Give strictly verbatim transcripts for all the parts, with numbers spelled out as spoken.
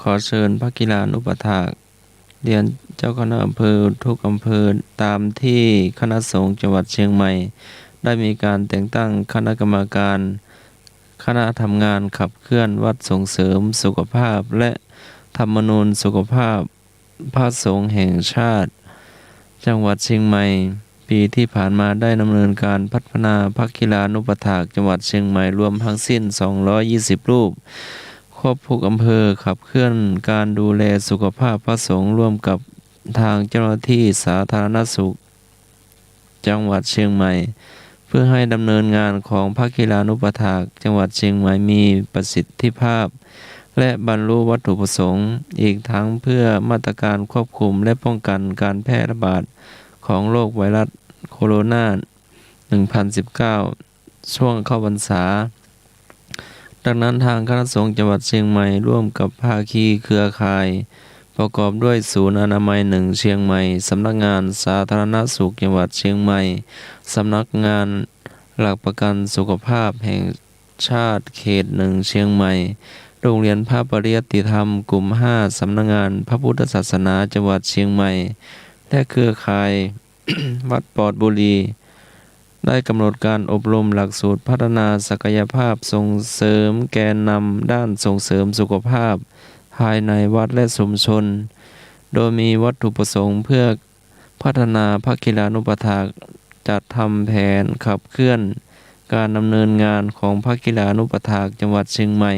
ขอเชิญพระกีฬานุปัฏฐากเรียนเจ้าคณะอำเภอทุกอำเภอ ตามที่คณะสงฆ์จังหวัดเชียงใหม่ ได้มีการแต่งตั้งคณะกรรมการ คณะทำงานขับเคลื่อนวัดส่งเสริมสุขภาพ และธรรมนูญสุขภาพพระสงฆ์แห่งชาติ จังหวัดเชียงใหม่ ปีที่ผ่านมาได้ดำเนินการพัฒนาพระกีฬานุปัฏฐากจังหวัดเชียงใหม่รวมทั้งสิ้น สองร้อยยี่สิบ รูป ครบทุกอำเภอ ขับเคลื่อนการดูแลสุขภาพพระสงฆ์ร่วมกับทางเจ้าหน้าที่สาธารณสุข จังหวัดเชียงใหม่ เพื่อให้ดำเนินงานของพระกีฬานุปัฏฐากจังหวัดเชียงใหม่มีประสิทธิภาพ และบรรลุวัตถุประสงค์ อีกทั้งเพื่อมาตรการควบคุมและป้องกันการแพร่ระบาดของโรคไวรัสโคโรนา หนึ่งพันสิบเก้า ช่วงเข้าพรรษา ดังนั้นทางคณะสงฆ์จังหวัดเชียงใหม่ร่วมกับภาคีเครือข่าย ประกอบด้วยศูนย์อนามัยหนึ่งเชียงใหม่ สำนักงานสาธารณสุขจังหวัดเชียงใหม่ สำนักงานหลักประกันสุขภาพแห่งชาติเขตหนึ่งเชียงใหม่ โรงเรียนพระปริยัติธรรมกลุ่มห้า สำนักงานพระพุทธศาสนาจังหวัดเชียงใหม่ และเครือข่าย วัดปอดบุรี ได้กำหนดการอบรมหลักสูตรพัฒนาศักยภาพส่งเสริมแกนนำด้านส่งเสริมสุขภาพภายในวัดและชุมชน โดยมีวัตถุประสงค์เพื่อพัฒนาพระกีฬานุปัฏฐาก จัดทำแผนขับเคลื่อนการดำเนินงานของพระกีฬานุปัฏฐากจังหวัดเชียงใหม่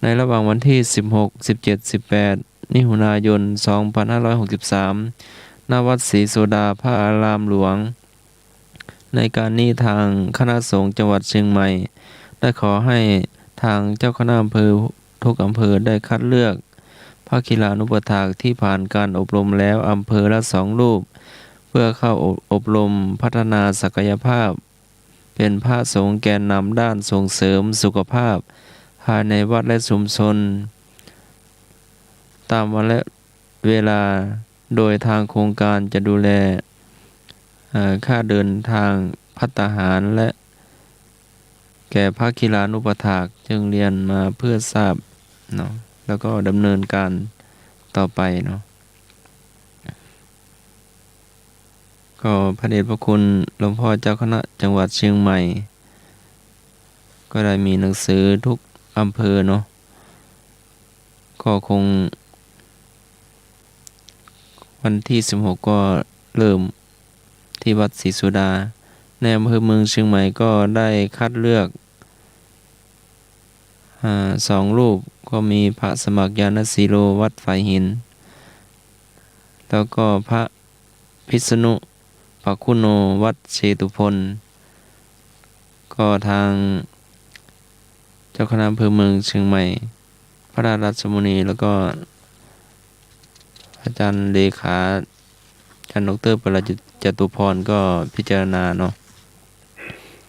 ในระหว่างวันที่ สิบหก สิบเจ็ด สิบแปด มิถุนายน สองพันห้าร้อยหกสิบสาม ณ วัดศรีโสดาพระอารามหลวง ในการนี้ทางคณะสงฆ์จังหวัดเชียงใหม่ ได้ขอให้ทางเจ้าคณะอำเภอทุกอำเภอได้คัดเลือกพระกีฬานุปัฏฐากที่ผ่านการอบรมแล้วอำเภอละสองรูป เพื่อเข้าอบ อบรมพัฒนาศักยภาพ เป็นพระสงฆ์แกนนำด้านส่งเสริมสุขภาพ ภายในวัดและชุมชน ตามวันและเวลา โดยทางโครงการจะดูแล เอ่อ ค่าเดินทางภัตตาหาร และแก่พระกีฬานุปัฏฐาก จึงเรียนมาเพื่อทราบเนาะ แล้วก็ดำเนินการต่อไปเนาะ ก็พระเดชพระคุณหลวงพ่อเจ้าคณะจังหวัดเชียงใหม่ ก็ได้มีหนังสือทุกอำเภอเนาะ ก็คง วันที่ สิบหก ก็เริ่มที่วัดศรีโสดา ในอำเภอเมืองเชียงใหม่ก็ได้คัดเลือก อ่า สองรูป ก็มีพระสมัครญาณสีโล วัดฝายหิน แล้วก็พระพิษณุปะคุโน วัดเชตุพน ก็ทางเจ้าคณะอำเภอเมืองเชียงใหม่ พระราชมุนี แล้วก็อาจารย์เลขา อาจารย์ดอกเตอร์ ปรจตุพร ก็พิจารณาเนาะ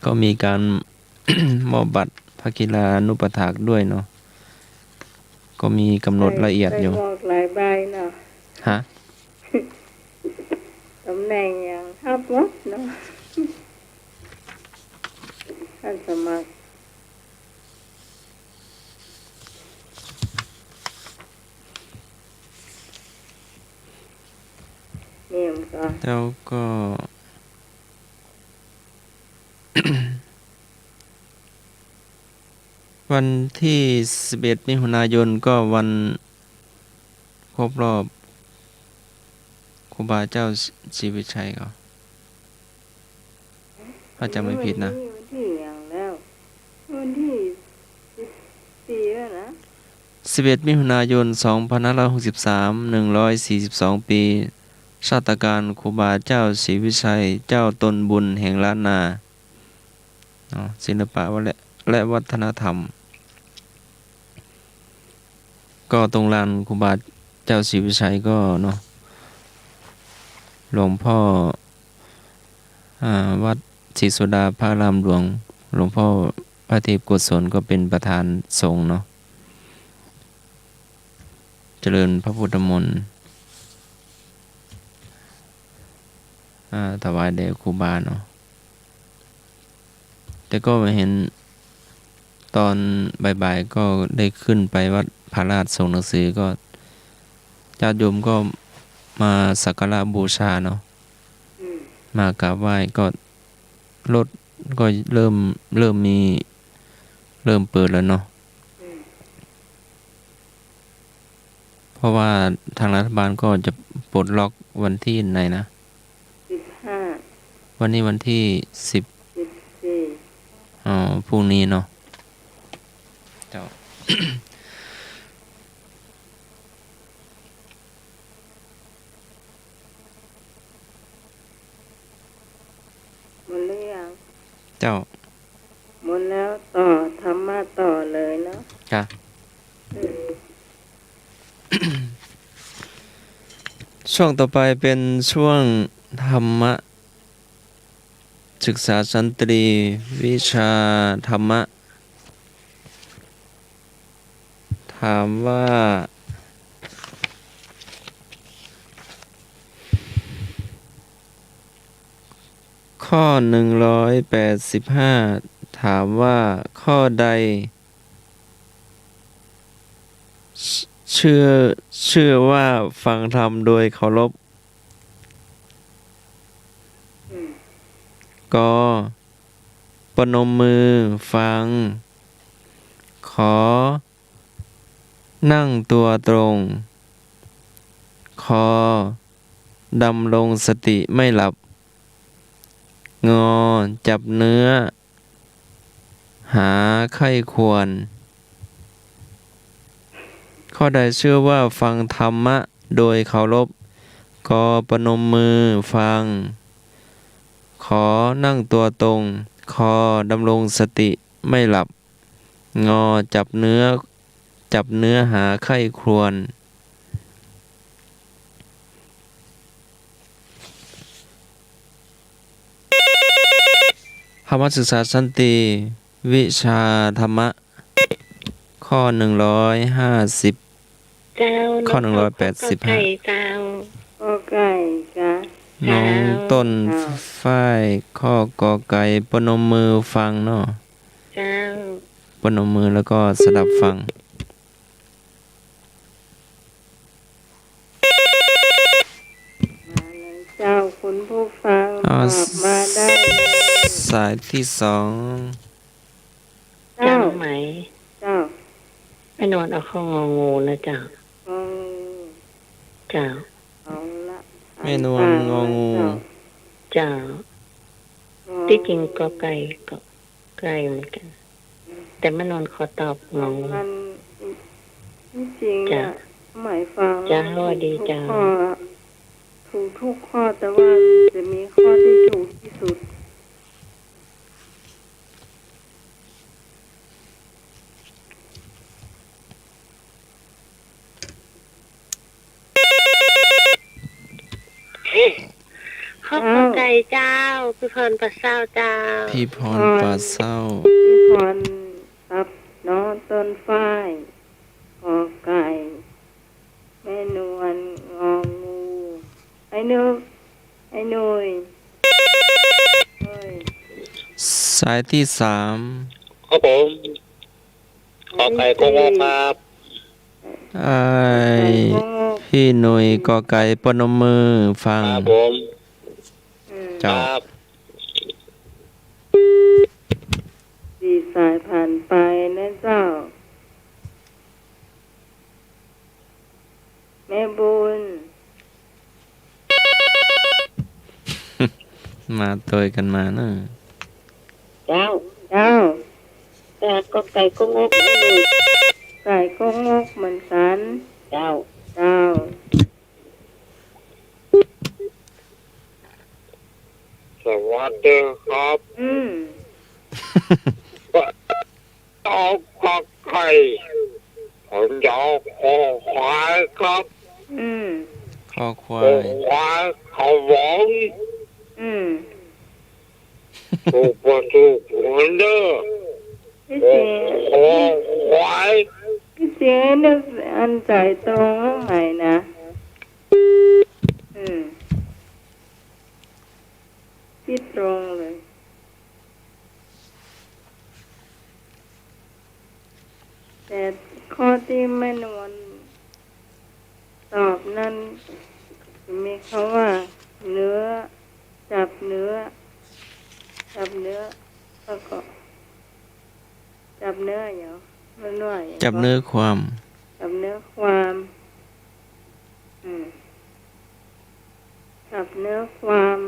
ก็มีการ มอบบัตรพระกีฬานุปัฏฐากด้วยเนาะ ก็มีกำหนดละเอียดอยู่ ใครบอกหลายใบเนาะ ฮะ ตำแหน่งอย่างทับหมดเนาะ ท่านสมัคร นี่มันก็ แล้วก็ วันที่ สิบเอ็ด มิถุนายน ก็วันครบรอบครูบาเจ้าศรีวิชัยเขา ถ้าจำไม่ผิดนะ วันที่ วันที่อย่างแล้ว วันที่ สิบสี่ แล้วนะ สิบเอ็ด มิถุนายน สองพันห้าร้อยหกสิบสาม หนึ่งร้อยสี่สิบสอง ปี ชาตกาลครูบาเจ้าศรีวิชัย เจ้าตนบุญแห่งล้านนา เนาะ ศิลปะและ และวัฒนธรรม ก็ตรงลานครูบาเจ้าศรีวิชัยก็เนาะ หลวงพ่อ อ่า วัดศรีโสดาพระอารามหลวง หลวงพ่อพระเทพโกศลก็เป็นประธานสงฆ์เนาะ เจริญพระพุทธมนต์ อ่า ถวายแด่ครูบาเนาะ แต่ก็เห็นตอนบ่ายๆ ก็ได้ขึ้นไปวัด พระราชส่งหนังสือก็ ญาติโยมก็มาสักการะบูชาเนาะ อืม มากราบไหว้ก็ รถก็เริ่ม เริ่มมี เริ่มเปิดแล้วเนาะ อืม เพราะว่าทางรัฐบาลก็จะปลดล็อกวันที่ไหนนะ สิบห้า วันนี้วันที่สิบ สิบสี่ อ๋อ พรุ่งนี้เนาะ เจ้า หมดหรือยัง เจ้า หมดแล้ว ต่อธรรมะต่อเลยเนาะ ค่ะ อืม ช่วงต่อไปเป็นช่วงธรรมะ ศึกษาชั้นตรี วิชาธรรมะ ถามว่า ข้อหนึ่งร้อยแปดสิบห้า ถามว่าข้อใด ชื่อ ชื่อว่าฟังธรรมโดยเคารพ อืม ก ประนมมือฟัง ข นั่งตัวตรง ค ดำรงสติไม่หลับ ง จับเนื้อ หาใคร่ครวญ ข้อใดชื่อว่าฟังธรรมะโดยเคารพ ก ประนมมือฟัง ข นั่งตัวตรง ค ดำรงสติไม่หลับ ง จับเนื้อ จับเนื้อหาใคร่ครวญ ธรรมศึกษาชั้นตรี วิชาธรรมะ ข้อหนึ่งร้อยห้าสิบ เจ้า ข้อหนึ่งร้อยแปดสิบห้า ก ไก่ เจ้า ก ไก่ กะ น้อง เจ้า ต้น เจ้า ฝ้าย ข้อ ก ไก่ ประนมมือฟังเนาะ เจ้า ประนมมือแล้วก็สดับฟัง มาเลยเจ้า คุณผู้ฟัง อ่า ตอบมาได้เลย สายที่สอง เจ้า เจ้า ไหม เจ้า แม่นวลเอาข้ององูนะเจ้า งองู เจ้า เอาละ แม่นวล อ่านตาม งองู นะเจ้า เจ้า งอ ตี้จริงกอไก่ก็ใกล้เหมือนกั๋น แต่แม่นวลขอตอบงองู มัน ที่จริง เจ้า อะ หมายความ เจ้า ว่า สวัสดี ถูกทุก เจ้า ข้อ ถูกทุกข้อ แต่ว่าจะมีข้อที่ถูกที่สุด ข้อ เจ้า กอไก่เจ้า พี่พรป่าเศร้าเจ้า พี่พรป่าเศร้า พี่พร พี่พร ครับ น้องต้นฝ้าย กอไก่ แม่นวล งองู ไอ้นุ๊ก ไอ้หนุ่ย เฮ้ย สายที่สาม ครับผม กอไก่ กอไก่ กงครับ ไอ้ กอไก่ กง พี่หนุ่ย กอไก่ ประนมมือฟัง ครับผม อืม เจ้า ครับ สี่สายผ่านไปนะเจ้า แม่บุญ มาตวยกั๋นมาเนาะ เจ้า เจ้า แต่กอไก่กงก ไก่กงกเหมือนกั๋น เจ้า เจ้า สวัสดีครับ อืม เอากอไก่ ผมจะเอาคอควายครับ อืม คอควาย คอควาย ขอหวัง อืม ถูกบ่ถูกเหมือนเด้อ ที่จริง คอควาย ที่จริงเนี่ย อันจ่ายตรงใหม่นะ อืม ที่ตรงเลย แต่ข้อ ตี้แม่นวลตอบนั้น มีกำว่า เนื้อ จับเนื้อ จับเนื้อ แล้วก็ จับเนื้อหยัง แม่นวลหยัง จับเนื้อความ จับเนื้อความ อืม จับเนื้อความ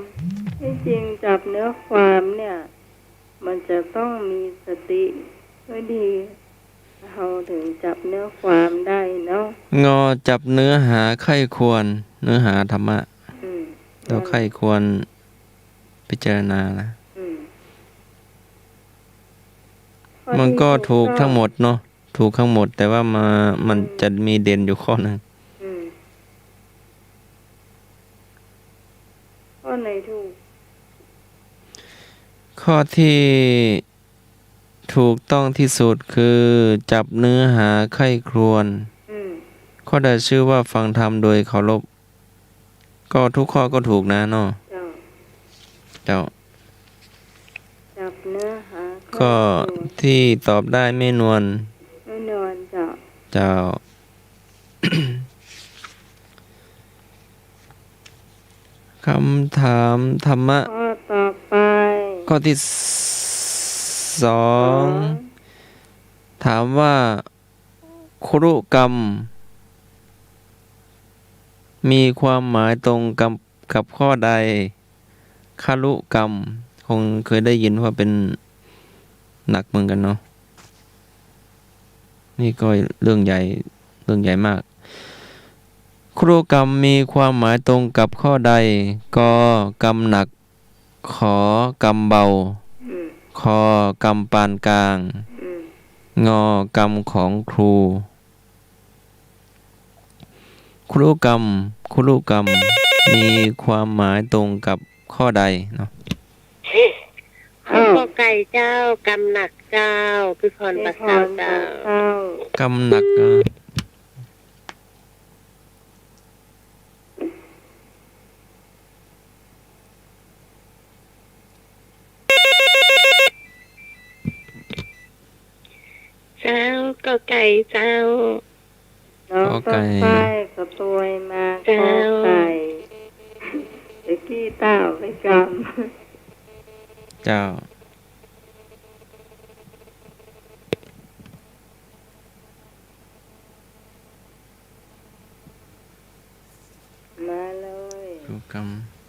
ตี้จริงจับเนื้อความเนี่ย มันจะต้องมีสติไว้ดี เฮาเถิงจับเนื้อความได้เนาะ งอ จับเนื้อหาใคร่ครวญ เนื้อหาธรรมะ อืม แล้วใคร่ครวญพิจารณานะ อืม มันก็ถูกทั้งหมดเนาะ ถูกทั้งหมด แต่ว่ามา มัน อืม จะมีเด่นอยู่ข้อหนึ่ง อืม ข้อไหนถูก ข้อที่ถูกต้องที่สุดคือจับเนื้อหาใคร่ครวญ อืม ข้อใดชื่อว่าฟังธรรมโดยเคารพ ก็ทุกข้อก็ถูกนะเนาะ เจ้า เจ้า จับเนื้อหาใคร่ครวญ ข้อที่ตอบได้แม่นวล แม่นวล เจ้า เจ้า คำถามธรรมะ ข้อต่อไป ข้อที่สอง สอง ถามว่า ครุกรรม มีความหมายตรงกับ กับข้อใด ครุกรรม คงเคยได้ยินว่าเป็นหนักเหมือนกันเนาะ นี่ก็เรื่องใหญ่ เรื่องใหญ่มาก ครุกรรมมีความหมายตรงกับข้อใด ก กรรมหนัก ข กรรมเบา อืม ค กรรมปานกลาง อืม ง กรรมของครู ครุกรรม ครุกรรม มีความหมายตรงกับข้อใดเนาะ ข้อ ก ไก่เจ้า กรรมหนักเจ้า คือพรประเสริฐเจ้า กรรมหนัก อ่า เจ้า ก ไก่เจ้า น้อง ก ไก่ ต้นฝ้ายก็ตวยมา เจ้า ก ไก่ ตะกี้เต้าไปกำ เจ้า มาเลย ครูกรรม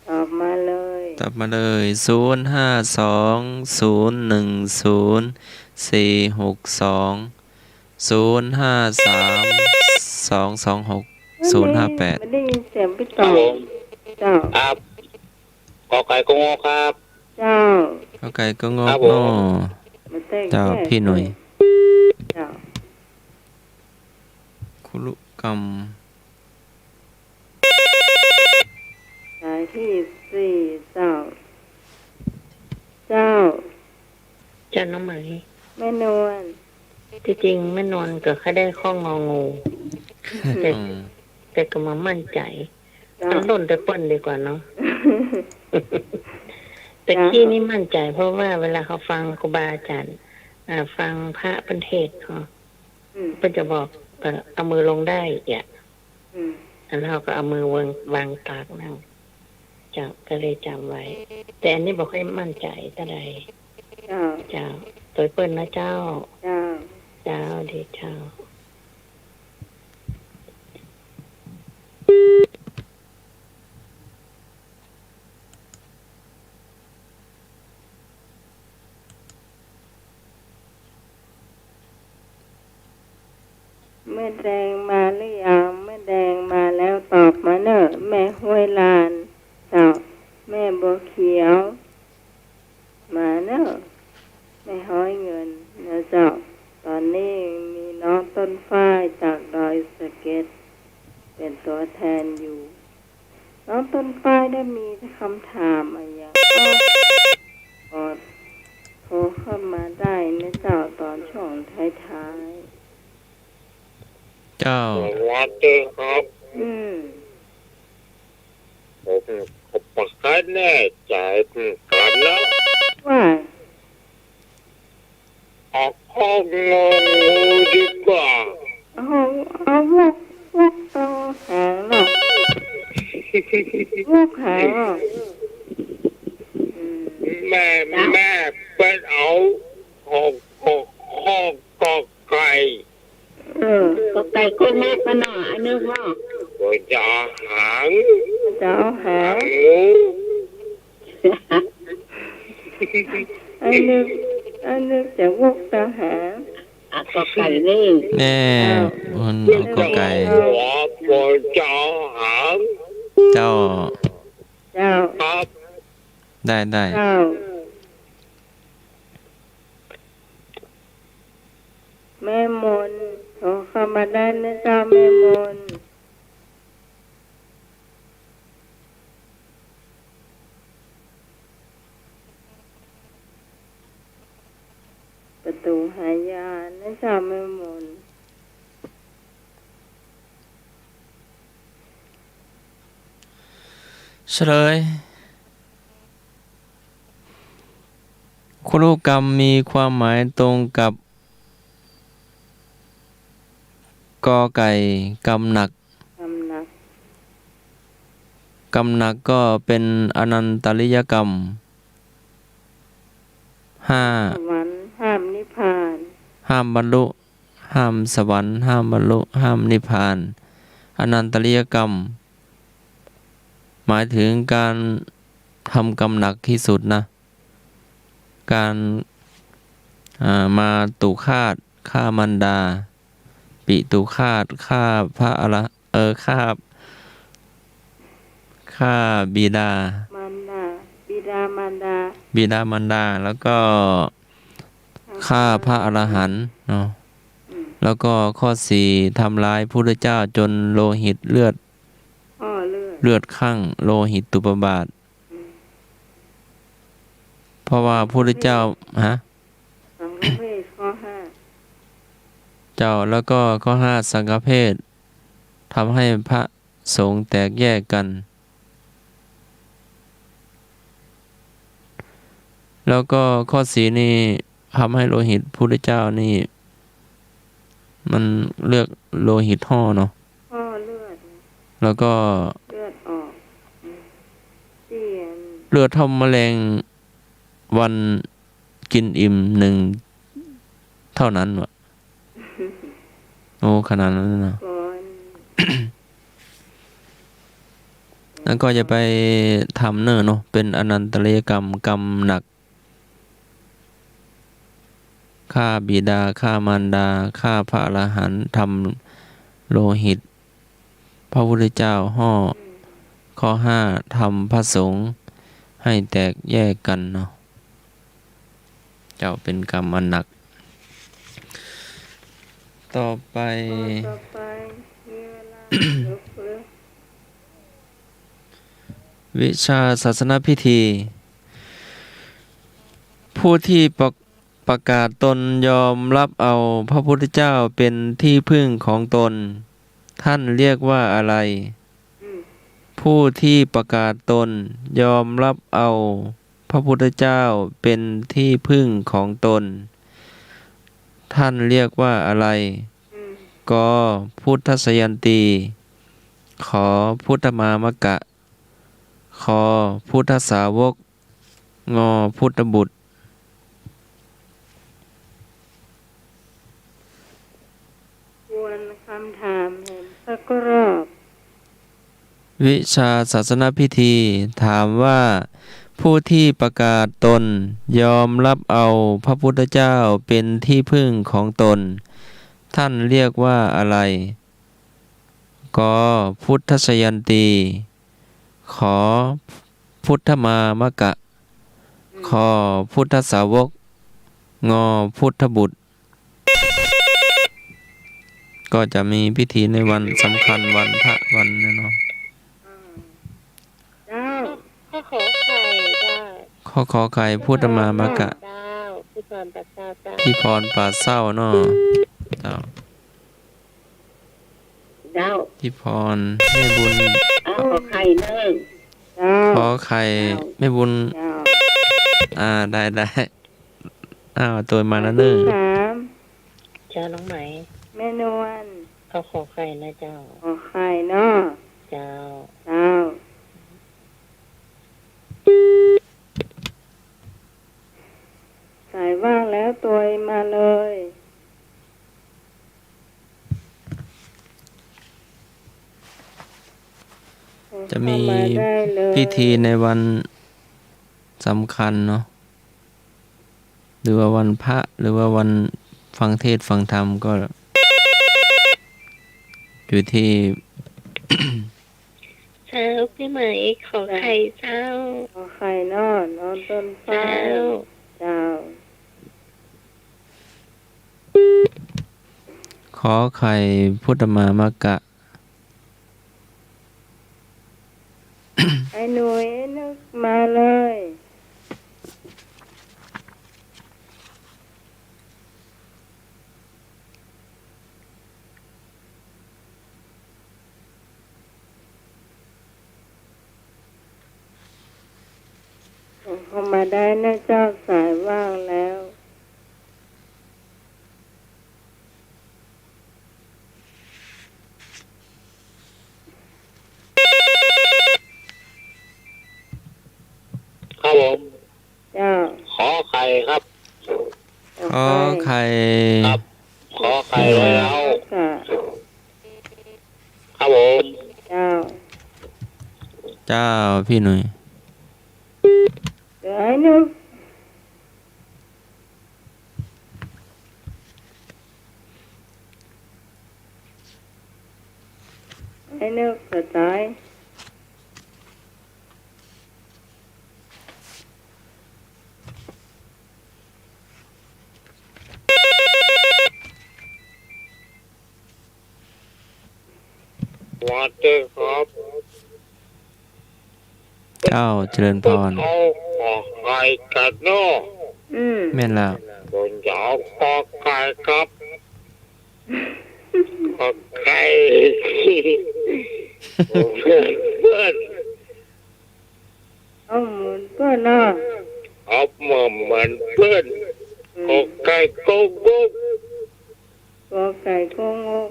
ตอบมาเลย ตอบมาเลย ศูนย์ห้าสอง ศูนย์หนึ่งศูนย์ สี่หกสอง ศูนย์ห้าสาม สองสองหก ศูนย์ห้าแปด ไม่ได้ยินเสียงพี่ต่อ ครับผม เจ้า ครับ ก ไก่ ก ง ครับ เจ้า ก ไก่ ก ง ครับผม เนาะ มาแตก เจ้า แยก พี่หน่อย เจ้า ครุกรรม สายที่สี่ เจ้า เจ้า เจ้าน้องไหม แม่นวล ตี้จริงแม่นวลก็แค่ได้ข้อ งอ งู แต่ อืม แต่ก็มามั่นใจ๋ เจ้า อันโน้นแต่เปิ้นดีกว่าเนาะ แต่ เจ้า กี้นี่มั่นใจ๋ เพราะว่าเวลาเขาฟังครูบาอาจ๋ารย์ อ่า ฟังพระเปิ้นเทศน์เนาะ อืม เปิ้นจะบอก เอ่อ เอามือลงได้ อย่าง อืม อันเฮาก็เอามือวาง วางตากนั่ง เจ้า ก็เลยจ๋ำไว้ แต่อันนี้บ่ค่อยมั่นใจ๋เต้าใด เจ้า เจ้า ตวยเปิ้นนะเจ้า เจ้า เจ้า ดีเจ้า แม่แดงมาหรือยัง แม่แดงมาแล้วตอบมาเน่อ แม่ห้วยลาน เจ้า แม่บัวเขียว มาเน่อ แม่ฮ้อยเงินนะเจ้า ต๋อนนี้มีน้องต้นฝ้ายจากดอยสะเก็ด เป๋นตั๋วแทนอยู่ น้องต้นฝ้ายได้มีคำถามอะหยังก็ ก็โทรเข้ามาได้นะเจ้า ต๋อนช่วงท้ายๆ เจ้า สวัสดีครับ อืม ผมก็บ่ค่อยแน่ใจ๋เหมือนกั๋นนะ ว่า เอาข้ององูดีกว่า เอา เอาวก วกตอหางเนาะ วกหางเนาะ อืม แม่ เจ้า แม่เปิ้นเอา ขอ ขอ ขอ กอไก่ เออ กอไก่ก็วกกันเนาะ อันนึงเนาะ ก็จะเอาหาง จะเอาหาง หาง อันนึง อันนึงจะวกตอหาง อ่ะ กอไก่นี่ แน่ อ้าว เปิ้นเอากอไก่ หัว หัวจอหาง เจ้า เจ้า ครับ ได้ ได้ เจ้า แม่มน ขอเข้ามาได้นะเจ้า แม่มน ประตูหายานะเจ้าแม่มน เฉลย คุรุกรรมมีความหมายตรงกับ กอไก่ กรรมหนัก กรรมหนัก กรรมหนักก็เป็นอนันตริยกรรม ห้า สวรรค์ ห้ามนิพพาน ห้ามบรรลุ ห้ามสวรรค์ ห้ามบรรลุ ห้ามนิพพาน อนันตริยกรรม หมายถึงการทำกรรมหนักที่สุดนะ การ อ่า มาตุฆาต ฆ่ามารดา ปิตุฆาต ฆ่าพระอรห- เออ ฆ่า ฆ่าบิดา มารดา บิดามารดา บิดามารดา แล้วก็ ฆ่าพระอรหันต์เนาะ อืม แล้วก็ข้อสี่ ทำร้ายพุทธเจ้าจนโลหิตเลือด อ้อ เลือด เลือดคั่ง โลหิตตุปบาท อืม เพราะว่าพุทธเจ้า ฮะ สังฆเพศ ข้อห้า เจ้า แล้วก็ข้อห้า สังฆเพศ ทำให้พระสงฆ์แตกแยกกัน แล้วก็ข้อสี่นี่ทำให้โลหิตพุทธเจ้านี่ มันเลือด โลหิตห่อเนาะ ห่อเลือด แล้วก็ เลือดออก อืม เสียง เลือดเท่าแมลงวันกินอิ่มหนึ่งเท่านั้นวะ โอ้ ขนาดนั้นเลยนะ ก่อน แล้วก็อย่าไปทำเน่อเนาะ เป็นอนันตริยกรรม กรรมหนัก ฆ่าบิดา ฆ่ามารดา ฆ่าพระอรหันต์ ทำโลหิตพระพุทธเจ้าห่อ ข้อห้า ทำพระสงฆ์ให้แตกแยกกันเนาะ เจ้า เป็นกรรมอันหนัก ต่อไป ข้อต่อไป มีเวลาเหลือเฟือ วิชาศาสนพิธี ผู้ที่ประ- ประกาศตนยอมรับเอาพระพุทธเจ้าเป็นที่พึ่งของตน ท่านเรียกว่าอะไร อืม ผู้ที่ประกาศตนยอมรับเอาพระพุทธเจ้าเป็นที่พึ่งของตน ท่านเรียกว่าอะไร อืม ก พุทธัสสยันตี ข พุทธมามกะ ค พุทธสาวก ง พุทธบุตร ทวนคำถามแหมสักรอบ วิชาศาสนพิธี ถามว่า ผู้ที่ประกาศตนยอมรับเอาพระพุทธเจ้าเป็นที่พึ่งของตน ท่านเรียกว่าอะไร ก พุทธัสสยันตี ข พุทธมามกะ ค พุทธสาวก ง พุทธบุตร ก็จะมีพิธีในวันสำคัญ วันพระวันเนี่ยเนาะ เจ้า ข้อขอไข่ เจ้า ข้อขอไข่ พุทธมามกะ เจ้า ที่พรป่าเศร้า เจ้า ที่พรป่าเศร้าเนาะ เจ้า เจ้า ที่พร แม่บุญ เอาขอไข่เนอะ เจ้า ขอไข่ เจ้า แม่บุญ เจ้า อ่า ได้ ได้ อ้าว ตัวมาแล้วเนอะ สาม เจ้า น้องไหม แม่นวล เอาขอไข่นะเจ้า ขอไข่เนาะ เจ้า เจ้า สายว่างแล้วตวยมาเลย จะมี เข้ามาได้เลย พิธีในวันสำคัญเนาะ หรือว่าวันพระ หรือว่าวันฟังเทศน์ฟังธรรมก็ อยู่ที่ เจ้า พี่ไหม ขอไข่เจ้า ขอไข่เนาะ นอนต้นไทร เจ้า เจ้า ขอไข่พุทธมามกะ ไอ้หนุ่ย ไอ้นึก มาเลย เข้ามาได้นะเจ้า สายว่างแล้ว ครับผม เจ้า ขอไข่ครับ ขอไข่ ครับ ขอไข่ไว้แล้ว ค่ะ ครับผม เจ้า เจ้า พี่หนุ่ย เดี๋ยวให้นึก ให้นึกกระจาย สวัสดีครับ เจ้า เจริญพร เอาขอไข่กั๋นเนาะ อืม แม่นแล้ว ผมจะเอาขอไข่ครับ ขอไข่ เปิ้น เอาเหมือนเปิ้นเนาะ เอาเหมือน เหมือนเปิ้น อืม ขอไข่โกงก ขอไข่โกงก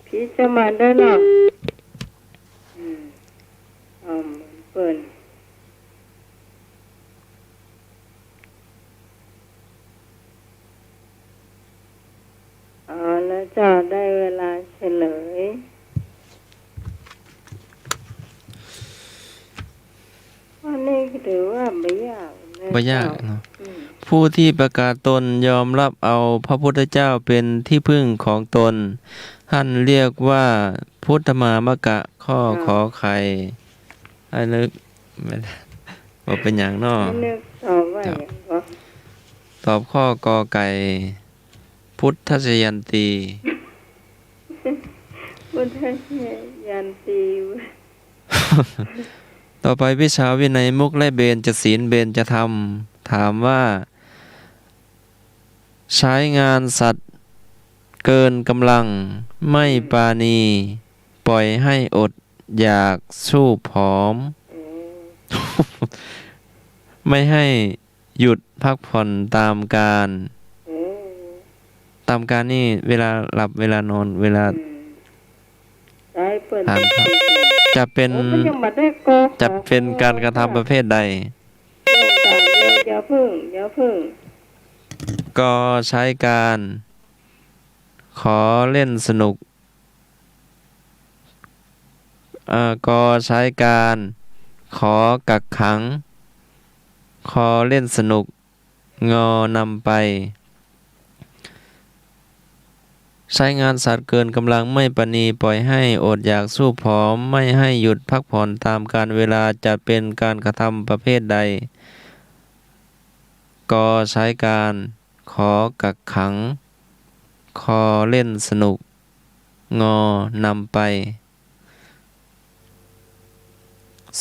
พี่จะมาได้เนาะ อืม เอาเหมือนเปิ้น เอาละเจ้า ได้เวลาเฉลย ข้อนี้ถือว่าบ่ยากนะ บ่ยาก เจ้า เนาะ อืม ผู้ที่ประกาศตนยอมรับเอาพระพุทธเจ้าเป็นที่พึ่งของตน ท่านเรียกว่าพุทธมามกะ ข้อ อ่า ขอไข่ ไอ้นึก ไม่ได้ บ่เป็นหยังเนาะ ไอ้นึกตอบว่า เจ้า หยังก็ ตอบข้อกอไก่ พุทธัสสะยันตี พุทธัสสะยันตี ต่อไปวิชาวินัยมุขและเบญจศีลเบญจธรรม ถามว่า ใช้งานสัตว์เกินกำลัง ไม่ปราณี ปล่อยให้อดอยากสู้ผอม อืม ไม่ให้หยุดพักผ่อนตามกาล อืม ตามกาลนี่เวลาหลับเวลานอน เวลา อืม ใช้เปิ้น ทานข้าว จะเป็น โอ้ มันยังบ่ได้กอ จะเป็นการกระทำประเภทใด เดี๋ยวก่อน เดี๋ยว อย่าเพิ่ง อย่าเพิ่ง กอ ใช้การ ขอเล่นสนุก เอ่อ กอ ใช้การ ขอ กักขัง คอ เล่นสนุก งอ นำไป ใช้งานสัตว์เกินกำลัง ไม่ปราณี ปล่อยให้อดอยากสู้ผอม ไม่ให้หยุดพักผ่อนตามกาลเวลา จัดเป็นการกระทำประเภทใด กอ ใช้การ ขอ กักขัง คอ เล่นสนุก งอ นำไป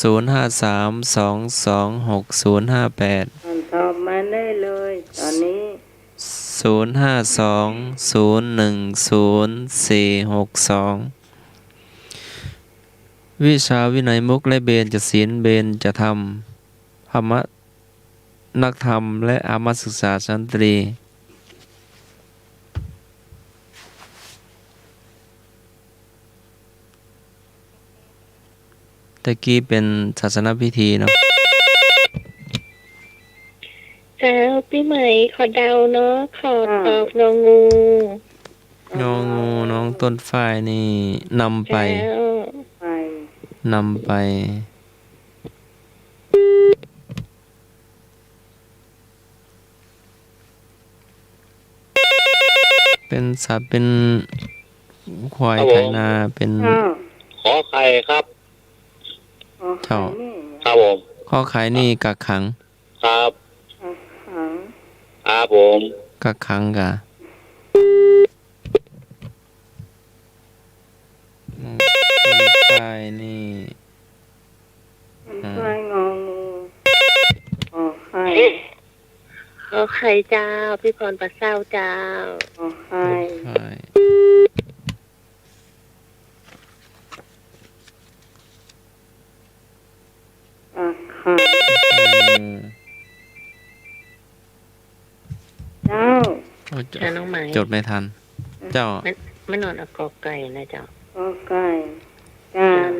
ศูนย์ห้าสาม สองสองหก ศูนย์ห้าแปด อ่านตอบมาได้เลยตอนนี้ ศูนย์ห้าสอง ศูนย์หนึ่งศูนย์ สี่หกสอง วิชาวินัยมุขและเบญจศีลเบญจธรรม ธรรมะ นักธรรมและธรรมศึกษาชั้นตรี ตะกี้เป๋นศาสนพิธีเนาะ เจ้า ปี้ใหม่ขอเดาเนาะ ขอ อ่า ตอบ งองู งองู น้องต้นฝ้ายนี่ นำไป เจ้า ไป นำไป เป๋นสัตว์ เป๋นควาย ครับผม ไถนา เป๋น อ้าว ขอไข่ครับ ขอไข่ เจ้า นี่ ครับผม ขอไข่นี่ กักขัง ครับ กักขัง ครับผม กักขังก่ะ อืม ต้นฝ้ายนี่ ต้นฝ้าย อ่า งองู ขอไข่ ขอไข่เจ้า ปี้พรปะเซ้าเจ้า ขอไข่ ขอไข่ อ่ะ ค่ะ อืม เจ้า โอ้ย จ- ค่ะ น้องไหม จดไม่ทัน เจ้า มัน มันอ่อนเอากอไก่นะเจ้า กอไก่ การ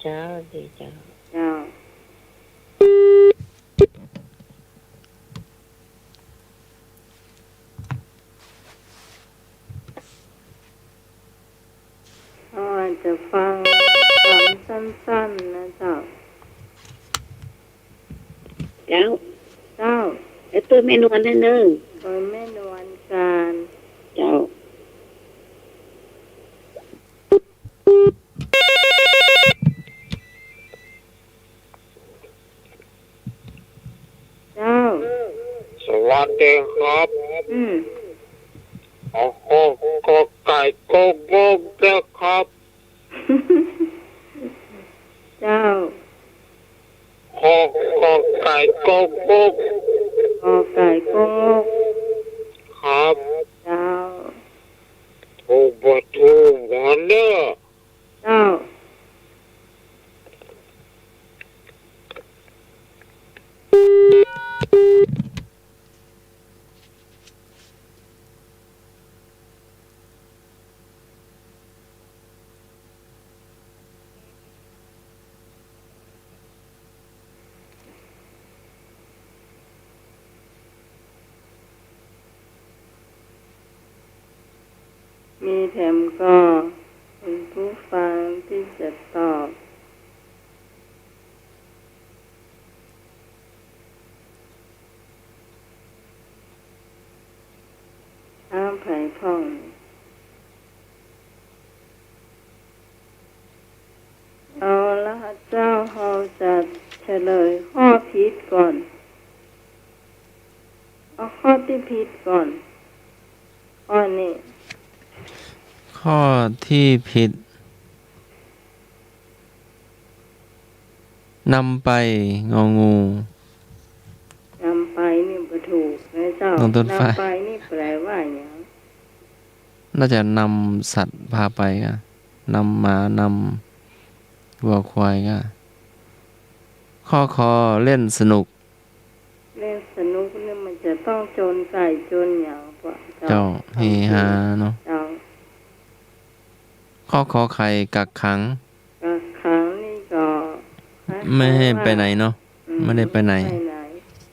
เจ้า ดีเจ้า เจ้า เขาอาจจะฟัง ฟังสั้นๆ นะเจ้า เจ้า เจ้า ไอ้เปิ้ลแม่นวลนั่นเนอะ เปิ้ลแม่นวลการ เจ้า เจ้า สวัสดีครับ อืม ขอ ขอ ขอไก่โกโก้ด้วยครับ เจ้า ขอ ขอไก่โกโก้ ขอไก่โกโก้ ครับ เจ้า ถูกบ่ถูกบ่เนอะ เจ้า มีแถมก่อ คุณผู้ฟังตี้จะตอบ ถามใผพ่อง เอาละเจ้า เฮาจะเฉลยข้อผิดก่อน เอาข้อตี้ผิดก่อน ข้อนี้ ข้อตี้ผิด นำไป งองู นำไปนี่บ่ถูกนะเจ้า น้องต้นฝ้าย นำไปนี่แปล๋ว่าหยัง น่าจะนำสัตว์พาไปก่ะ นำหมา นำวัวควายก่ะ ข้อ ขอ เล่นสนุก เล่นสนุกนี่มันจะต้องจนไก่จนหยังปะเจ้า เจ้า เฮฮาเนาะ เจ้า ข้อ ขอไข่ กักขัง กักขังนี่ก็ ไม่ให้ไปไหนเนาะ อืม ไม่ได้ไปไหน ไม่ไปไหน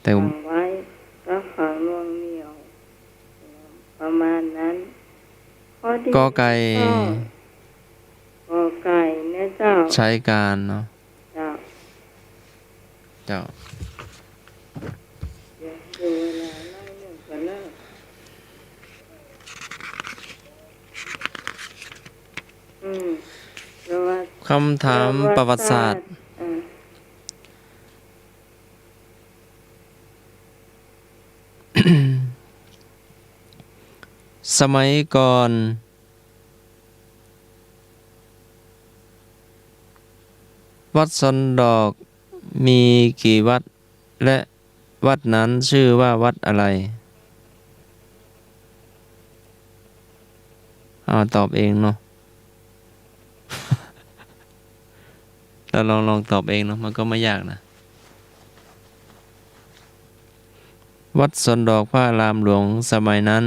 แต่ ขังไว้ กักขังหน่วงเหนี่ยว ประมาณนั้น ข้อตี้ กอไก่ ข้อ กอไก่นะเจ้า ใช้การเนาะ เจ้า เจ้า เดี๋ยวดูเวลาหน่อยหนึ่งก่อนนะ อืม ประวัติ คำถามประวัติศาสตร์ ประวัติศาสตร์ อ่า สมัยก่อน วัดสวนดอกมีกี่วัด และวัดนั้นชื่อว่าวัดอะไร เอาตอบเองเนาะ เราลอง ลองตอบเองเนาะ มันก็ไม่ยากนะ วัดสวนดอกพระอารามหลวงสมัยนั้น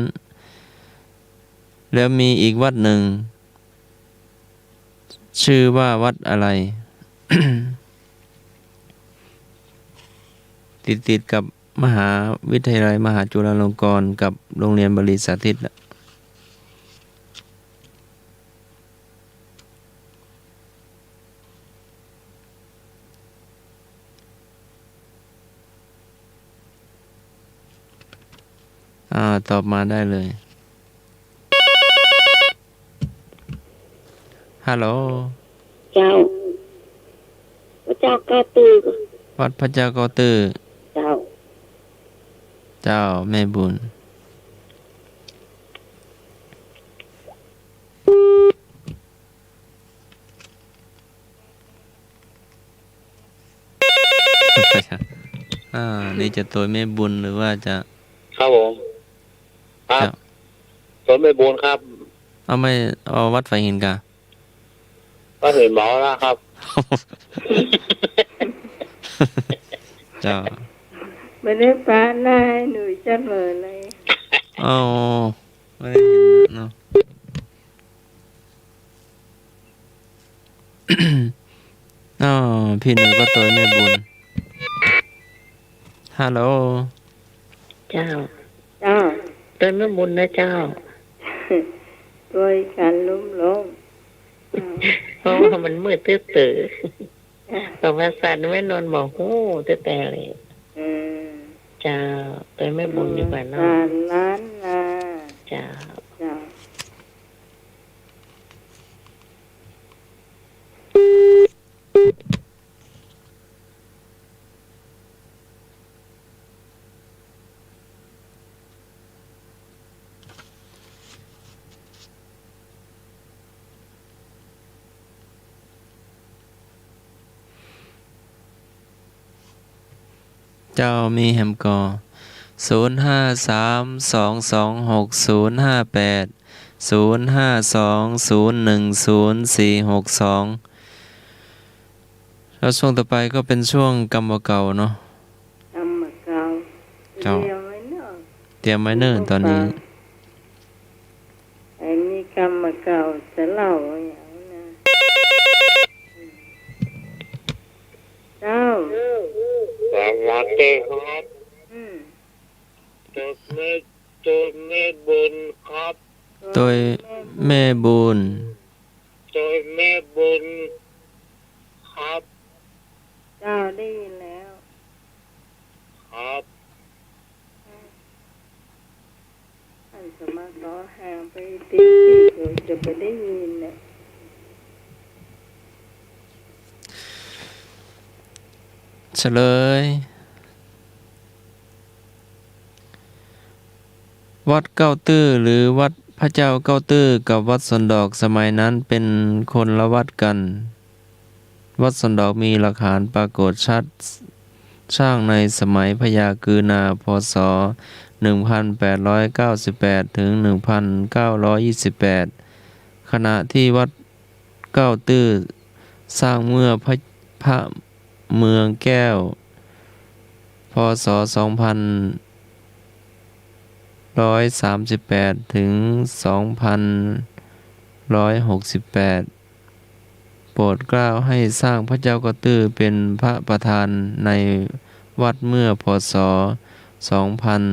แล้วมีอีกวัดหนึ่ง ชื่อว่าวัดอะไร ติดๆ กับมหาวิทยาลัยมหาจุฬาลงกรณ์กับโรงเรียนบาลีสาธิตอะ อ่า ตอบมาได้เลย ฮัลโหล เจ้า พระเจ้าเก้าตื้อ วัดพระเจ้าเก้าตื้อ เจ้า เจ้า แม่บุญ อ่า นี่จะตวยแม่บุญหรือว่าจะ ครับผม ครับ จะ ตวยแม่บุญครับ เอาไม่ เอาวัดฝายหินก่า วัดฝายหินเบาแล้วครับ เจ้า ไม่ได้ปะหน้าให้หนูเสมอเลย อ๋อ ไม่ได้เห็นเนาะ อ้าว พี่หนุ่ยก็ตวยแม่บุญ ฮัลโหล เจ้า เจ้า ตวยแม่บุญนะเจ้า ตวยกันลุ่มๆ เพราะว่ามันมืดตื้อๆ เจ้า ประวัติศาสตร์แม่นวลบ่ฮู้แต๊ๆ เลย อืม เจ้า ตวยแม่บุญดีกว่าเนาะ ประวัติศาสตร์ล้านนา เจ้า เจ้า เจ้ามีแหมก่อ ศูนย์ห้าสามสองสองหกศูนย์ห้าแปด ศูนย์ห้าสองศูนย์หนึ่งศูนย์สี่หกสอง แล้วช่วงต่อไปก็เป็นช่วงกำบ่าเก่าเนาะ กำบ่าเก่า เจ้า เตรียมไว้เนาะ เตรียมไว้เนิ่นตอนนี้ ไอ้นี่กำบ่าเก่าจะเล่าอย่างนะ เจ้า สวัสดีครับ อืม ตวยแม่ ตวยแม่บุญครับ ตวยแม่บุญ ตวยแม่บุญครับ เจ้าได้ยินแล้ว ครับ อันสมาขอห่างไปติดที่เดี๋ยวจะไปได้ยินเนี่ย เฉลย วัดเก้าตื้อ หรือวัดพระเจ้าเก้าตื้อ กับวัดสวนดอกสมัยนั้นเป็นคนละวัดกัน วัดสวนดอกมีหลักฐานปรากฏชัด สร้างในสมัยพญากือนา พ.ศ. หนึ่งพันแปดร้อยเก้าสิบแปด ถึง หนึ่งพันเก้าร้อยยี่สิบแปด ขณะที่วัดเก้าตื้อ สร้างเมื่อพระ พระเมืองแก้ว พ.ศ. สองพันร้อยสามสิบแปด ถึง สองพันร้อยหกสิบแปด โปรดเกล้าให้สร้างพระเจ้าเก้าตื้อเป็นพระประธานในวัดเมื่อ พ.ศ. สองพัน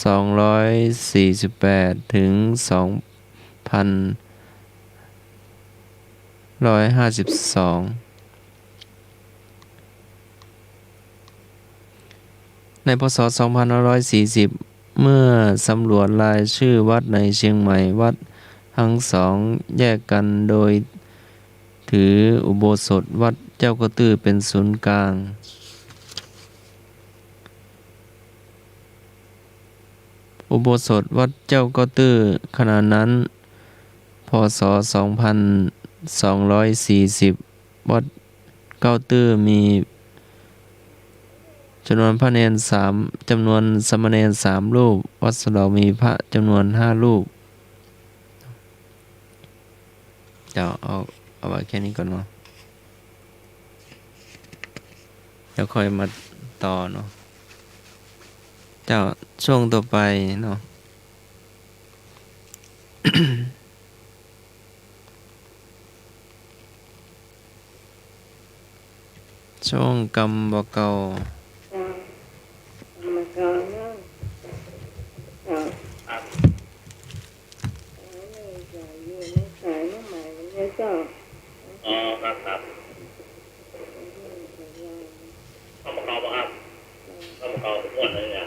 สองร้อยสี่สิบแปด ถึง สองพันร้อยห้าสิบสอง ใน พ.ศ. สองพันห้าร้อยสี่สิบ เมื่อสำรวจรายชื่อวัดในเชียงใหม่ วัดทั้งสองแยกกันโดยถืออุโบสถวัดเจ้าเก้าตื้อเป็นศูนย์กลาง อุโบสถวัดเจ้าเก้าตื้อขณะนั้น พ.ศ. สองพันสองร้อยสี่สิบ วัดเก้าตื้อมีจำนวนพระเณรสาม จำนวนสามเณรสามรูป วัดสวนดอกมีพระจำนวนห้ารูป เดี๋ยวเอา เอาไว้แค่นี้ก่อนเนาะ เดี๋ยวค่อยมาต่อเนาะ เจ้า ช่วงต่อไปเนาะ ช่วงกำบ่าเก่า เจ้า กำบ่าเก่าเนาะ เจ้า ครับ สายน้องใหม่เนี่ยเจ้า อ๋อ ครับ ครับ กำบ่าเก่าบ่ครับ กำบ่าเก่าม่วนเลยเนี่ย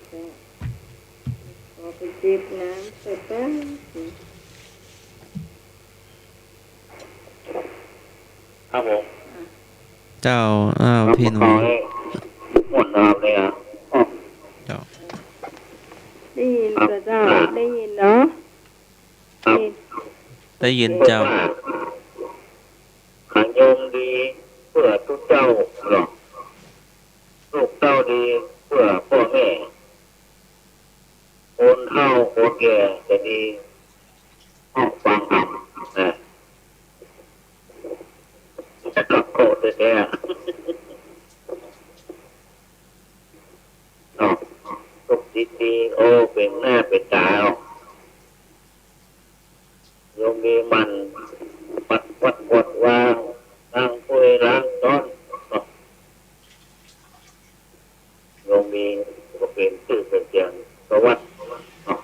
เจ้า ขอไปจิบน้ำสักแป๊บนึง ครับผม เจ้า อ้าว ครับ พี่หนุ่ม ขอให้ม่วนนะครับเนี่ย อ๋อ เจ้า ได้ยิน ครับ ก่อเจ้า อ่า ได้ยินเนาะ ครับ ได้ยิน ได้ยินเจ้า ว่า ขันโยมดีเปื้อตุ๊เจ้าเนาะ ลูกเต้าดีเปื้อป้อแม่ คนเฒ่าคนแก่จะดีเพราะฟังธรรมนะ จะกลับโคตรแท้ๆ เนาะ ลูกดีๆ โอ้ เป๋นหน้าเป๋นต๋าเนาะ โยมมีหมั่นปัดกวาดกวาดวาง ล้างถ้วยล้างจ๊อนเนาะ โยมมีก็เป๋นจื้อเป๋นเสียงประวัติเนาะ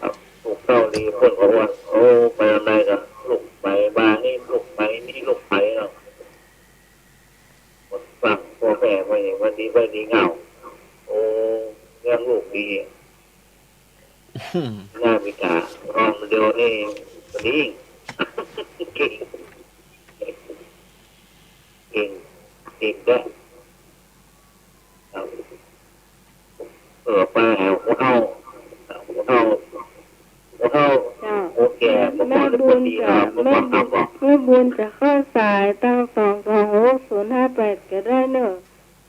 ครับ ลูกเต้าดีเปิ้นก็ว่า โอ้ ไปอันใดก็ลูกใผ บ่านี้ลูกใผ นี้ลูกใผเนาะ คนฟังป้อแม่ว่าอย่างว่าดีไว้ดีเหง้า โอ้ เลี้ยงลูกดี หน้ามีต๋า ลองเดียวนี่ก็ดี เก่ง เก่ง เก่งเด้อ ครับ เออ ไปหาผู้เฒ่า ผู้เฒ่า ผู้เฒ่า เจ้า ผู้แก่ แม่บุญจะ แม่บุญ แม่บุญจะเข้าสายตางสองสองหกศูนย์ห้าแปดก็ได้เนาะ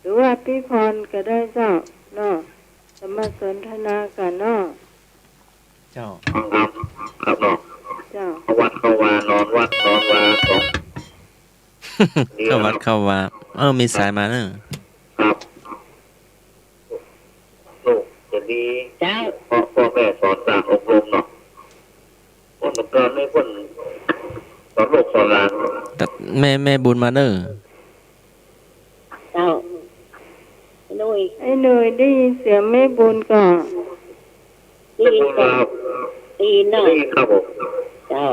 หรือว่าปี้พรก็ได้เจ้า เนาะ จะมาสนทนากั๋นเนาะ เจ้า ครับ ครับเนาะ เจ้า เข้าวัดเข้าวา นอนวัดนอนวาของ เข้าวัดเข้าวา เออ มีสายมาเนาะ ครับ ลูกจะดี เจ้า เพราะป้อแม่สอนสั่งอบรมเนาะ คนก่อนนี่เปิ้นสอนลูกสอนหลาน แต่แม่ แม่บุญมาเนาะ เจ้า ไอ้หนุ่ย ไอ้หนุ่ยได้ยินเสียงแม่บุญก่อ ได้ยินก่อ ได้ยินเนาะ ได้ยินครับผม เจ้า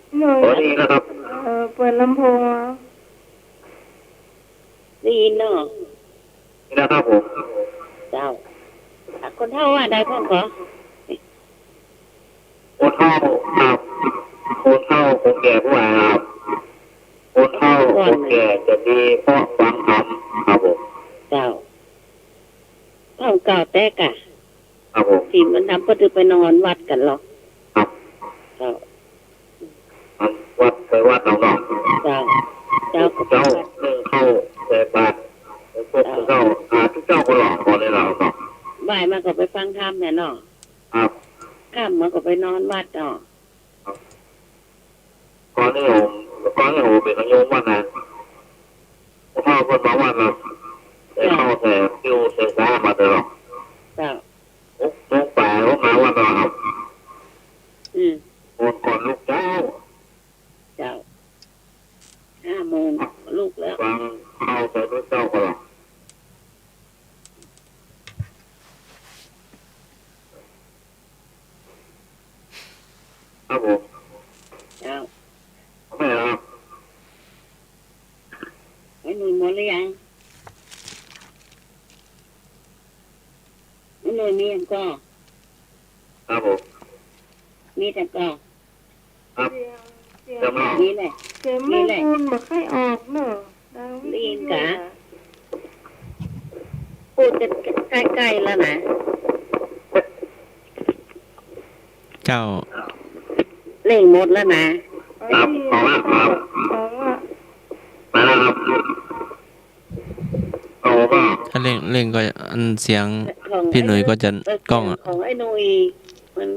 ไอ้หนุ่ย อ๋อ ได้ยินแล้วครับ เออ เปิดลำโพงเอา ได้ยินเนาะ ได้ยินแล้วครับผม เจ้า อ่ะ คนเฒ่าว่าใดพ่องก่อ คนเฒ่าครับ คนเฒ่าคนแก่ผู้ว่าครับ คนเฒ่าคนแก่จะดีเพราะฟังธรรมครับผม เจ้า เฒ่าเก่าแต๊กะ ครับผม ศีลมันธรรมเปิ้นถือไปนอนวัดกั๋นเหรอ ครับ เจ้า วัดไปวัดเอาเนาะ เจ้า เจ้า เจ้านึ่งข้าวใส่บาตร พวกเจ้า อ่า ตุ๊เจ้าก็หลอกก่อนเลยเหรอเนาะ บ่ายมาก็ไปฟังธรรมแหมเนาะ ครับ ค่ำมาก็ไปนอนวัดเนาะ ครับ ก่อนนี้ผม ก่อนนี้ผมเป๋นโยมวัดนะ พอเข้าวัดมาวัดนะ แต่เข้าแต่คิวแต่เช้ามาตลอด เจ้า หกโมงปลายผมมาวัดแล้วครับ อืม โอนก่อนลุกเจ้า เจ้า ห้าโมงลุกแล้ว ฟังเข้าแต่ตุ๊เจ้าก็หลอก ครับผม เจ้า ไม่ครับ ไอ้หนุ่ยหมดหรือยัง ไอ้หนุ่ยมียังก่อ ครับผม มีแต่ก่อ ครับ เสียง เสียง จำลอง นี่แหละ เสียงแม่บุญบ่ค่อยออกเนาะ ดังวิทยุ ได้ยินกะ พูดใกล้ๆ แล้วนะ เจ้า เล่งหมดแล้วนะ ครับ ออกแล้วครับ ออกแล้ว ไปแล้วครับ ออกแล้ว ถ้าเล่ง เล่งก็อันเสียง ของ พี่หนุ่ยก็จะ เออ ก้องอะ ของไอ้หนุ่ย มัน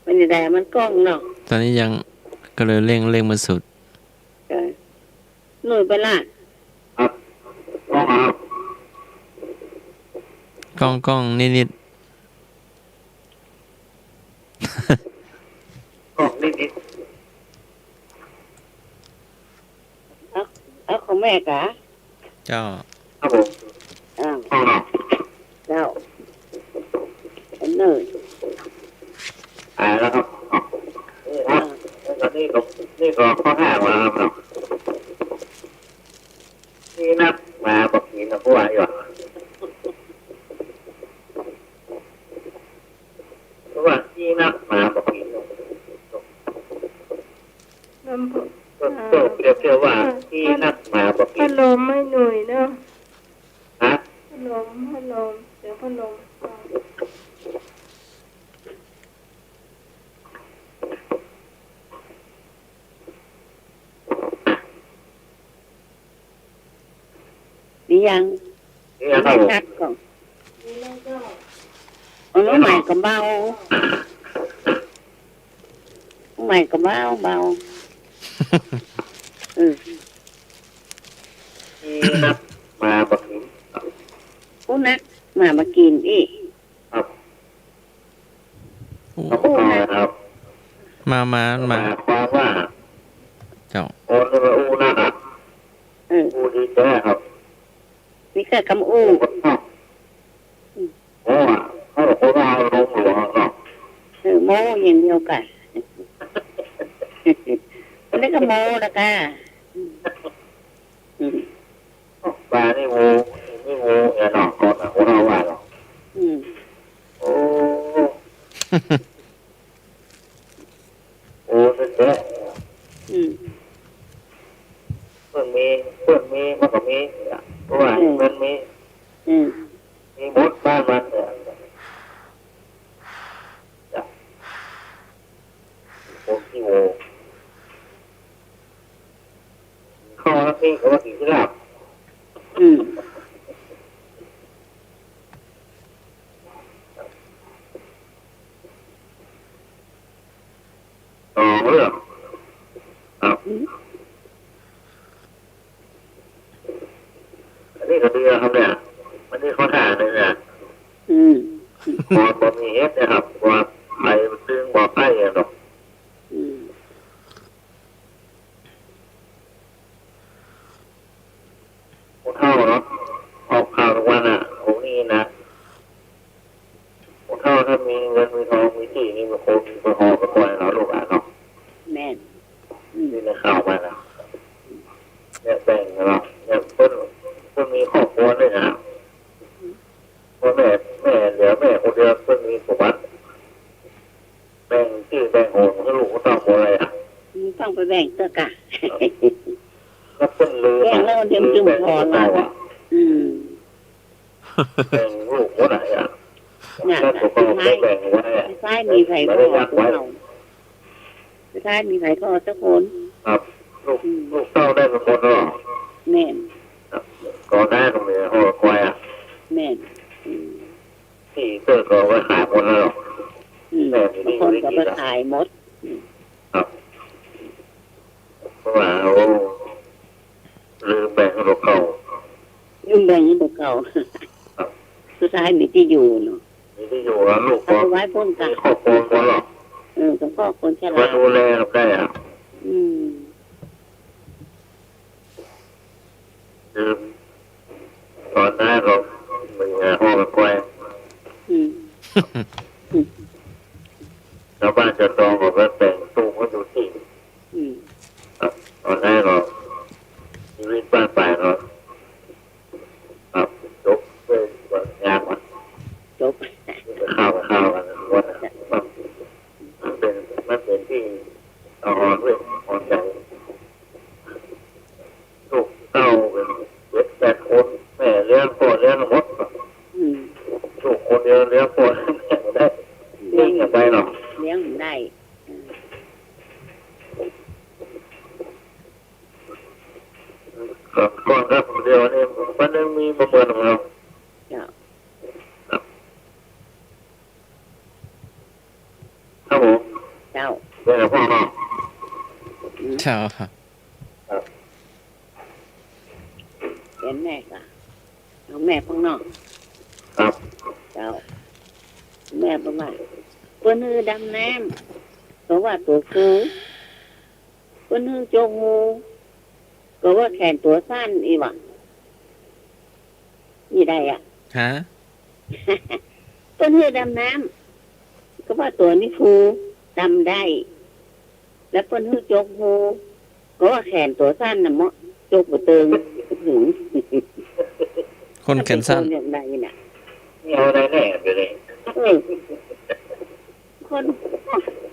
มันจะได้ มันก้องเนาะ ตอนนี้ยัง ก็เลยเล่ง เล่งมาสุด เออ หนุ่ยไปละ ครับ ก้องครับ ก้อง ก้องนิดๆ ก้องนิดๆ เอา เอาของแม่กะ เจ้า ครับผม อ้าว เจ้า อันเนิ่น อ่า แล้วครับ นี่ครับ แล้วก็นี่ก็ นี่ก็ข้อห้ามาแล้วครับ ตี้นักหมาบ่กิ๋นนะ เพราะว่าอยู่ เพราะว่าตี้นักหมาบ่กิ๋น ลำโพง ก็ อ่า ก็เปรียบเทียบว่า อ่า ตี้นักหมาบ่กิ๋น พัดลมไม่หน่อยเนาะ ฮะ พัดลม พัดลม เสียงพัดลม หรือยัง หรือยังครับผม ชัดก่อน เอาน้องใหม่ก็เบา น้องใหม่ก็เบาเบา เออ ตี้นักหมาบ่กิ๋น อู้นักหมาบ่กิ๋นอี้ ครับ อู้ ครับ มา มา มา หมายความว่า เจ้า คนที่มาอู้นั่นน่ะ เออ อู้ดีแต๊ครับ มีแค่กำอู้ อู้ครับ อืม โอ้ เขาบอกว่าเอาลงหลวงเนาะ เออ โม้อย่างเดียวกั๋น อันนี้ก็โม้ละก้า อืม อืม ปลานี่โว้ นี่โว้เนี่ยเนาะ ก่อนนะ โว้เท่าว่าเนาะ อืม โอ้ โอ้ แต๊ๆ อืม เปิ้นมี เปิ้นมี มันก็มีเนี่ย เพราะว่า อืม เปิ้นมี อืม มีหมดบ้านมันเนี่ย คนขี้โว้ ข้าวน้ำพริกก็ว่ากิ๋นขี้ลาบ อืม ต่อเรื่อง ครับ อืม อันนี้ก็ดีนะครับเนี่ย อันนี้ข้อห้าเลยเนี่ย อืม บ่ บ่มีเหตุนะครับ ว่าใผมันตึงบ่ใผอะเนาะ อืม ผู้เฒ่าเนาะ ออกข่าวทุกวันน่ะ พวกนี้นะ ผู้เฒ่าถ้ามีเงินมีทองมีตี้นี่มันคงไปห่อไปคอยเนาะ ลูกหลานเนาะ แม่น อืม นี่ในข่าวมานะ เนี่ยแบ่งเนาะ เนี่ยเปิ้น เปิ้นมีครอบครัวด้วยนะ พ่อแม่ แม่เหลือแม่คนเดียว เปิ้นมีสมบัติ แบ่งตี้แบ่งโหนหื้อลูกหื้อเต้าหมดเลยอะ อืม ต้องไปแบ่งเต๊อะกะ แล้วเปิ้นลืม แบ่งแล้วมันจะ ลืมแบ่ง พอ หื้อเต้าอะ อืม แบ่งลูกหมดอะ เนี่ย แล้วตัวก็ สุดท้าย แบ่งไว้อะ สุดท้ายมีใผก็ บ่ได้ยักไว้ เอา สุดท้ายมีใผก็เอาสักคน ครับ ลูก อืม ลูกเต้าได้ไปหมดแล้ว แม่น ครับ ก็ได้ตรงนี้ โอ้ ควายอะ แม่น อืม ตี้เปิ้นก็เอาไปขายหมดแล้ว อืม แม่น บางคนก็เอาไปขายหมด อืม ครับ เพราะว่า โอ้ ลืมแบ่งหื้อลูกเต้า ลืมแบ่งหื้อลูกเต้า ครับ สุดท้ายมีตี้อยู่เนาะ มีตี้อยู่แล้ว ลูกก็ เอาไปไว้ปู้นกะ มีครอบครัวหมดแล้ว เออ สงเคราะห์คนชรา มาดูแลกันได้อะ อืม คือตอนนั้นก็มีห้องกว้าง อืม ชาวบ้านชาวซองก็ไปแต่งตู้เขาอยู่ตี้ อืม ครับ ตอนนั้นก็ชีวิตบ้านปลายก็ ครับ จบด้วยความยากอะ จบ นี่ไปเข้า ไปเข้ากันทุกวันนะครับ มันเป็น มันเป็นตี้เอาอ่อนเว้ย อ่อนใจ ลูกเต้าเป็นเจ็ดแปดคน แม่เลี้ยงพ่อเลี้ยงหมด อืม ลูกคนเดียวเลี้ยงพ่อเลี้ยงแม่บ่ได้ เลี้ยง เลี้ยงบ่ได้หรอก เลี้ยงบ่ได้ อืม ครับ ก่อนครับ เดี๋ยวนี้วันหนึ่งมีประเมินของเรา เจ้า ครับ ครับผม เจ้า เดี๋ยวพ่อเนาะ อืม เจ้า ครับ เห็นแม่กะ เอาแม่ข้างนอก ครับ เจ้า แม่บอกว่า เปิ้นหื้อดำน้ำ ก็ว่าตั๋วฟู เปิ้นหื้อโจ๊กฮู ก็ว่าแขนตั๋วสั้นอี้หว่า นี่ได้อะ ฮะ เปิ้นหื้อดำน้ำ ก็ว่าตั๋วมีภูดำได้ แล้วเปิ้นหื้อจกภู ก็ว่าแขนตั๋วสั้นน่ะเนาะ จกบ่เติง หืม คนแขนสั้น ถ้าเป๋นคนอย่างใดน่ะ นี่เอาอะไรแน่เดี๋ยวนี้ เออ คน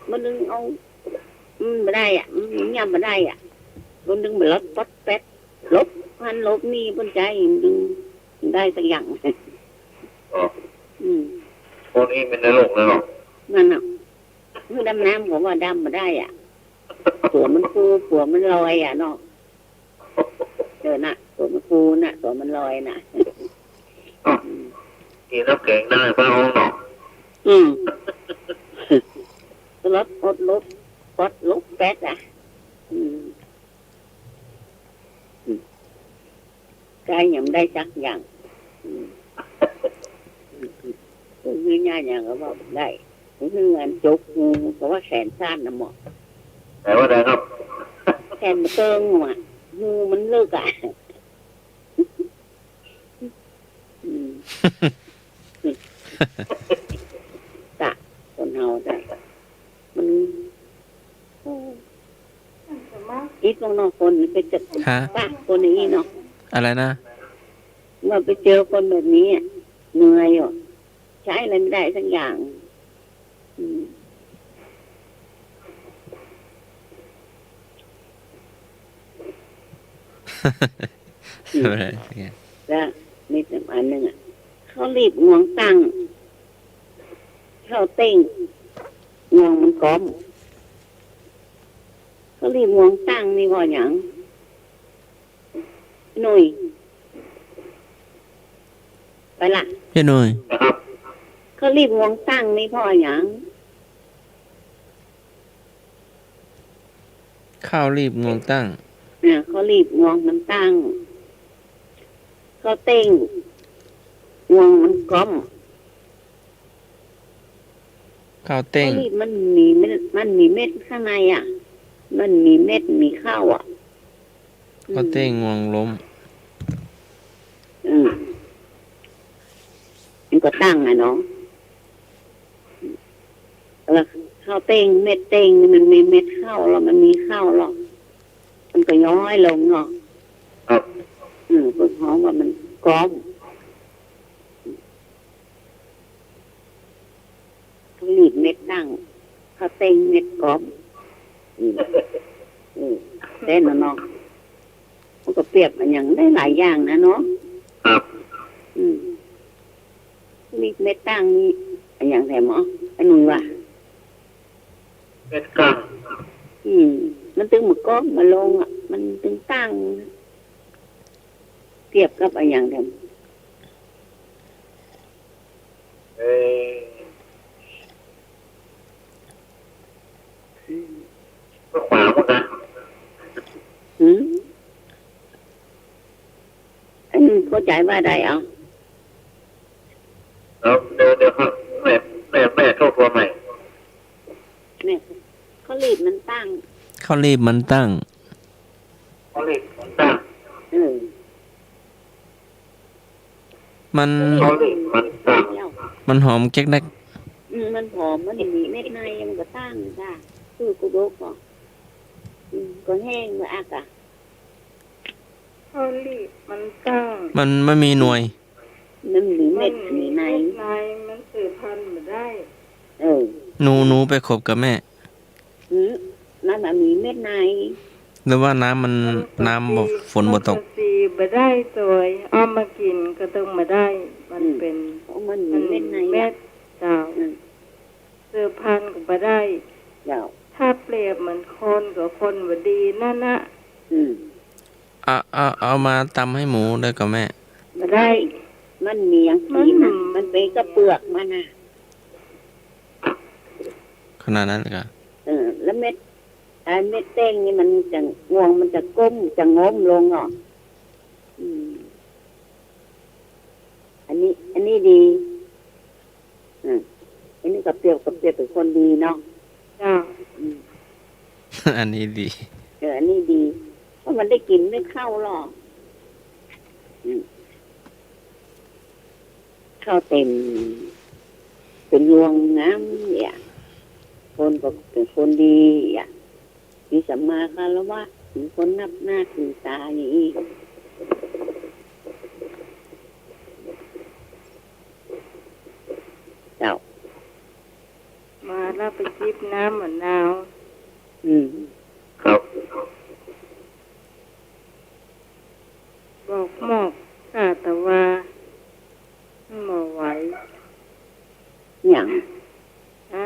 มันดึงเอา อืม บ่ได้อะ อืม ย่ำบ่ได้อะ มันดึงบ่ลดป๊อดแป๊ด หลบหั้นหลบนี่ เปิ้นใจ๊มันดึงได้สักอย่าง อ๋อ อืม คนนี้มันนรกเลยเนาะ นั่นน่ะ หื้อดำน้ำก็ว่าดำบ่ได้อะ ตั๋วมันปู ตั๋วมันลอยอะเนาะ เออน่ะ ตั๋วมันปูน่ะ ตั๋วมันลอยน่ะ กินน้ำแข็งได้ป้าฮ้องเนาะ อืม ลดอดลบ ป๊อดลบแป๊ดอะ อืม อืม ใจ๊ยังบ่ได้สักอย่าง อืม อืม อืม หื้อง่ายอย่างก็ว่าบ่ได้ หื้ออันจกภูก็ว่าแขนสั้นน่ะเนาะ แต่ว่าได้ครับ แขนบ่เติงอะ ภูมันลึกอะ อืม กะคนเฮาได้ มัน อิดพวกนอกคนไปเจอ ฮะ ปะคนอย่างนี้เนาะ อะไรนะ เมื่อไปเจอคนแบบนี้อะ เหนื่อยอ่ะ ใจ๊อะไรบ่ได้สักอย่าง อืม อืม อะไรเนี่ย แล้วมีอันหนึ่งอะ เขาลีบงวงตั้ง เขาเต้ง งวงมันก๊อม เขาลีบงวงตั้งนี่ว่าหยัง หนุ่ย ไปละ เจ้าหนุ่ย ครับ เขาลีบงวงตั้งนี่เพราะหยัง ข้าวลีบงวงตั้ง เนี่ย เขาลีบงวงมันตั้ง เขาเต้ง งวงมันก๊อม ข้าวเต้ง ข้าวลีบมันมีเม็ด มันมีเม็ดข้างในอะ มันมีเม็ด มีข้าวอะ ข้าวเต้ง อืม งวงล้ม อืม มันก็ตั้งอะเนาะ แล้วข้าวเต้ง เม็ดเต้งนี่มันมีเม็ดข้าวแล้ว มันมีข้าวแล้ว มันก็ย้อยลงเนาะ ครับ อืม เปิ้นฮ้องว่ามันก๊อม เขาลีบเม็ดตั้ง ข้าวเต้งเม็ดก๊อม อืม อืม แต่เนาะ มันก็เปรียบอะหยังได้หลายอย่างนะเนาะ ครับ อืม ลีบเม็ดตั้งนี่อะหยังแถมอ๋อ อะหนุ่ยว่า เม็ดตั้ง อืม มันตึงบ่ก๊อมบ่ลงอะ มันตึงตั้ง เปรียบกับอะหยังแถม เอ่อ อืม ก็ขวาหมดนะ หืม อันเข้าใจ๋ว่าใดเอา เดี๋ยว เดี๋ยว เดี๋ยวครับ แม่ แม่ แม่โทษตัวใหม่ เนี่ย ข้าวลีบมันตั้ง ข้าวลีบมันตั้ง ข้าวลีบมันตั้ง เออ มัน ข้าวลีบมันตั้ง มันหอมแก๊กแก๊ก อืม มันหอม มันมีเม็ดใน มันก็ตั้งจ้ะ คือกูดกอ่ะ อืม ก็แห้งก็อักอ่ะ ข้าวลีบมันตั้ง มันไม่มีหน่วย มันมีเม็ด มันมี มีใน เม็ดใน มันสืบพันธุ์บ่ได้ เออ หนู หนูไปคบกับแม่ อืม มันบ่มีเม็ดใน หรือว่าน้ำมัน มันก็ น้ำบ่ สี ฝนบ่ตก มันก็สีบ่ได้โตย เอามากิ๋นก็ตึงบ่ได้ มัน อืม เป๋น เพราะมันมี มันมี เม็ดใน เม็ด อ่ะ เจ้า อืม สืบพันธุ์ก็บ่ได้ เจ้า ถ้าเปรียบเหมือนคนกับคนบ่ดีนั่นนะ อืม เอา เอา เอามาตำให้หมูได้ก่อแม่ บ่ได้ มันมีหยังกิ๋นนะ มันมี มันเป๋นกะเปือกมันน่ะ ขนาดนั้นเลยก่อ เออ แล้วเม็ด ไอ้เม็ดเต้งนี่มันจะ งวงมันจะก้ม จะง้มลงอ่ะ อืม อันนี้ อันนี้ดี อืม อันนี้กะเปรียบ กะเปรียบเป๋นคนดีเนาะ เจ้า อืม อันนี้ดี เออ อันนี้ดี เพราะมันได้กิ๋นเม็ดข้าวหรอก อืม ก็เต็ม เป๋นหลวงงามเนี่ย คนก็เป๋นคนดีอ่ะ มีสัมมาคารวะ เป๋นคนนับหน้าถือต๋าอย่างอี้ เจ้า มาแล้วไปจิบน้ำมะนาว อืม ครับ บอกหมอก กาตะวา บ่ไหว หยัง ฮะ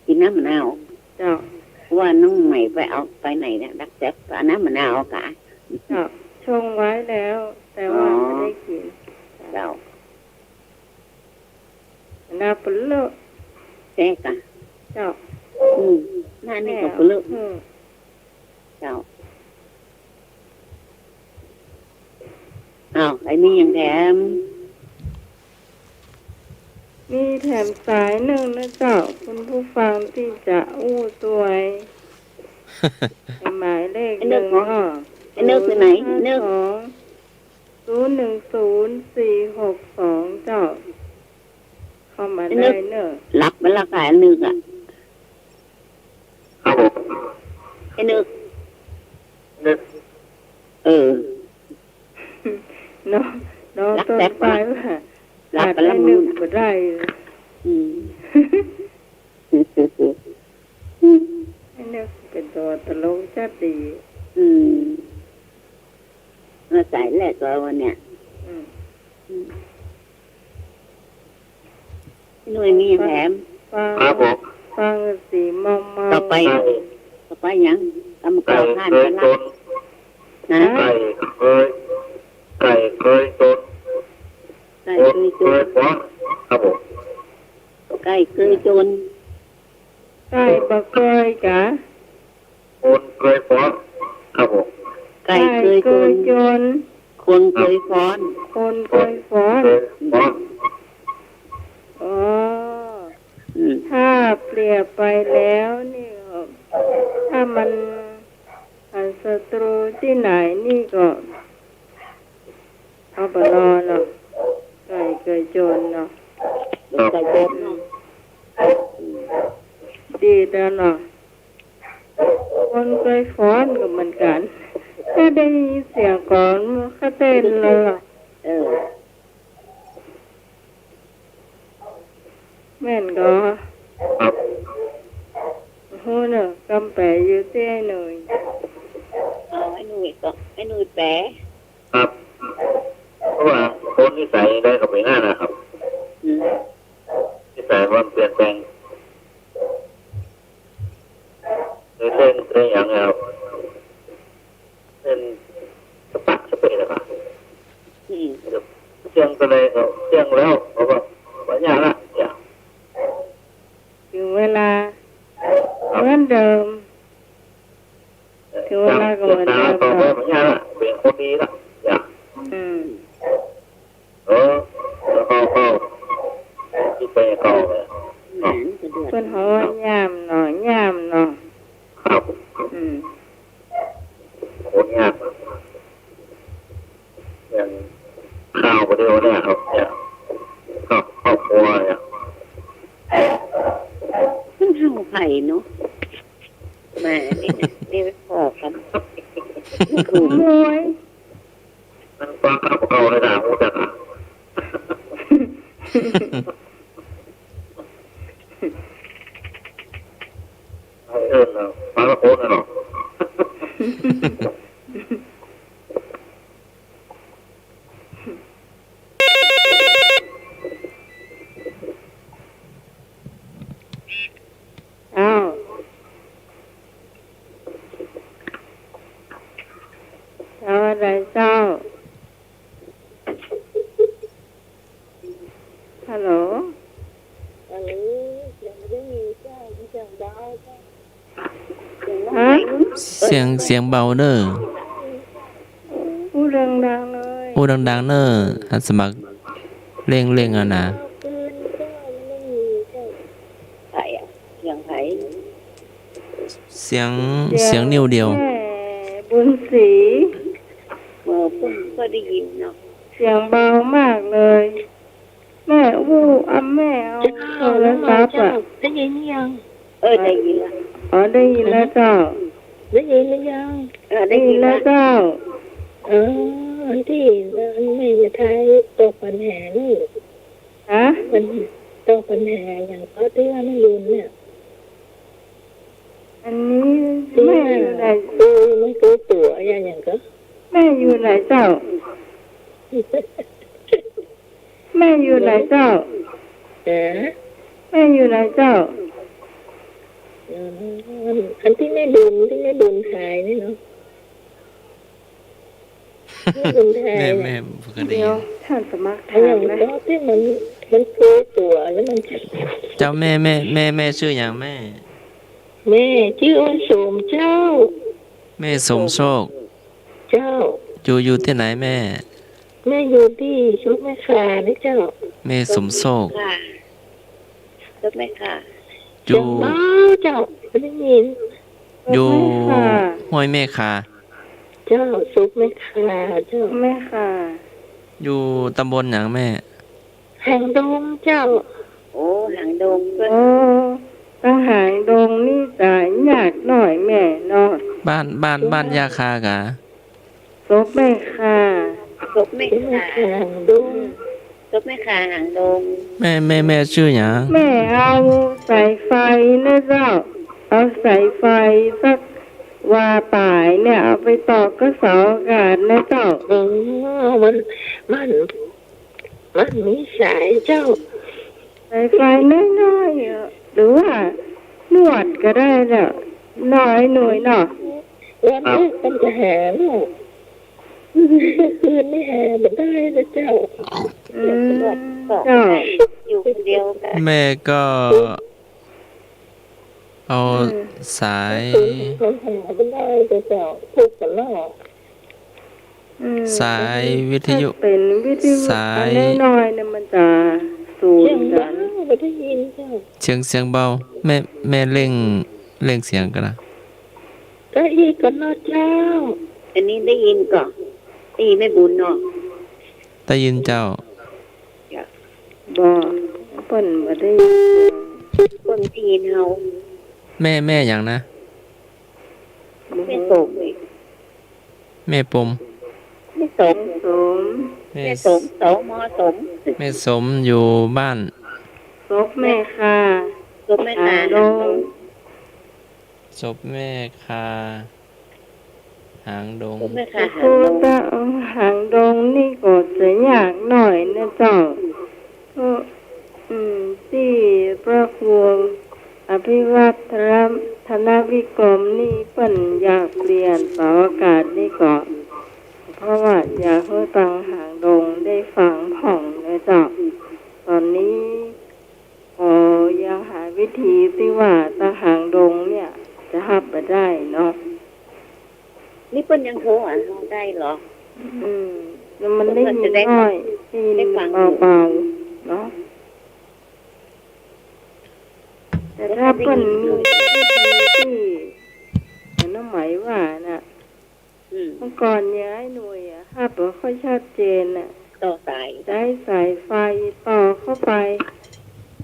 กิ๋นน้ำมะนาว เจ้า ว่าน้องใหม่ไปเอาไปไหนเนี่ย ดักแจ๊บ เอาน้ำมะนาวกะ เจ้า ชงไว้แล้ว แต่ว่า อ๋อ ไม่ได้กิ๋น เจ้า น้ำปะเลอะ แจ๊กะ เจ้า อืม หน้านี่ก็ปะเลอะ อืม เจ้า อ้าว ไอ้นี่ยังแถม มีแถมสายนึ่งนะเจ้า คุณผู้ฟังตี้จะอู้ตวย หมายเลข ไอ้นึก นึ่ง เนาะ เนาะ ไอ้นึกอยู่ไหน ไอ้นึก ศูนย์ห้าสอง ศูนย์หนึ่งศูนย์ สี่หกสอง เจ้า เข้ามา ไอ้นึก ได้เนอะ หลับไปละกะไอ้นึกอะ ครับผม ไอ้นึก นึก เออ น้อง น้อง หลับ ต้น แป๊บ ปายว่า หลับ ขาด ไปละ ไอ้นึก มึง บ่ได้ อืม ไอ้นึกเป๋นตั๋วตลกจัดดี อืม มาสายแรกก็วันเนี้ย อืม อืม หน่วยมีแถม ฟัง ครับผม ฟังสีเมาๆ ต่อไป ครับ ต่อไปหยัง กรรมกร ไก่ ผ่าน เกย ไปละ จน นะ ไก่เกย ไก่เกยจน ไก่เกยจน คนเกยฟ้อน ครับผม ไก่เกยจน ไก่บ่เกยกะ คนเกยฟ้อน ครับผม ไก่เกยจน ไก่เกยจน คนเกยฟ้อน คนเกยฟ้อน เกยฟ้อน อ๋อ อืม ถ้าเปรียบไปแล้วนี่ก็ ถ้ามัน อันศัตรูตี้ไหนนี่ก็ เอาบ่รอดเนาะ ไก่เกยจนเนาะ ไก่จนเนาะ ดีแล้วเนาะ คนเกยฟ้อนก็เหมือนกั๋น ถ้าได้ยินเสียงก่อนมันก็เต้นแล้วเนาะ เออ แม่นก่อ ครับ โอ้โหเนาะ กำแปลอยู่ตี้ไอ้หนุ่ย เอาไอ้หนุ่ยก่อ ไอ้หนุ่ยแปล ครับ เพราะว่าคนนิสัยใดก็เป๋นอย่างนั้นนะครับ อืม นิสัยมันเปลี่ยนแปลง เคยเล่นเคยหยังครับ เล่นสะปะสะเปะเลยครับ อืม เสี่ยงไปเลยครับ เสี่ยงแล้ว เพราะว่าบ่ยากละ เนี่ย ถึงเวลา ครับ เหมือนเดิม ถึงเวลาก็เหมือนเดิม ต่อไปบ่ยากละ เป๋นคนดีละ เนี่ย อืม เออ แล้วก็ ก็ ที่ไปต่อเลย เปิ้นฮ้องว่าย่ามเนาะ ย่ามเนาะ ครับ อืม โอ้ ย่าม อย่างข้าวก็เดียวเนี่ยครับ เนี่ย ครอบ ครอบครัวเนี่ย เพิ่นเฮาไผเนาะ มานี่นะ นี่ไปพ้อกั๋น ขโมย มันฟังข้าวเก่าเลยนะ ฮู้จักอะ เออ ฟังแล้วโคตรเลยเนาะ อ้าว เจ้าอะไรเจ้า ฮัลโหล ฮัลโหล เสียงบ่ได้ยินเจ้า เสียงเบาเจ้า ฮะ เสียง เสียงเบาเน่อ อู้ดังๆ เลย อู้ดังๆ เน่อ อาสาสมัคร เร่งๆ เอานะ เสียงใผ เสียง เสียง เสียงนิวเดียว แม่บุญศรี เออ เปิ้นก็ได้ยินเนาะ เสียงเบามากเลย แม่อู้ อ่ะ แม่เอา เจ้า โทรศัพท์ เจ้า อ่ะ ได้ยินยัง เออ ได้ยินละ อ๋อ ได้ยินแล้วเจ้า ได้ยินหรือยัง เออ ได้ยินละ ได้ยินแล้วเจ้า เออ อันตี้ อันแม่จะถามตอบปัญหานี่ ฮะ มันตอบปัญหาอย่างก็ตี้ว่าแม่บุญเนี่ย อันนี้ ตี้ แม่อยู่ไหน เออ มันคือตั๋วอย่าง อย่างก็ แม่อยู่ไหนเจ้า แม่อยู่ไหนเจ้า เออ แม่อยู่ไหนเจ้า เออ อันตี้แม่บุญ ตี้แม่บุญถามนี่เนาะ แม่บุญถาม แม่ แม่บ่เคยได้ยิน เดี๋ยว ท่านสมัคร อันอย่าง ถามนะ ก็ตี้มัน มันคือตั๋วแล้วมัน เจ้า แม่ แม่ แม่ แม่จื้อหยังแม่ แม่จื้อสมเจ้า แม่สมโชค เจ้า อยู่ อยู่ตี้ไหนแม่ แม่อยู่ตี้สุขแม่ข่านี่เจ้า แม่สมโชค ค่ะ สุขแม่ข่า อยู่ เจ้า เจ้า ได้ยิน อยู่ สุขแม่ข่า ห้วยแม่ข่า เจ้า สุขแม่ข่า เจ้า แม่ข่า อยู่ตำบลหยังแม่ หางดงเจ้า โอ้ หางดง โอ้ ตางหางดงนี่จะยากหน่อยแม่เนาะ บ้าน บ้าน บ้านย่าข่ากะ ศพแม่ข่า ศพแม่ข่า หางดง ศพแม่ข่าหางดง แม่ แม่ แม่จื้อหยัง แม่เอาสายไฟนะเจ้า เอาสายไฟสักวาป๋ายเนี่ย เอาไปต่อกับเสาอากาศนะเจ้า อ๋อ มัน มัน มันมีสายเจ้า สายไฟน้อยๆ อ่ะ หรือว่าลวดก็ได้เนาะ น้อยหน่วยเนาะ วันแรกมันจะหาเนาะ คืนนี้หาบ่ได้นะเจ้า อืม เจ้า อยู่คนเดียวกัน แม่ก็ เอา อืม สาย เขาหาบ่ได้เจ้า ทุกข์กันแล้ว อืม สายวิทยุ ถ้าเป๋นวิทยุ สาย อันน้อยๆ เนี่ยมันจะสูญ เสียงเบา กัน บ่ได้ยินเจ้า เสียง เสียงเบา แม่ แม่เร่ง เร่งเสียงก่อนนะ ได้ยินก่อนเนาะเจ้า อันนี้ได้ยินก่อน ได้ยินแม่บุญเนาะ ได้ยินเจ้า บ่ เปิ้นบ่ได้ยิน เปิ้นได้ยินเฮา แม่ แม่หยังนะ แม่สม แม่ปม แม่สม แม่สม แม่ แม่สม สม สม แม่สมอยู่บ้าน ศพแม่ข่า ศพแม่ข่า หางดง ศพแม่ข่า หางดง ศพแม่ข่า หางดง ก็จะเอาหางดงนี่ก็จะยากหน่อยนะเจ้า ก็ อืม ตี้พระครูอภิวัฒนธนวิกรมนี่เปิ้นอยากเปลี่ยนเสาอากาศนี่ก็ เพราะว่าอยากหื้อตางหางดงได้ฟังพ่องนะเจ้า ต๋อนนี้ ก็ยังหาวิธีตี้ว่าตางหางดงเนี่ยจะฮับบ่ได้เนาะ นี่เปิ้นยังโทรหาเฮาได้เหรอ อืม แล้วมันได้ยินน้อย ได้ยินเบาๆ เนาะ แต่ถ้าเปิ้นมีวิธีตี้ เหมือนน้องไหมว่าน่ะ อืม เมื่อก่อนเนี่ยไอ้หน่วยอะ ฮับบ่ค่อยชัดเจนน่ะ ต่อสาย ใจ๊สายไฟต่อเข้าไป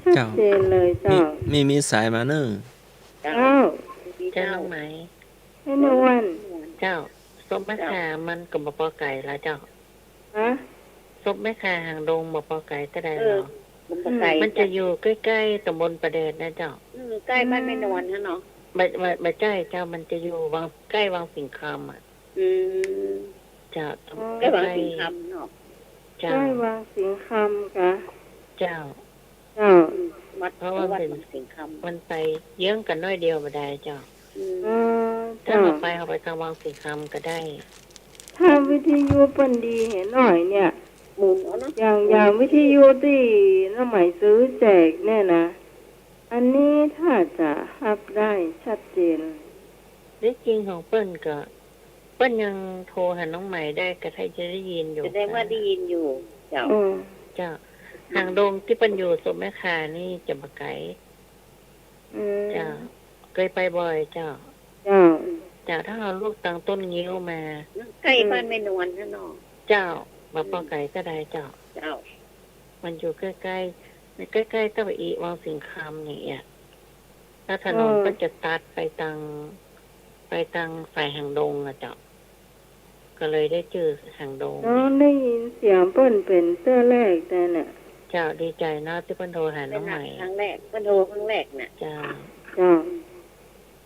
ชัดเจนเลยเจ้า มี มี มีสายมาเนิ่ง เจ้า เจ้า เจ้าน้องไหม แม่นวล เจ้า ศพแม่ข่ามันก็บ่ปอไก๋ละเจ้า ฮะ ศพแม่ข่าหางดงบ่ปอไก๋เต้าใดหรอ เออ บ่ปอไก๋ มันจะอยู่ใก้ๆ ต๋ำบลป่าแดดนะเจ้า อืม ใก้บ้านแม่นวลหั้นเนาะ บ่ บ่ บ่ใจ้เจ้า มันจะอยู่วัง ใก้วังสิงห์คำอะ อืม เจ้า อ๋อ ใก้วังสิงห์คำเนาะ เจ้า ใก้วังสิงห์คำกะ เจ้า เจ้า วัด เพราะว่ามันเป๋น วัดวังสิงห์คำ มันไปเยื้องกั๋นน้อยเดียวบ่ได้เจ้า อืม อ๋อ ถ้า เจ้า เฮาไป เฮาไปตางวังสิงห์คำก็ได้ ถ้าวิทยุเปิ้นดีแหหน่อยเนี่ย หมุนเอาเนาะ อย่าง อย่างวิทยุตี้น้องไหมซื้อแจกเนี่ยนะ อันนี้ถ้าจะฮับได้ชัดเจน ได้จริงของเปิ้นก็ เปิ้นยังโทรหาน้องไหมได้ ก็ถ้าจะได้ยินอยู่ แสดงว่าได้ยินอยู่ เจ้า อืม เจ้า หางดงตี้เปิ้นอยู่ศพแม่ข่านี่จะบ่ไก๋ อืม เจ้า เกยไปบ่อยเจ้า เจ้า เจ้า ถ้าเฮาลุกตางต้นงิ้วมา ใก้บ้านแม่นวลหั้นเนาะ เจ้า บ่ปอไก๋เต้าใดเจ้า เจ้า มันอยู่ใก้ๆ ใก้ๆ เต้าอี้ วังสิงห์คำอย่างเงี้ย แล้วถนน เออ ก็จะตัดไปตาง ไปตางสายหางดงอะเจ้า ก็เลยได้จื้อหางดง น้องได้ยินเสียงเปิ้นเป๋นเตื้อแรกแต่น่ะ เจ้า ดีใจ๋เนาะ ตี้เปิ้นโทรหาน้องใหม่ ครั้งแรก เปิ้นโทรครั้งแรกน่ะ เจ้า เจ้า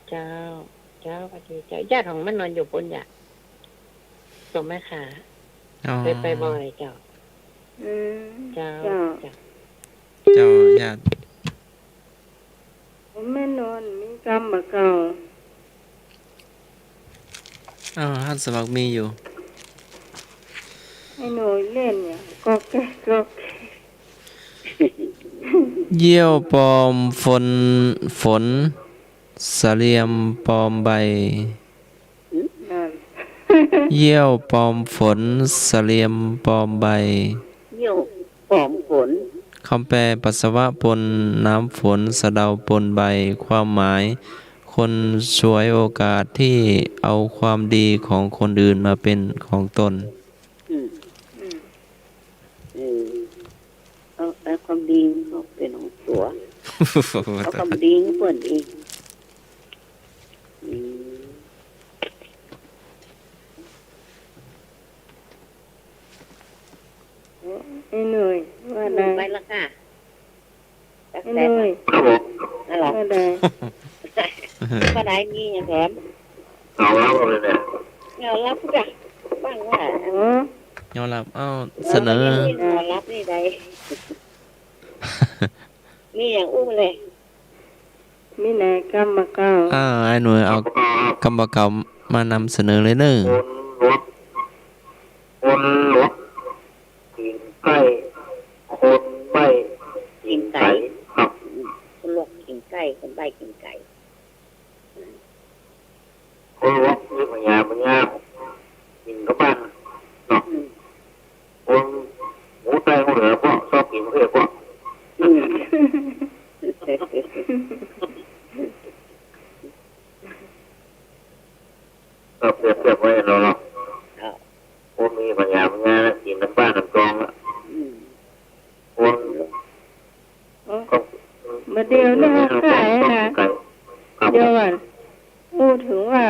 เจ้า เจ้า สวัสดีเจ้า ญาติของแม่นวลอยู่ปู๊นเยียะ ส่งแม่ค่ะ อ๋อ เคยไปบ่อยเจ้า อืม เจ้า เจ้า เจ้า เจ้า ญาติ แม่นวลมีกำบ่าเก่า อ้าว ฮัดสมัครมีอยู่ ไอ้หน่วยเล่นเนี่ย ก๊อกแก๊กก๊อกแก๊ก เยี่ยวปลอมฝน ฝน สะเลียมปลอมใบ หืม นั่น เยี่ยวปลอมฝน สะเลียมปลอมใบ เยี่ยวปลอมฝน คำแปล ปัสสาวะปนน้ำฝน สะเดาปนใบ ความหมาย คนฉวยโอกาสที่เอาความดีของคนอื่นมาเป็นของตน อืม อืม เออ เอา เอาความดีเขาเป๋นของตั๋ว เอาความดีของเปิ้นเอง อืม ไอ้หน่วย ว่าได ไปละค่ะ ไอ้หน่วย ครับผม ฮัลโหล ว่าได ว่าได มีหยังแถม เอาละเลยเนี่ย เอาละจ้ะ บ้างว่า อ๋อ เอาละ เอา เสนอ เอาละนี่ได้ มีอย่างอู้เลย มีไหนกำบ่าเก่า อ่า ไอ้หน่วยเอากำบ่าเก่ามานำเสนอเลยเน่อ คนหลวก คนหลวก กิ๋งไก่ คนใบ้ กิ๋งไก๋ กิ๋งไก๋ ครับ อืม คนหลวกกิ๋งไก่ คนใบ้กิ๋งไก๋ คนหลวกมีปัญญา ปัญญา กิ๋นกับบ้านเนาะ อืม คนหมูใต้หมูเหนือก็ชอบกิ๋นเผ็ดก็ อืม ก็เปรียบเทียบไว้เนาะ ครับ คนมีปัญญา ปัญญา กิ๋นน้ำบ้านน้ำจองละ อืม คน เออ ก็ บ่าเดี่ยวนี้เขาก้ายนะ ครับ เดี๋ยวก่อน อู้เถิงว่า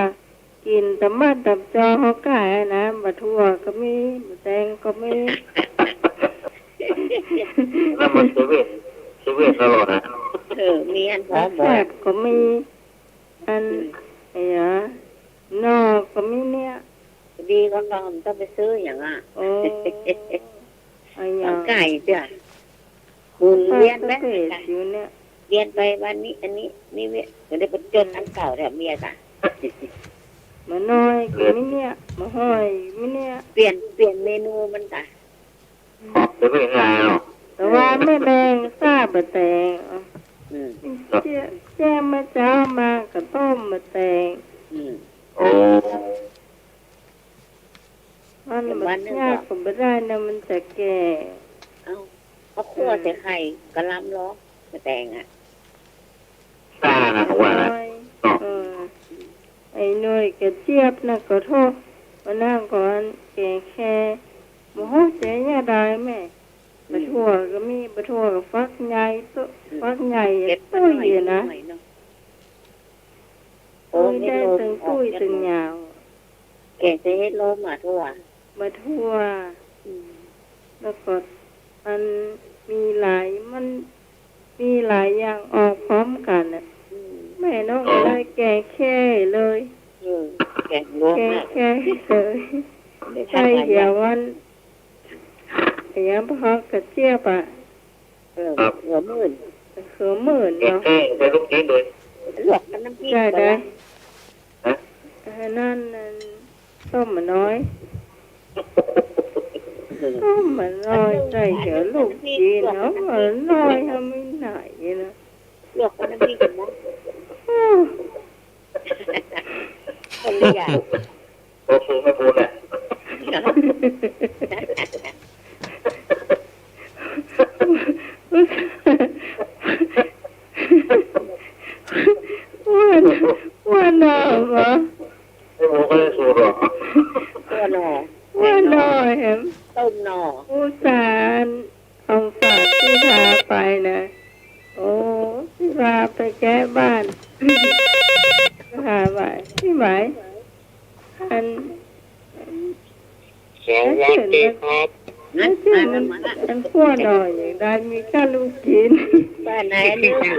กิ๋นตำบ้านตำจองเขาก้ายนะ บ่าถั่วก็มี บ่าแตงก็มี นั่นมันเซเว่น เซเว่นตลอดนะ เออ มีอันพอหมด แซ่บก็มี อัน อืม ไอ้หยัง หน่อก็มีเนี่ย ดีก็ต้อง ต้องไปซื้ออย่างอ่ะ โอ้ ไอ้หยัง ไก่จ้ะ หมุนเวียนไป ป้าก็เกลียดอยู่เนี่ย เวียนไปวันนี้ อันนี้ นี่เวียน ก็ได้ไปจนอันเก่าแถมเมียจ้ะ บ่าน้อยก็มีเนี่ย บ่าห้อยมีเนี่ย เปลี่ยน เปลี่ยนเมนูมันจ้ะ เดี๋ยวไปหาเอา แต่ว่าแม่แดงซ่าบ่าแตง อืม แจ้ แจ้มื้อเจ๊ามาก็ต้มบ่าแตง อืม โอ้ มันบ่า วันหนึ่งก็ ยากก็บ่ได้นะ มันจะแก่ เอ้า เขาคั่วใส่ไข่กะหล่ำเหรอ บ่าแตงอ่ะ ซ่านะ ว่านะ เนาะ เออ ไอ้หน่วยกระเจี๊ยบนะ ขอโทษ วันนั้นก่อนแกงแค่ บ่ฮู้จะเยียะใดแม่ อืม บ่าถั่วก็มี บ่าถั่วก็ฟักใหญ่โต อืม ฟักใหญ่ เก็บมาหน่อย โตเยอะนะ หน่อยเนาะ โอ้ เอ้ย เฮ็ด ได้ ลม ตึง ออก ตุ้ย เฮ็ด ตึง ลม ยาว แกงใส่เฮ็ดลมบ่าถั่ว บ่าถั่ว อืม แล้วก็มันมีหลาย มัน มีหลายอย่างออกพร้อมกั๋นน่ะ อืม แม่น้องก็เลยแกงแค่เลย เออ แกงรวม แกงแค่เลย ได้ ใส่ หลายอย่าง เดี๋ยววัน เดี๋ยวพอกระเจี๊ยบอ่ะ เออ ครับ หัวหมื่น หัวหมื่นเนาะ แกงแค่ ใส่ลูกชิ้นเลย ลวกกับน้ำพริก ใช่ ก็ได้ ได้ ฮะ อันนั้น นั่น ต้มบ่าน้อย ต้มบ่าน้อย ใส่เดี๋ยวลูกชิ้นเนาะ บ่าน้อย ทำไม่ไหนนะ ลวกกับน้ำพริกนะ อ้าว คนละอย่าง โอเค ไม่พูดแหละ ว่า ว่าหน่อบ่า ไม่พูดก็ได้สูตรหรอก ว่าหน่อ ว่าหน่อแหม ต้มหน่อ อุตส่าห์ เอาฝากตี้พาไปนะ โอ้ ตี้พาไปแก้บ้าน พาไปตี้ไหน อัน สวัสดีครับ ไอ้เจ้ามัน มันขั้วหน่อยอย่างใดมีก้านลูกจีน บ้านไหนอันนี้น่ะ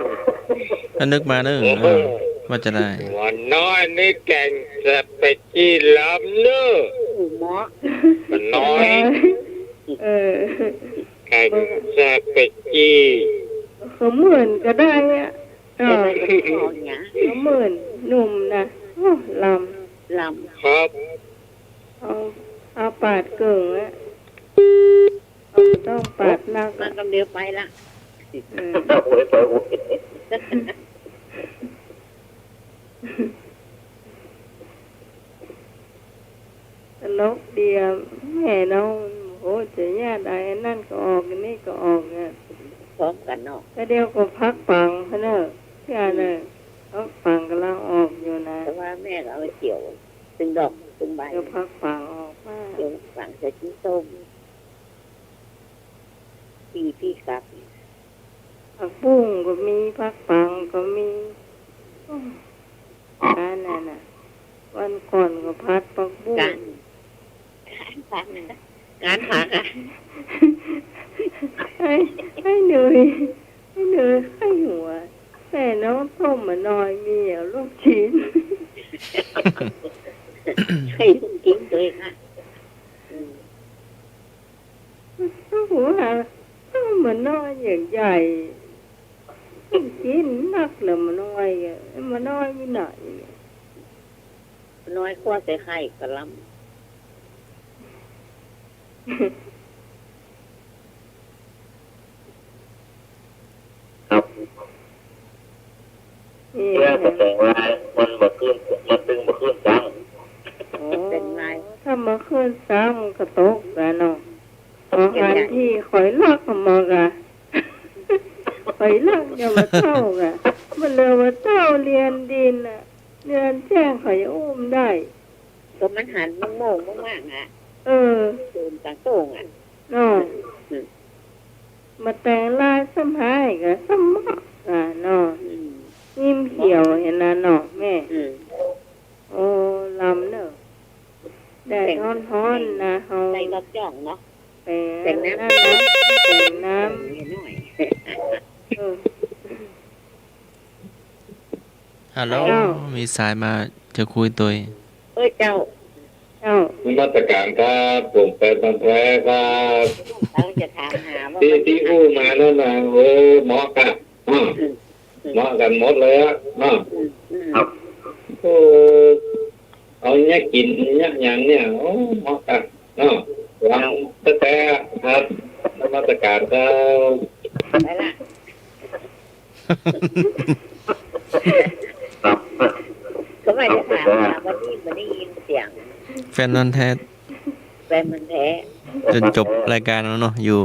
อันนึกมาเนอะ เออ เออ ว่าจะได้ ว่าน้อยนี่แก่งสเปกกี้ลำเนอะ อู้เหมาะ ว่าน้อย เออ แก่งสเปกกี้ เขาเหมือนก็ได้อะ เออ เดี๋ยวมันจะออกเนี่ย เขาเหมือนหนุ่มนะ โอ้ ลำ ลำ ครับ เอา เอาปาดเกิ่งอะ เอาต้องปาดนัก มา อะ กำเดียวไปละ เออ โอ้ย ไปโอ้ย ตลกดีอะ แม่เนาะ โอ้ จะยาดาย อันนั้นก็ออก อันนี้ก็ออกอะ พร้อมกั๋นเนาะ แต่เดี๋ยวก็ผักปังเขาเนอะ ที่อันน่ะ อืม ผักปังก่ำลังออกอยู่นะ แต่ว่าแม่ก็เอาไปเกี่ยว ตึงดอก ตึงใบ เดี๋ยวผักปังออกมา เกี่ยวผักปังใส่กิ๋นส้ม ปี๋พี่กลับ ผักบุ้งก็มี ผักปังก็มี อืม อันนั้นน่ะ วันก่อนก็ผัดผักบุ้ง ก๋าน ก๋านผักอะ ก๋านผักอะ ไอ้ ไอ้หนุ่ย ไอ้หนุ่ย ไอ้หัว แม่น้องต้มมาหน่อย มีเอาลูกจีน ไอ้ลูกจีนตวยค่ะ อืม โอ้โห หา มันน้อยใหญ่ๆ กิ๋นนักแล้วมันน้อยอะ มันน้อยมีไหน มันน้อยคั่วใส่ไข่กะลำ ครับ นี่ เพื่อจะแต่งลาย มันบ่ขึ้น มันตึงบ่ขึ้นตังค์ โอ้ แต่งลาย ถ้าบ่ขึ้นตังค์มันก็ตกแล้วเนาะ พอหันทีข่อยลักมันมากะ ข่อยลักเนี่ยมาเจ้ากะ มันเลยว่าเจ้าเรียนดินน่ะ เรียนแจ้งข่อยอุ้มได้ ก็มันหันมันโม่งมากๆ อะ เออ ตูมตังโต้งอะ เนาะ อืม มาแต่งลายซ้ำหายกะซ้ำเหมาะกะเนาะ อืม ยิ้มเขียวหั้นนะเนาะแม่ อืม โอ้ ลำเนอะ แดดฮ้อนๆ นะ เฮา ใส่ดอกจ้องเนาะ แต่ง แต่งน้ำ นั่นนะ แต่งน้ำ แต่งน้อย เออ ฮัลโหล ฮัลโหล มีสายมาจะคุยตวย เอ้ย เจ้า เจ้า นมัสการครับ ผมแฟนพันธุ์แท้ครับ เขาจะถามหาว่า ตี้ ตี้อู้มานั่นนะ โอ้ เหมาะกะ อืม อืม เหมาะกั๋นหมดเลยอะเนาะ อืม อืม ครับ โอ้ เอาเนี่ยกิ๋นเนี่ยหยังเนี่ย โอ้ เหมาะกะเนาะ หวังแต๊ๆ ครับ นมัสการครับ ไปละ ครับ เขาว่าจะถามหา วันนี้บ่ได้ยินเสียง แฟนพันธุ์แท้ แฟนพันธุ์แท้ จ๋นจบรายก๋านแล้วเนาะ อยู่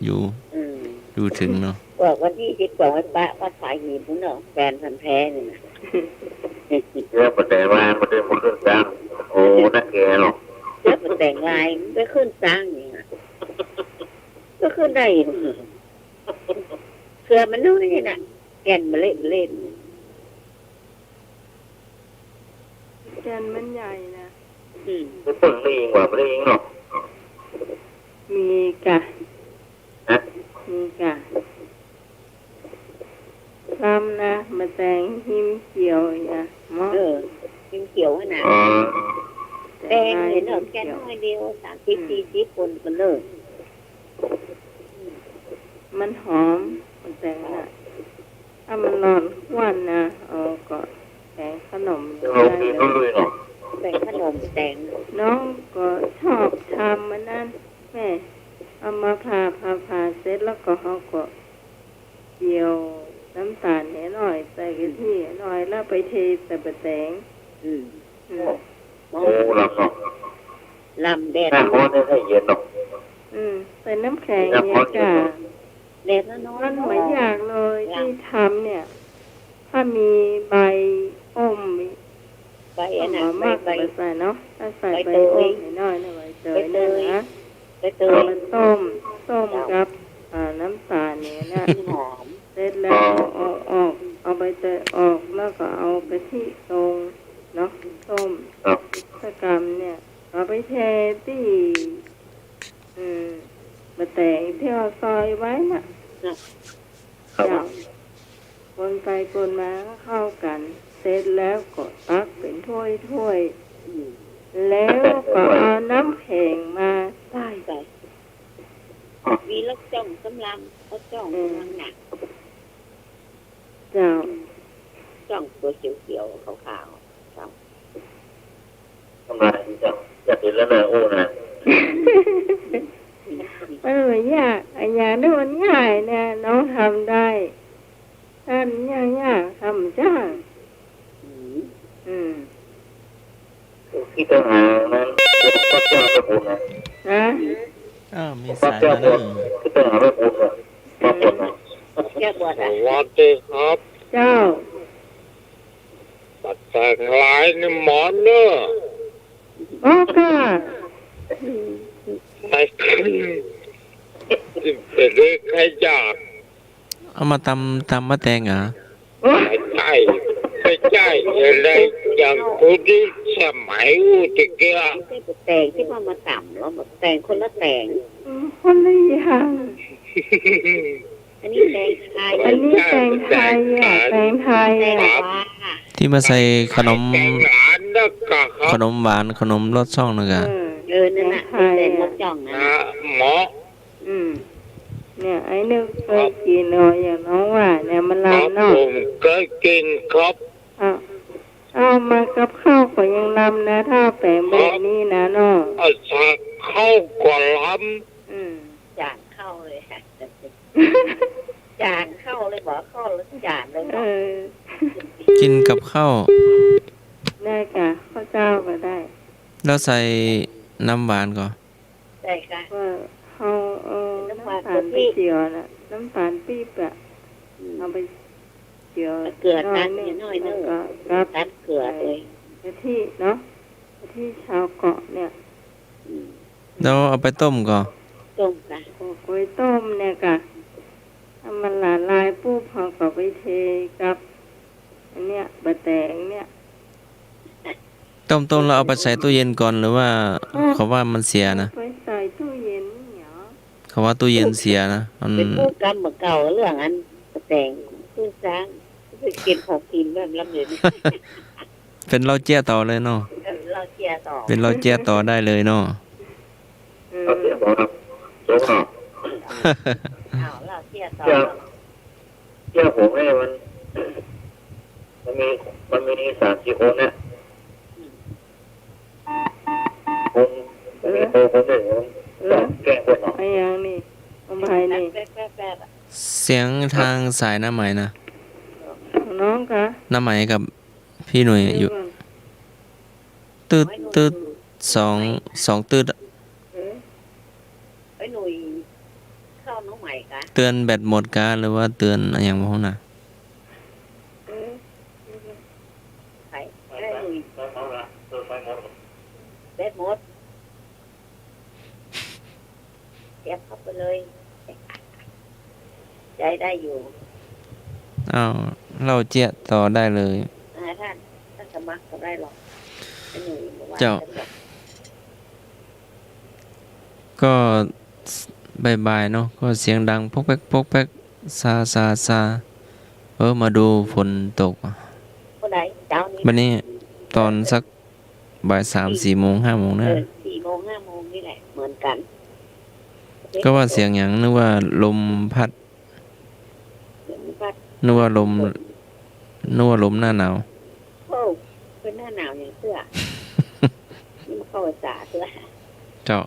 อยู่ อืม อยู่เถิงเนาะ บอกวันตี้สิบสองไปปะวัดผาหินพุ้นเนาะ แฟนพันธุ์แท้นี่นะ เจ้าบ่ได้ว่า บ่ได้มาขึ้นตังค์ โอ้ นักแก่เนาะ เจ้าบ่แต่งลาย ไปขึ้นตังค์นี่นะ ก็ขึ้นได้ เครือมันน้อยนี่นะ แก่นมันเล็กๆ แก่นมันใหญ่นะ อืม เปิ้นมีกว่า บ่ได้ยินเนาะ มีกะ ฮะ มีกะ ลำนะ มาแต่งหิมเขียวอย่าเนาะ เออ หิมเขียวหั้นนะ อ๋อ แต่งเห็นดอกแก่นน้อยเดียว สามสิบ อืม สี่สิบ คนกันเลย มันหอม มาแต่งน่ะ ถ้ามันร้อนควันนะ เอาก็แต่งขนม เอาไปลุยๆ เนาะ แต่งขนม แต่ง น้องก็ชอบทำอันนั้น แม่ เอามาผ่า ผ่า ผ่าเสร็จแล้วก็เฮาก็เจียวน้ำต๋าลนิดหน่อย ใส่กะทินิดหน่อย แล้วไปเทใส่ปะแตง อืม อืม โอ้ ลำเนาะ ลำแดด น้ำฮ้อนเนี่ยให้เย็นเนาะ อืม ใส่น้ำแข็งเนี่ยจ้ะ แดดร้อนๆ มันบ่ยากเลย ลำ ตี้ทำเนี่ย ถ้ามีใบอ้ม ใบอันนั้น มะม่วง ใบ ใบ ก็ใส่เนาะ ถ้าใส่ใบ ใบเตย อ้มนิดหน่อยนะ ใบเตย ใบเตย นั่นนะ ใบเตย เอามาต้ม ต้มกับ อ่า แล้วเอาออก เอาใบเตยออก แล้วก็เอากะทิลงเนาะ ต้ม ครับ สักกำเนี่ย เอาไปเทตี้ อืม บะแตงตี้เฮาซอยไว้น่ะ ครับ เจ้า คนไปคนมาก็เข้ากั๋น เสร็จแล้วก็ตักเป๋นถ้วยๆ แล้วก็เอาน้ำแข็งมาใส่ ใส่ มีลอดจ้องสำราง ลอดจ้อง เออ สำรางหนัก เจ้า จ้องตัวเขียวๆ ขาวๆ เจ้า ทำลายเจ้า อยากเห็นแล้วนะ อู้นะ มันบ่ยาก อะหยังตี้มันง่ายเนี่ย น้องทำได้ อันยากๆ ทำบ่จ้า อืม อืม ที่ต้องหานั้น พระเจ้าพระคุณนะ ฮะ อ้าว มีสายมาแล้ว ที่ต้องหาพระคุณนะ พระคุณนะ แก้บน สวัสดีครับ เจ้า บะแตงหลายนี่หมอเนอะ อ๋อค่ะ ไปขึ้น ไปเรียกใครอยาก เอามาตำ ตำบะแตงเหรอ ไม่ใช่ ไม่ใช่ อะไรอย่างคนที่สมัยอู้ตะเกียะ ไม่ใช่บะแตงตี้ว่ามาตำหรอก บะแตงคนละแตง อืม คนละอย่าง อันนี้แตงไทย อันนี้แตงไทยอะ แตงไทยอะ แตงกวา ตี้มาใส่ขนม แตงหวานนะกะครับ ขนมหวาน ขนมลอดจ้องนะกะ เออ เออ นั่นน่ะ แตงไทยอะ แตงลอดจ้องนะ นะ เหมาะ อืม เนี่ย ไอ้นึกเคยกิ๋นเนาะ อย่างน้องว่าเนี่ย มันลำเนาะ ครับ ผมเคยกิ๋นครับ เอา เอามากับข้าวก็ยังลำนะ ถ้าแป๋งแบบนี้นะเนาะ เอาใส่ข้าวก็ลำ อืม จานข้าวเลย จานข้าวเลย บอกข้าวแล้วจานเลย เอ เนาะ อ กิ๋นกับข้าว ได้กะ ข้าวเจ้าก็ได้ แล้วใส่น้ำหวานก่อ ใช่ค่ะ ว่าเฮาเอาน้ำตาลไปเจียวน่ะ น้ำตาลปี๊บอะ อืม เอาไปเจียว เกลือตัดน้อยหนึ่ง แล้วก็กับ ตัดเกลือเลย กะทิเนาะ กะทิชาวเกาะเนี่ย อืม แล้วเอาไปต้มก่อ ต้มค่ะ โอ้โห ต้มเนี่ยกะ ถ้ามันละลายปุ๊บ เฮาก็ไปเทกับ อันเนี้ย บะแตงเนี่ย ต้มๆ แล้วเอาไปใส่ตู้เย็นก่อน หรือว่า เออ เขาว่ามันเสียนะ เอาไปใส่ตู้เย็นเนี่ย เขาว่าตู้เย็นเสียนะ มัน ไปพูดกำเหมือนเก่าเรื่องอันบะแตง พูดซ้าง ไปกิ๋นของกิ๋นแบบลำเย็น เป๋นเหล้าเจี๊ยะต่อเลยเนาะ เป๋นเหล้าเจี๊ยะต่อ เป๋นเหล้าเจี๊ยะต่อได้เลยเนาะ เออ เหล้าเจี๊ยะต่อครับ จบเนาะ อ้าว เหล้าเจี๊ยะต่อ เจี๊ยะ เชื่อผมเนี่ย มัน มันมี มันมีสามสี่คนเนี่ย คน มันมีคนคนหนึ่ง เออ แกล้งคนเนาะ ไอ้ยังนี่ ของใผนี่ แป๊บๆๆอะ เสียงตางสายน้าไหมนะ ของน้องกะ น้าไหมกับพี่หนุ่ยอยู่ เดี๋ยวก่อน ตึ๊ดตึ๊ด สอง สองตึ๊ดอะ เออ ไอ้หนุ่ยเข้าน้องใหม่กะ เตือนแบตหมดกะ หรือว่าเตือนอะหยังบ่ฮู้นะ เออ ใคร ไอ้หนุ่ย แบตหมด เสียบเข้าไปเลย ใช้ได้อยู่ อ้าว เหล้าเจี๊ยะต่อได้เลย อ่า ท่าน ท่านสมัครก็ได้หรอก ไอ้หนุ่ยบอกว่า เจ้า สมัคร ก็บ่ายๆ เนาะ ก็เสียงดังปอกแป๊กปอกแป๊ก ซา ซา ซา เออ มาดูฝนตก ผู้ใด เจ้านี่ บัดนี้ตอนสักบ่ายสาม สี่ สี่โมง ห้าโมงนะ เออ สี่โมง ห้าโมงนี่แหละ เหมือนกัน ก็ว่าเสียงหยัง นึกว่าลมพัด นึกว่าลม นึกว่าลมหน้าหนาว โอ้ เป๋นหน้าหนาวอย่างเตื้อ นี่มันเข้าภาษาเตื้อ เจ้า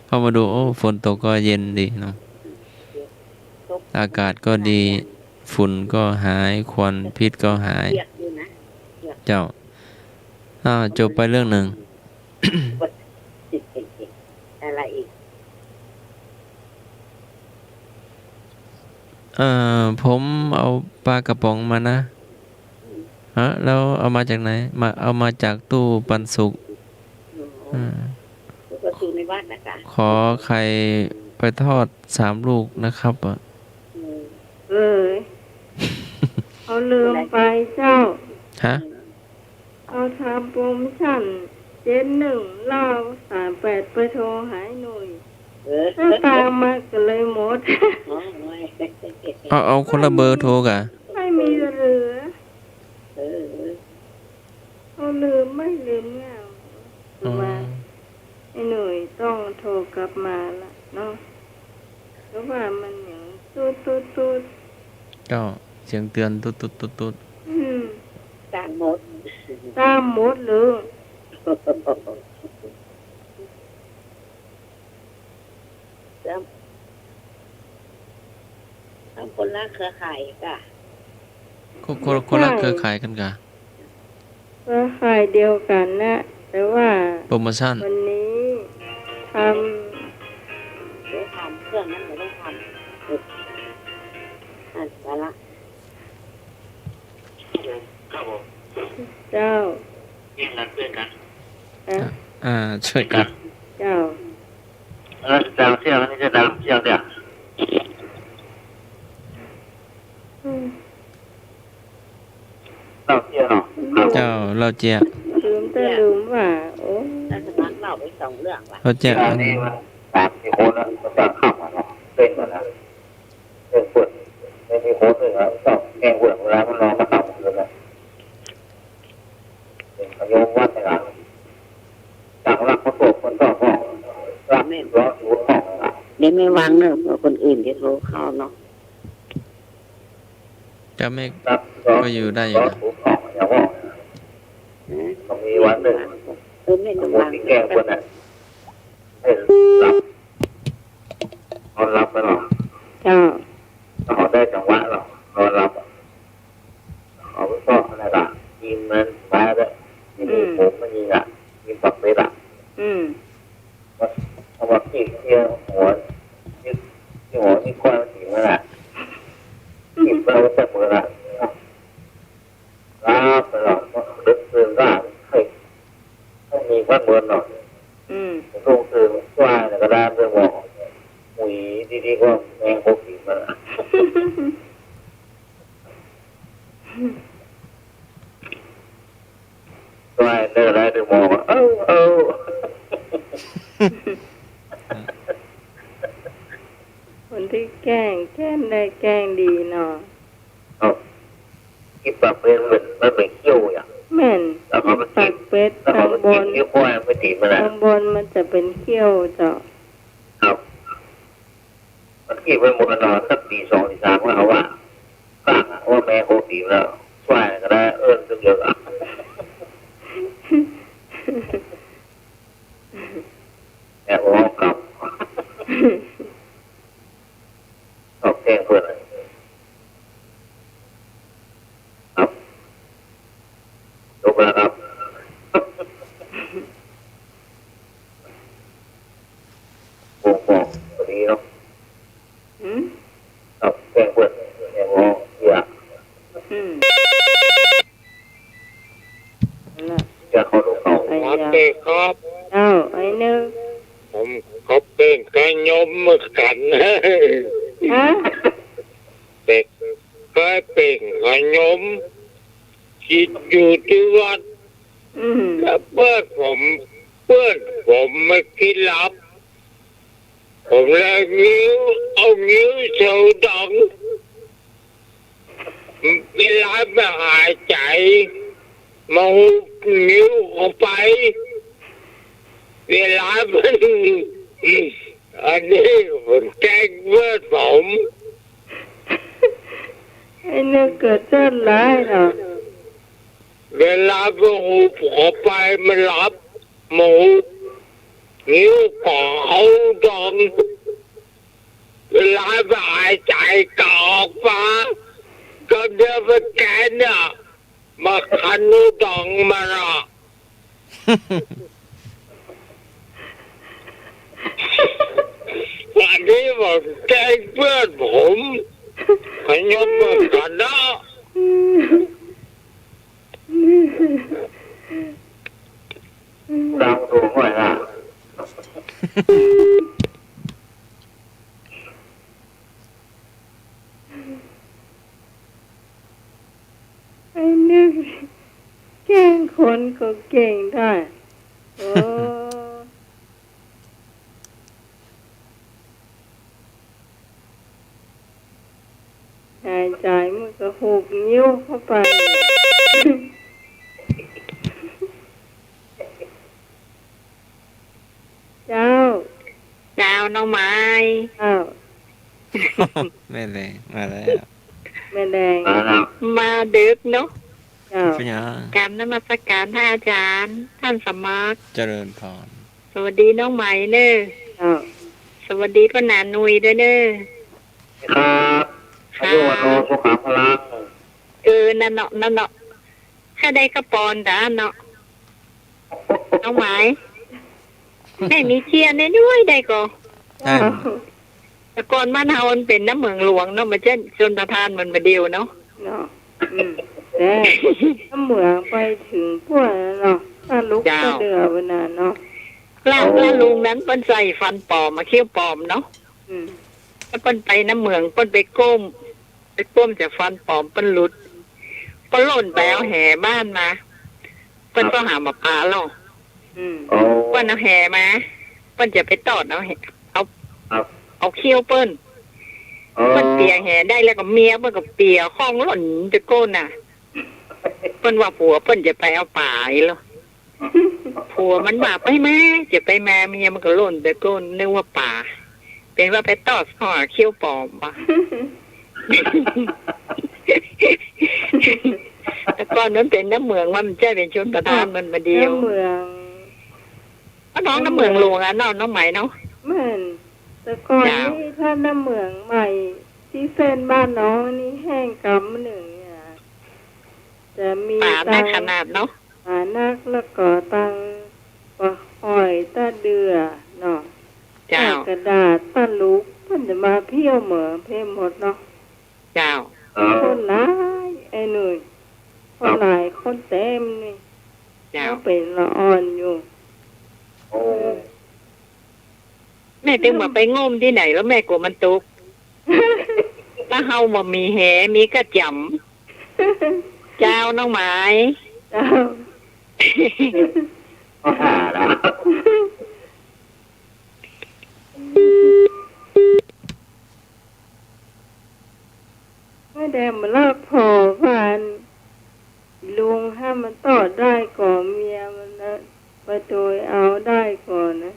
เข้ามาดู โอ้ ฝนตกก็เย็นดีเนาะ อากาศก็ดี ฝุ่นก็หาย ควันพิษก็หาย เยือกอยู่นะ เยือก เจ้า อ่า จบไปเรื่องหนึ่ง อะไรอีก เอ่อ ผมเอาปลากระป๋องมานะ ฮะ แล้วเอามาจากไหน มา เอามาจากตู้ปันสุก อ๋อ อ่า ก็คือในวัดนะคะ ขอไข่ไปทอดสามลูกนะครับ อ่ะ อืม เออ เอาลืมไปเจ้า ฮะ เอาทำโปรโมชั่น เจ็ดหนึ่ง เก้า สามแปด ไปโทรหาไอ้หนุ่ย เออ แล้วตังค์มันก็เลยหมด อ๋อ เอา เอาคนละเบอร์โทรก่ะ ไม่มีเหลือ เออ เออ เอาลืมไม่ลืมเนี่ย อ๋อ ว่าไอ้หนุ่ยต้องโทรกลับมาละเนาะ เพราะว่ามันยังตุ๊ดตุ๊ดตุ๊ด เจ้า เสียงเตือนตุ๊ดตุ๊ดตุ๊ดตุ๊ด อืม ตังค์หมด ตังค์หมดเลย แล้ว แล้วคนละเครือข่ายก่ะ คน คน คนละเครือข่ายกั๋นก่ะ เครือข่ายเดียวกั๋นนะ แต่ว่าโปรโมชั่น วันนี้ทำ เดี๋ยวทำเครื่องนั้น เดี๋ยวได้ทำ เออ อ่ะ ไปละ ครับผม เจ้า เที่ยงกัน ช่วยกัน อ่ะ อ่า ช่วยกัน เจ้า เออ ตามเที่ยง อันนี้จะตามเที่ยงเนี่ย อืม เล่าเตี้ยเนาะ เจ้า เล่าเจี้ย ลืมแต่ลืมว่า โอ้ น่าจะมาเล่าไปสองเรื่องว่ะ เล่าเจี้ย อันนี้มันสามสี่คนนะ มันจะเข้ามาเนาะ เล่นกันนะ เล่นเปิด ไม่มีคนเลยนะ ต้องแกล้งเปิดเวลามันนอนมาทำเลยนะ เป็นพยมวัดเลยนะ จากหลักพระสงฆ์มันต้องบอก หลักนี่ร้อนรู้ของนะ เดี๋ยวแม่วางเนอะ เผื่อคนอื่นจะโทรเข้าเนาะ เจ้าแม่ ครับ ก็อยู่ได้อยู่นะ เออ มีวันหนึ่ง เออ แม่กำลัง คนที่แกล้งคนนั้น ให้หลับ นอนหลับไปหรอ เจ้า เขาได้จังหวะหรอ นอนหลับอะ เขาไปฟอกอะไรล่ะ กินมันมาแล้ว กิน อืม ผมมันยิงอ่ะ กินปักเป็ดอ่ะ อืม เอามาขีดเที่ยวหัว ที่ ที่หัวที่ก้อยมันกินนั่นแหละ ขีดไปแล้วแต่เมื่อละ ลาบไปหรอก ลึกคืนก็เฮ้ย ต้องมีวันเมินหน่อย อืม ลูกตื่นว่าเนี่ยก็ลาบไปบอก หุย ดีๆ ก็แมงพวกผีมา ว่าเลิกแล้วเดี๋ยวมองว่า เอ้า เอ้า คนที่แกล้ง แกล้งได้แกล้งดีเนาะ เอ้า กินปากเป็ดมันเหมือน มันเหมือนเขี้ยวอย่าง แม่น แล้วเขาก็กิน ปากเป็ด แล้วเขาก็กิน ข้างบน เขี้ยวควายไม่ติดมันอะ ข้างบนมันจะเป็นเขี้ยวเจ้า ครับ มันกินไปหมดแล้วนอนสักตีสองตีสามก็เอาว่า ข้างอะ ว่าแม่โคตรดีแล้ว ควายก็ได้เอิ้นตึกเดียวอะ แอบเอากลับ ตอบแทนเพื่อนอะ ครับ จบแล้วครับ บ่งบอกพอดีเนาะ หืม ครับ แจ้งเพื่อน แจ้งบอกเสีย อืม นั่นแหละ เสียเขาดูเขา ไอ้ สวัสดีครับ เจ้า ไอ้นึก ผมก็เป๋นกะโยมเหมือนกั๋น ฮะ เป๋น ก็เป๋นกะโยม กินอยู่ตี้วัด อืม แล้วเปื้อนผม เปื้อนผมมากิ๋นหลับ ผมเลยงิ้ว เอางิ้วเสียวดัง เวลามันหายใจ๋ มาหุบงิ้วเข้าไป เวลามัน อันนี้มันแกล้งเพื่อนผม ไอ้นึกเกิดเจิดหลายเนาะ เวลามันหุบเข้าไปมันหลับ มาหุบงิ้วเกาะเอาดัง เวลามันหายใจ๋ก็ออกมา ก็เดี๋ยวมันแกะเนี่ย มาขันเอาดังมันอะ อันนี้มันแกล้งเปื้อนผม ขยับมาขันนะ ดังตัวห้อยนะ คนก็เก่งได้ โอ้ หายใจมันก็หุบงิ้วเข้าไป เจ้า เจ้าน้องไหม เจ้า แม่แดงมาแล้ว แม่แดง มาแล้ว มาดึกเนาะ เจ้า เป็นไง กราบนมัสการท่านอาจารย์ ท่านสมัคร เจริญพร สวัสดีน้องไหมเนอะ เจ้า สวัสดีป้าหนาหนุ่ยด้วยเนอะ ครับ ครับ อายุวัณโณสุขังพลัง เออ นั่นเนาะ นั่นเนาะ ข้าได้กระปอนตาเนาะ น้องไหม แม่มีเจียน้อยๆ ได้ก่อ ได้ แต่ก่อนบ้านเฮามันเป๋นน้ำเหมืองหลวงเนาะ มันจะชลประทานเหมือนบ่าเดี่ยวเนาะ เนาะ อืม แต่น้ำเหมืองไปเถิงป้วนแล้วเนาะ ต้าลุก เจ้า ต้าเดือไปนานเนาะ ละ ละลุงนั้นเปิ้นใส่ฟันป๋อม มาเขี้ยวป๋อมเนาะ อืม แล้วเปิ้นไปน้ำเหมือง เปิ้นไปก้ม ไปก้มจะฟันป๋อมเปิ้นหลุด เปิ้นหล่นไปเอาแหบ้านมา เปิ้นก็หาบ่าป๋าหรอก อืม เปิ้นเอาแหมา เปิ้นจะไปตอดเอาแห เอา ครับ เอาเขี้ยวเปิ้น เปิ้นเปียแหได้แล้วก็เมียเปิ้นก็เปียของหล่นตะโก้นน่ะ เปิ้นว่าผัวเปิ้นจะไปเอาป๋าอีหรอ ผัวมันว่าไปมา จะไปมา เมียมันก็หล่นตะโก้น นึกว่าป๋า เป๋นว่าไปตอดหาเขี้ยวป๋อมบ่ะ แต่ก่อนมันเป๋นน้ำเหมือง มันบ่ใจ้เป๋นชลประทาน มันบ่าเดี่ยว น้ำเหมือง ก็น้องน้ำเหมืองหลวงอะเนาะ น้องไหมเนาะ แม่น แต่ก่อน เจ้า นี่ถ้าน้ำเหมืองใหม่ตี้เส้นบ้านน้องนี่แห้งกำนึ่งเนี่ย จะมีป๋านัก ตัง ขนาดเนาะ ป๋านัก แล้วก็ตังปลาหอย ต้าเดือเนาะ เจ้า ต้ากระดาษ ต้าลุก เปิ้นจะมาเที่ยวเหมืองเพ่นหมดเนาะ เจ้า คนหลาย ไอ้หนุ่ย คนหลาย คนเต็มนี่ เจ้า เฮาเป๋นละอ่อนอยู่ โอ้ เออ แม่ตึงบ่าไปงมตี้ไหน แล้วแม่กั๋วมันตก แล้วเฮาบ่มีแห มีก้าจ๋ำ เจ้าน้องไหม เจ้า ก็หาละ แม่แดงบ่าละ ผ่อว่าลุงหามันตอดได้ก่อ เมียมันนะ ไปโตยเอาได้ก่อนะ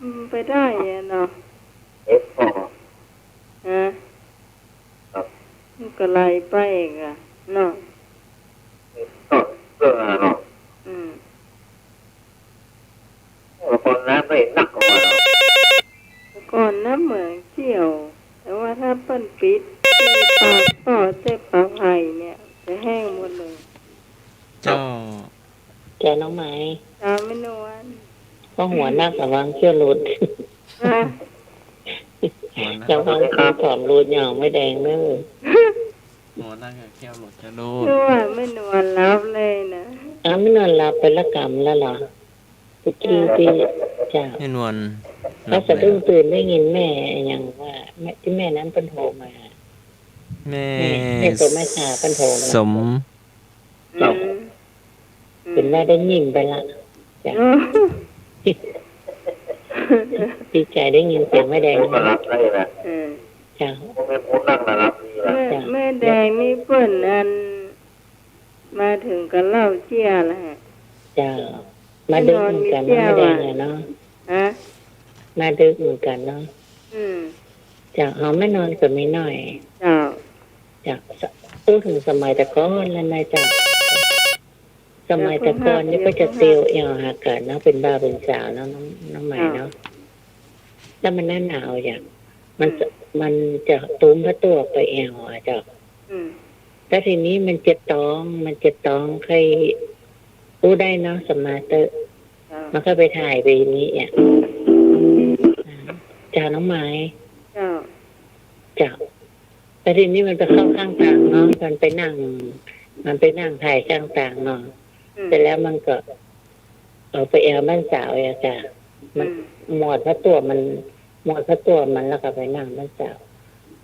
อืม ไปได้อะเนาะ เอ๊ะ ผ่อ ฮะ ครับ มันก็ไหลไปอีกอะเนาะ เอ๊ะ ผ่อเรื่องอะไรเนาะ อืม แต่ก่อนน้ำไม่หนักกว่าเนาะ แต่ก่อนน้ำเหมืองเขี้ยว แต่ว่าถ้าเปิ้นปิดตี้ปากท่อเจ๊ปากไผ่เนี่ย จะแห้งหมดเลย เจ้า เจ้าน้องไหม เจ้าแม่นวล ก็หัวหนักระวังเขี้ยวหลุด ฮะ หัวหนัก ระวังเขี้ยวป๋อมหลุดอย่างแม่แดงเนอะ หัวหนักกับเขี้ยวหลุดจะหลุด คือว่าแม่นวลหลับเลยนะ อ้าว แม่นวลหลับไปละกำแล้วเหรอ ตะกี้ตี้ เจ้า แม่นวลหลับแล้ว แล้วสะดุ้งตื่นได้ยินแม่อย่างว่า แม่ ตี้แม่นั้นเปิ้นโทรมา แม่ แม่ แม่โตแม่สาเปิ้นโทรมา สม อืม เป๋นว่าได้ยินไปละ เจ้า อืม ดีใจ๋ได้ยินเสียงแม่แดง ก็รับได้นะ อืม เจ้า แม่พูดนั่งนะรับนี่นะ แม่ เจ้า แม่แดงนี่เปิ้นอัน มาเถิงก็เล่าเจี้ยละ เจ้า มาดึกเหมือนกั๋นเนาะ แม่แดงอะเนาะ ฮะ มาดึกเหมือนกั๋นเนาะ อืม เจ้า เอาแม่นวลกับแม่น้อย เจ้า เจ้า อู้เถิงสมัยแต่ก่อนแล้วนะเจ้า สมัยแต่ก่อนนี่ก็จะเตียวแอ่วหากั๋นเนาะ เป๋นบ่าวเป๋นสาวเนาะ น้อง น้องไหมเนาะ เจ้า แล้วมันหน้าหนาวอย่าง มันจะ อืม มันจะตุ้มผ้าตั๋วไปแอ่วอะเจ้า อืม แล้วทีนี้มันเจ็บต๊อง มันเจ็บต๊อง ใค่อู้ได้เนาะ สมาเตอะ เจ้า มันก็ไปถ่ายไปนี่อะ อ่า เจ้าน้องไหม เจ้า เจ้า แล้วทีนี้มันไปเข้าข้างตางเนาะ มันไปนั่ง มันไปนั่งถ่ายข้างตางเนาะ อืม เสร็จแล้วมันก็เอาไปแอ่วบ้านสาวอะจ้ะ มัน อืม หมอดผ้าตั๋วมัน หมอดผ้าตั๋วมันแล้วก็ไปนั่งบ้านสาว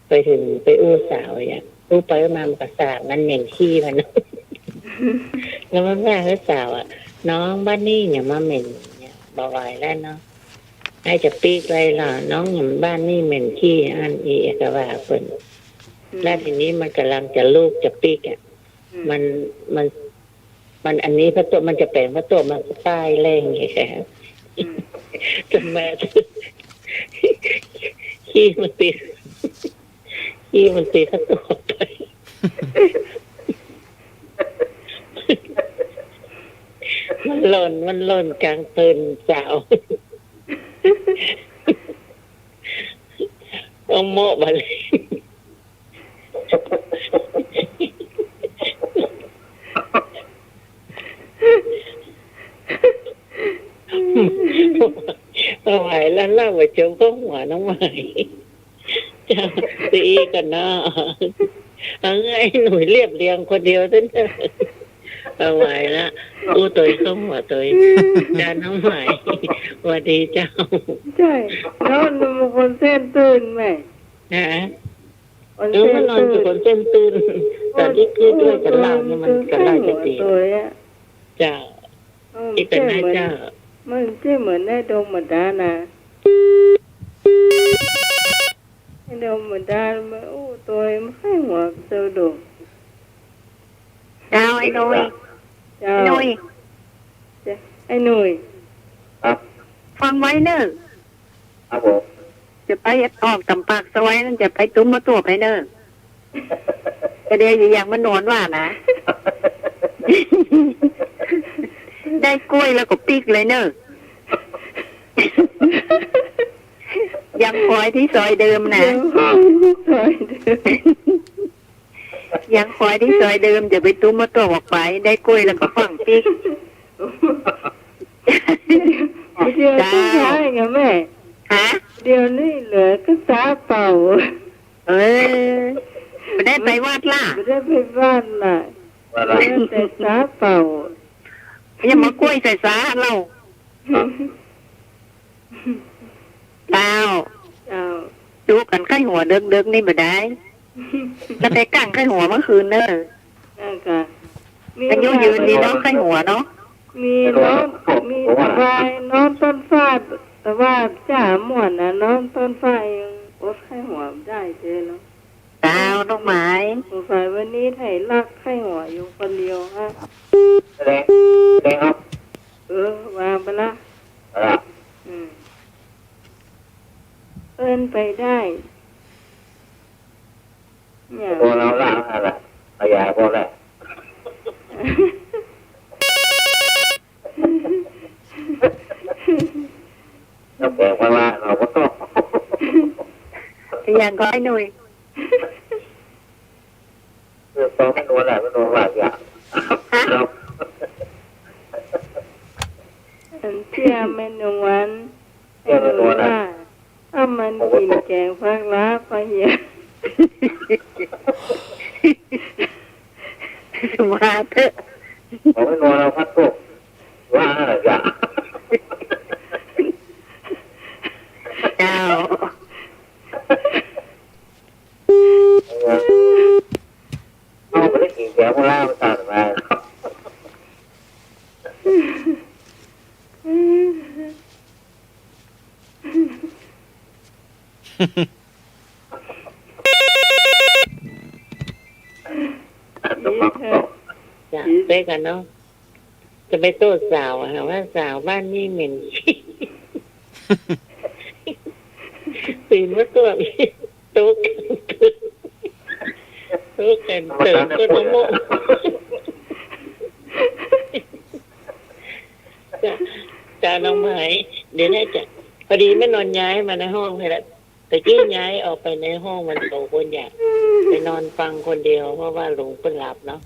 ไปเถิงไปอู้สาวอะ อู้ไปอู้มามันก็สาบ มันเหม็นขี้มัน แล้วมันว่าหื้อสาวอะ "น้อง บ้านนี้เนี่ยมาเหม็นเนี่ย บ่ไหวแล้วเนาะ ไอ้จะปิ๊กเลยล่ะ น้อง เนี่ยบ้านนี้เหม็นขี้" อันอี้ก็ว่าเปิ้น อืม แล้วทีนี้มันก่ำลังจะลูกจะปิ๊กอะ อืม มัน มัน มันอันนี้ผ้าต้ม มันจะแป๋งผ้าต้ม มันก็ป้ายแรงไงคะ อืม จะมา ขี้มันติด ขี้มันติดผ้าต้มไป มันหล่น มันหล่นก๋างเติ่นสาว เอาโมะมาเลย บ่ไหวแล้ว เล่าบ่จบก็หัวน้องไหม เจ้า ตีกันเนาะ เอาไอ้หนุ่ยเรียบเรียงคนเดียวเต้น บ่ไหวละ อู้ตวยก็หัวตวย เจ้าน้องไหม หวัดดีเจ้า ใช่ แล้วหนุ่มคนเส้นตื้นไหม ฮะ คน เออ เส้น มันนอนอยู่ ตื้น คนเส้นตื้น ต๋อนตี้กึ๊ดด้วยกั๋นเล่านี่มันก็ไล่ไปตี โอ้ย โอ้ย โอ้ยอะ เจ้า อืม ที่เป็นนายเจ้า มันจะเหมือนในดงบาดาลนะ ในดงบาดาลมันอู้ตวย มันใค่หัวเจ้าดง เจ้า ไอ้หนุ่ย เจ้า ไอ้หนุ่ย เจ้า ไอ้หนุ่ย ครับ ฟังไว้เน่อ ครับผม จะไปออกต๋ามปากซอยนั้น จะไปตุ้มมาตั๋วไปเน่อ ก็เดี๋ยวอย่างมานอนว่านะ ได้กล้วยแล้วก็ปิ๊กเลยเน่อ ยังคอยตี้ซอยเดิมนะ ยังคอยตี้ซอยเดิม ยังคอยตี้ซอยเดิม จะไปตุ้มมาตั๋วออกไป ได้กล้วยแล้วก็ฟั่งปิ๊ก เดี๋ยว เดี๋ยว เจ้า ต้องใช้ไงแม่ ฮะ เดี๋ยวนี้เหลือก็สาเป่า เออ บ่ได้ไปวัดละ บ่ได้ไปวัดละ เหลือแต่สาเป่า ยังมากล้วยใส่สาเฮา เจ้า เจ้า ดูกั๋นใค่หัวเดิกๆ นี่บ่ได้ แล้วไปกั๋งใค่หัวเมื่อคืนเน่อ นั่นกะ มี อายุยืนดีเนาะ ใค่หัวเนาะ มีนอน มีสบาย นอนต้นฟ้า แต่ว่าจ๋าม่วนนะ นอนต้นฟ้ายังอดใค่หัวได้เจ้อเนาะ เจ้า น้องไหม สงสัยวันนี้ไถ่ลักใค่หัวอยู่คนเดียวฮะ แสดง แสดงครับ เออ วางไปละ เอาละ อืม เอิ้นไปได้ เนี่ย พอเฮาละ เอาละ ขยายพอแล้ว แล้วแปลว่าเราก็ต้อง อย่างก็ไอ้หนุ่ย เออ ต้องไม่นวลแหละ ไม่นวลหลายอย่าง ฮะ ครับ อันเตี้ยแม่นวล เตี้ยแม่นวลอะ ไอ้หนุ่ยว่า ถ้ามันกิ๋นแก๋งฟักล้าปะเหีย ว่าเถอะ ผมไม่นวลแล้วครับพวก ว่าอะไรอย่าง เจ้า เอาไปได้กิ๋นแก๋งฟักล้ามาตัดมา จ้ะ ไปกั๋นเนาะ จะไปโต้ษสาวอะ หาว่าสาวบ้านนี้เหม็นขี้ ตื่นมาตั๋ว โต๊ะกั๋น โต๊ะกั๋นเติมก็ต้องโมะ จ้ะ จ้ะ น้องไหม เดี๋ยวนี้จ้ะ พอดีแม่นวลย้ายมาในห้องนี่แหละ ตะกี้ย้ายออกไปในห้องมันโตคนอยากไปนอนฟังคนเดียว เพราะว่าลุงเปิ้นหลับเนาะ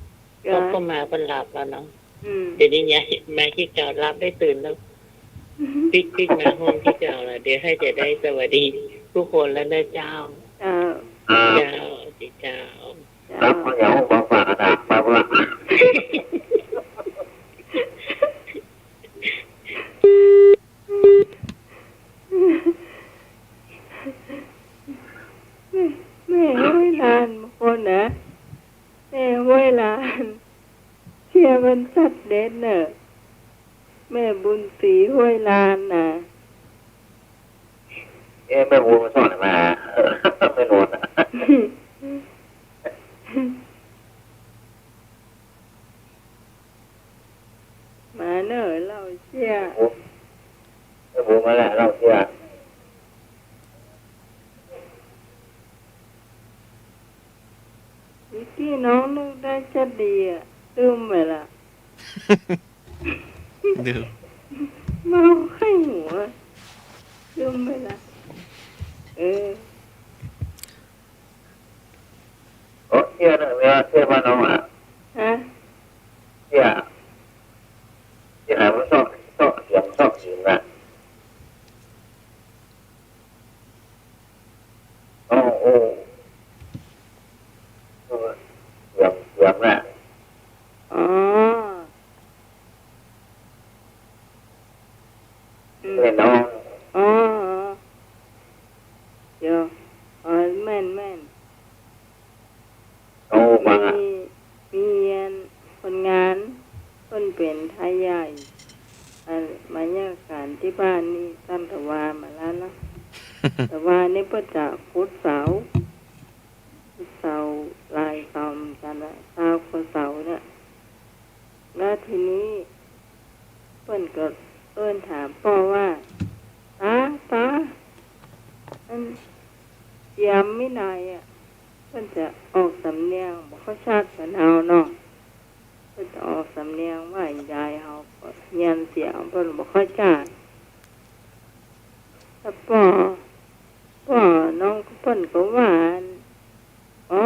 จ้ะ ก็ ก็มาเปิ้นหลับแล้วเนาะ อืม เดี๋ยวนี้ย้ายมาตี้เก่า หลับได้ตื่นแล้ว ปิ๊กปิ๊กมาห้องตี้เก่าแล้ว เดี๋ยวหื้อจะได้สวัสดีกู้คนแล้วเน่อเจ้า เจ้า เจ้า สวัสดีเจ้า ครับ ขออย่าห้องของฝากนะ ไปละ แม่ แม่เอ้ย หลานบางคนนะ ยลาน เสียมันสัตว์เด็ดเน่อ แม่บุญศรีห้วยลานน่ะ เอ๊ะ แม่บุญมาสอนมา แม่นวล มาเน่อเล่าเสี้ย แม่บุญมาแล้วเล่าเสี้ย วิกกี้น้องนึกได้จะดีอะ ลืมไปละ ลืม เมาไข้หัว ลืมไปละ เออ โอ้ เสี้ยเน่อ เสี้ยบ้านน้องอะ ฮะ เสี้ย เสี้ยหาว่าชอบ ชอบเสียง ชอบเสียงอะ โอ้ โอ้ เออ เสียง เสียงน่ะ อ๋อ อืม แม่น้อง อ๋อ อ๋อ เดี๋ยว อ๋อ แม่น แม่น โอ้ ว่า มี มีอันคนงาน เปิ้นเป๋นไทยใหญ่ อัน มาเยียะก๋านตี้บ้านนี่ ต้านตะวามาแล้วนะ ตะวานี่เปิ้นจะขุดเสา ขุดเสา หลายเสาเหมือนกั๋นนะ ซาวกว่าเสาเนี่ย แล้วทีนี้ เปิ้นก็เอิ้นถามป้อว่า ต๋า ต๋า อันเสียมมีไหนอะ เปิ้นจะออกสำเนียงบ่ค่อยชัดเหมือนเฮาเนาะ เปิ้นจะออกสำเนียงว่าใหญ่ เฮาก็เฮียนเสียงเปิ้นบ่ค่อยชัด แล้วป้อ ป้อน้องเปิ้นก็ว่า อ๋อ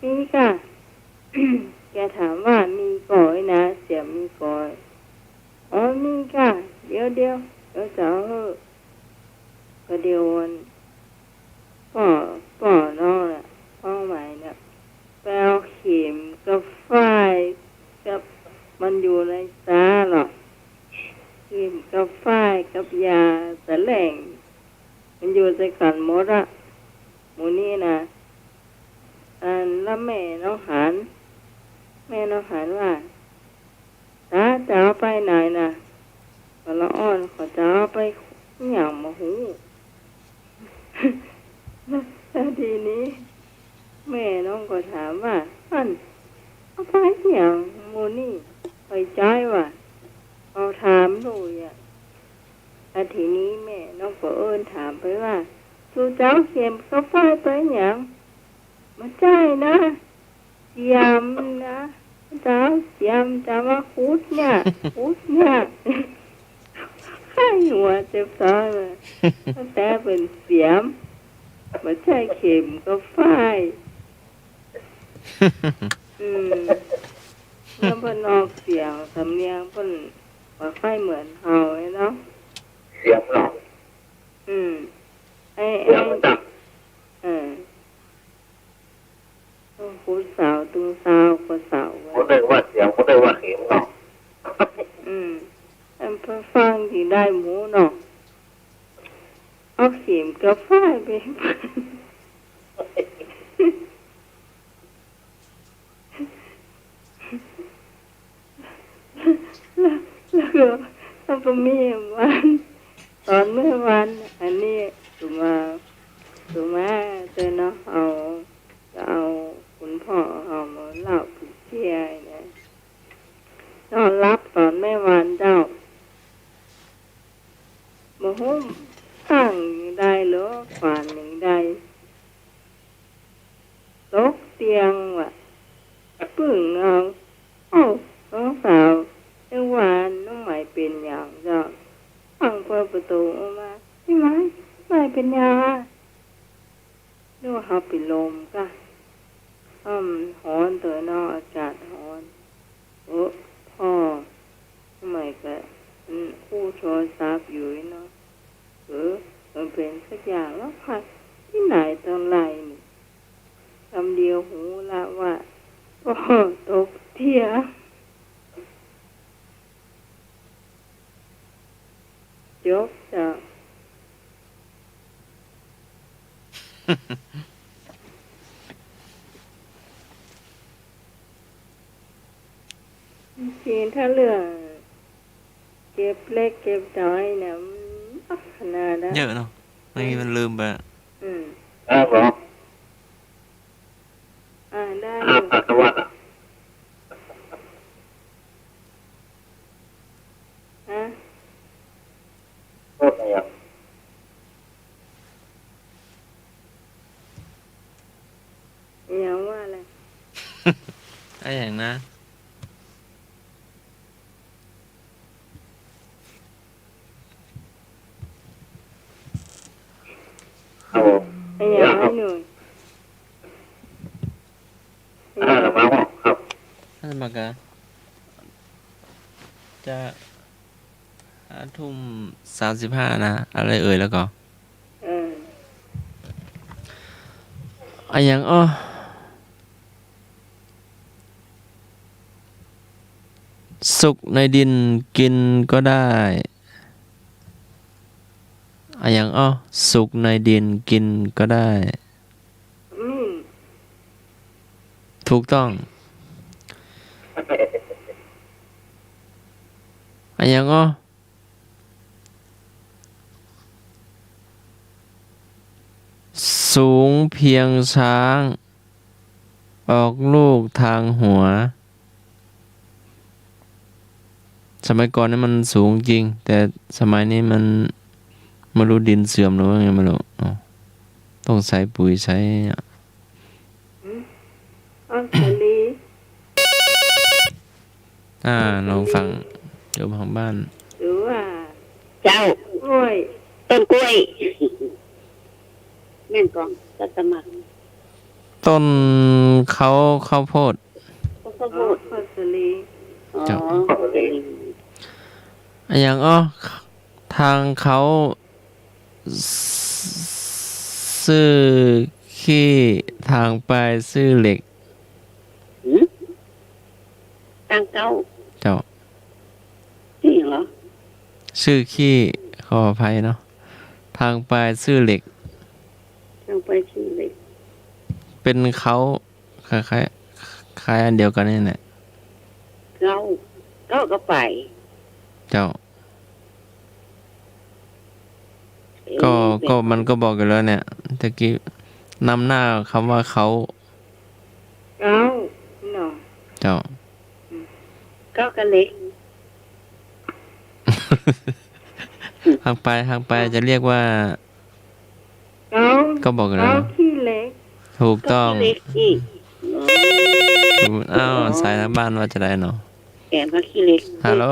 มีก่ะ แกถามว่ามีก่อไอ้นะ เสียมมีก่อ อ๋อ มีก่ะ เดี๋ยว เดี๋ยว เดี๋ยวจะเอาหื้อ ก็เดี๋ยวอัน ป้อ ป้อน้องน่ะ ป้อไหมเนี่ย ไปเอาเข็มกับฝ้ายกับ มันอยู่ในต๋าหรอ เข็มกับฝ้ายกับยาตะแหล่ง มันอยู่ใส่กั๋นหมดอะ หมู่นี้นะ อัน แล้วแม่น้องหัน แม่น้องหันว่า ต๋าจะเอาไปไหนน่ะ ก็ละอ่อนเขาจะเอาไปหยังบ่ฮู้ แล้วทีนี้ แม่น้องก็ถามว่า อัน เอาไปหยังหมู่นี้ ไปใจ๊ว่า เขาถามดูอะ แล้วทีนี้แม่น้องก็เอิ้นถามไปว่า สูจะเอาเข็มกับฝ้ายไปหยัง บ่ใจ้นะ เสียมนะ จะเอาเสียมจะมาขุดเนี่ย ขุดเนี่ย ไข้หัวเจ็บต๊อเลย ตั้งแต่เป๋นเสียม บ่ใจ้เข็มกับฝ้าย อืม แล้วเปิ้นออกเสียงสำเนียงเปิ้นบ่ค่อยเหมือนเฮาเนาะ เสียงเนาะ อืม ไอ้ เสียงมันต่ำ เออ ต้องขุดเสาตึงซาวกว่าเสา บ่ได้ว่าเสียง บ่ได้ว่าเข็มเนาะ อืม อันเปิ้นฟังสิได้หมู่เนาะ เอาเข็มกับฝ้ายไป แล้ว แล้วก็ แล้วก็มีวัน ต๋อนเมื่อวาน อันนี้สุมา สุมาเจอเนาะ เอา จะเอาคุณป้อเอามาเล่าปิดเสี้ยนะ นอนหลับต๋อนเมื่อวานเจ้า บ่ฮู้ตั้งหยังได้เหรอ ขวานหยังได้ ตกเตียงว่ะ ปึ้งเอา เอ้า น้องสาว นึกว่าน้องไหมเป๋นหยังเจ้า ฟั่งเปิดประตู๋ออกมา ไอ้ไหม ไหมเป๋นหยังอะ นึกว่าเฮาเป๋นลมก่ะ อืม ฮ้อนเต๋อเนาะ อากาศฮ้อน โอ้ ป้อ ไหมก็ อืม คู่โทรศัพท์อยู่เนาะ เออ มันเป๋นสักอย่างแล้วค่ะ ตี้ไหนต๋อนไหนนี่ กำเดียวฮู้ละว่า ป้อตกเตียง จบเจ้า จริงๆ ถ้าเรื่องเก็บเล็กเก็บน้อยเนี่ย มันนักขนาดนั้น เยอะเนาะ ไม่มีวันลืมไป อืม ครับผม อ่า ได้อยู่ ครับ ครับ ฮะ โทษนะครับ อะหยังว่าอะไร อะหยังนะ ครับผม อะหยังว่าหน่อย อ่า มาครับ ท่านมากะ จะ ห้าทุ่มสามสิบห้านะ อะไรเอ่ย แล้วก็ เออ อะหยังอ้อ สุกในดินกินก็ได้ อะหยังอ้อ สุกในดินกินก็ได้ อืม ถูกต้อง อะหยังอ้อ สูงเพียงช้าง ออกลูกทางหัว สมัยก่อนนี่มันสูงจริง แต่สมัยนี้มัน ไม่รู้ดินเสื่อมหรือว่าไงไม่รู้ เอ้า ต้องใส่ปุ๋ยใส่ อืม อ้อ สาลี อ่า ลองฟัง โยมทางบ้าน หรือว่า เจ้า กล้วย ต้นกล้วย แม่นก่อ ก็สมัคร ต้นเขา ข้าวโพด ข้าวโพด อ๋อ ข้าวสาลี อ๋อ เจ้า ข้าวสาลี อะหยังอ้อ ทางเขา ซื่อขี้ ทางไปซื่อเหล็ก หืม ทางเก๊า เจ้า ซื่อหยังเหรอ ซื่อขี้ ขออภัยเนาะ ทางไปซื่อเหล็ก ทางไปซื่อเหล็ก เป็นเขา คล้ายๆ คล้ายอันเดียวกันนี่แหละ เก๊า เก๊าก็ไป เจ้า เอ๊ะ ก็ เป็น ก็มันก็บอกอยู่แล้วเนี่ย ตะกี้ นำหน้าคำว่าเขา เก๊า เนาะ เจ้า อืม เก๊ากับเหล็ก ทางไป ทางไป เก๊า จะเรียกว่า เก๊า ก็บอกอยู่แล้ว เก๊าขี้เหล็ก ถูกต้อง เก๊าขี้เหล็กอีก อ้าว อ๋อ สายทางบ้านว่าจะได้เนาะ แกงเก๊าขี้เหล็ก ฮัลโหล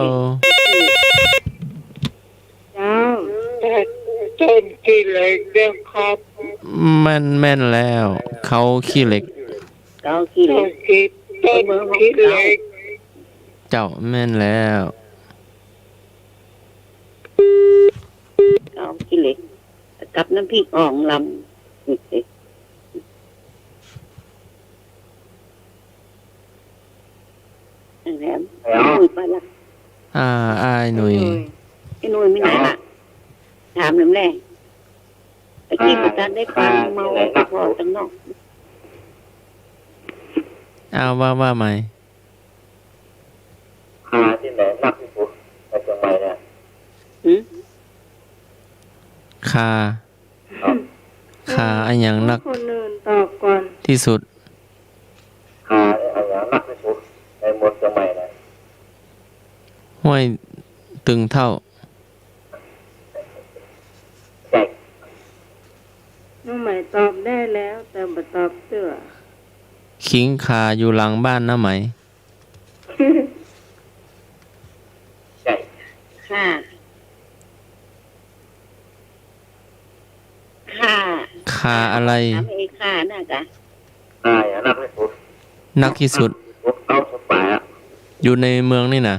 เจ้า ต้นขี้เหล็กเนี่ยครับ แม่น แม่นแล้ว เขาขี้เหล็ก เก๊าขี้เหล็ก ต้นขี้ ต้นขี้เหล็ก เจ้า แม่นแล้ว เก๊าขี้เหล็ก กับน้ำพริกอ่องลำ แหลม แหลม หนุ่ยไปละ อ่า อ้ายหนุ่ย ไอ้หนุ่ย ไอ้หนุ่ยไปไหนละ ถามแหลมแล ตะกี้บ่ทันได้ฟัง เมาพอตังนอก อ้าว ว่า ว่าใหม่ ข่าตี้ไหนนักตี้สุดในเจียงใหม่เนี่ย หืม ข่า ครับ ข่าอะหยังนัก คนอื่นตอบก่อน ตี้สุด ข่าอะหยังนักตี้สุดในหมวดเจียงใหม่เนี่ย ห้วยตึงเถ้า ใช่ น้องใหม่ตอบได้แล้ว แต่บ่ตอบเตื้อ ขิงข่าอยู่หลังบ้านนะไหม ใช่ ข่า ข่า ข่าอะไร ถามไอ้ข่าน่ะกะ ข่าอะหยังนักตี้สุด นักตี้สุด เอาสุดไปอะ อยู่ในเมืองนี่นะ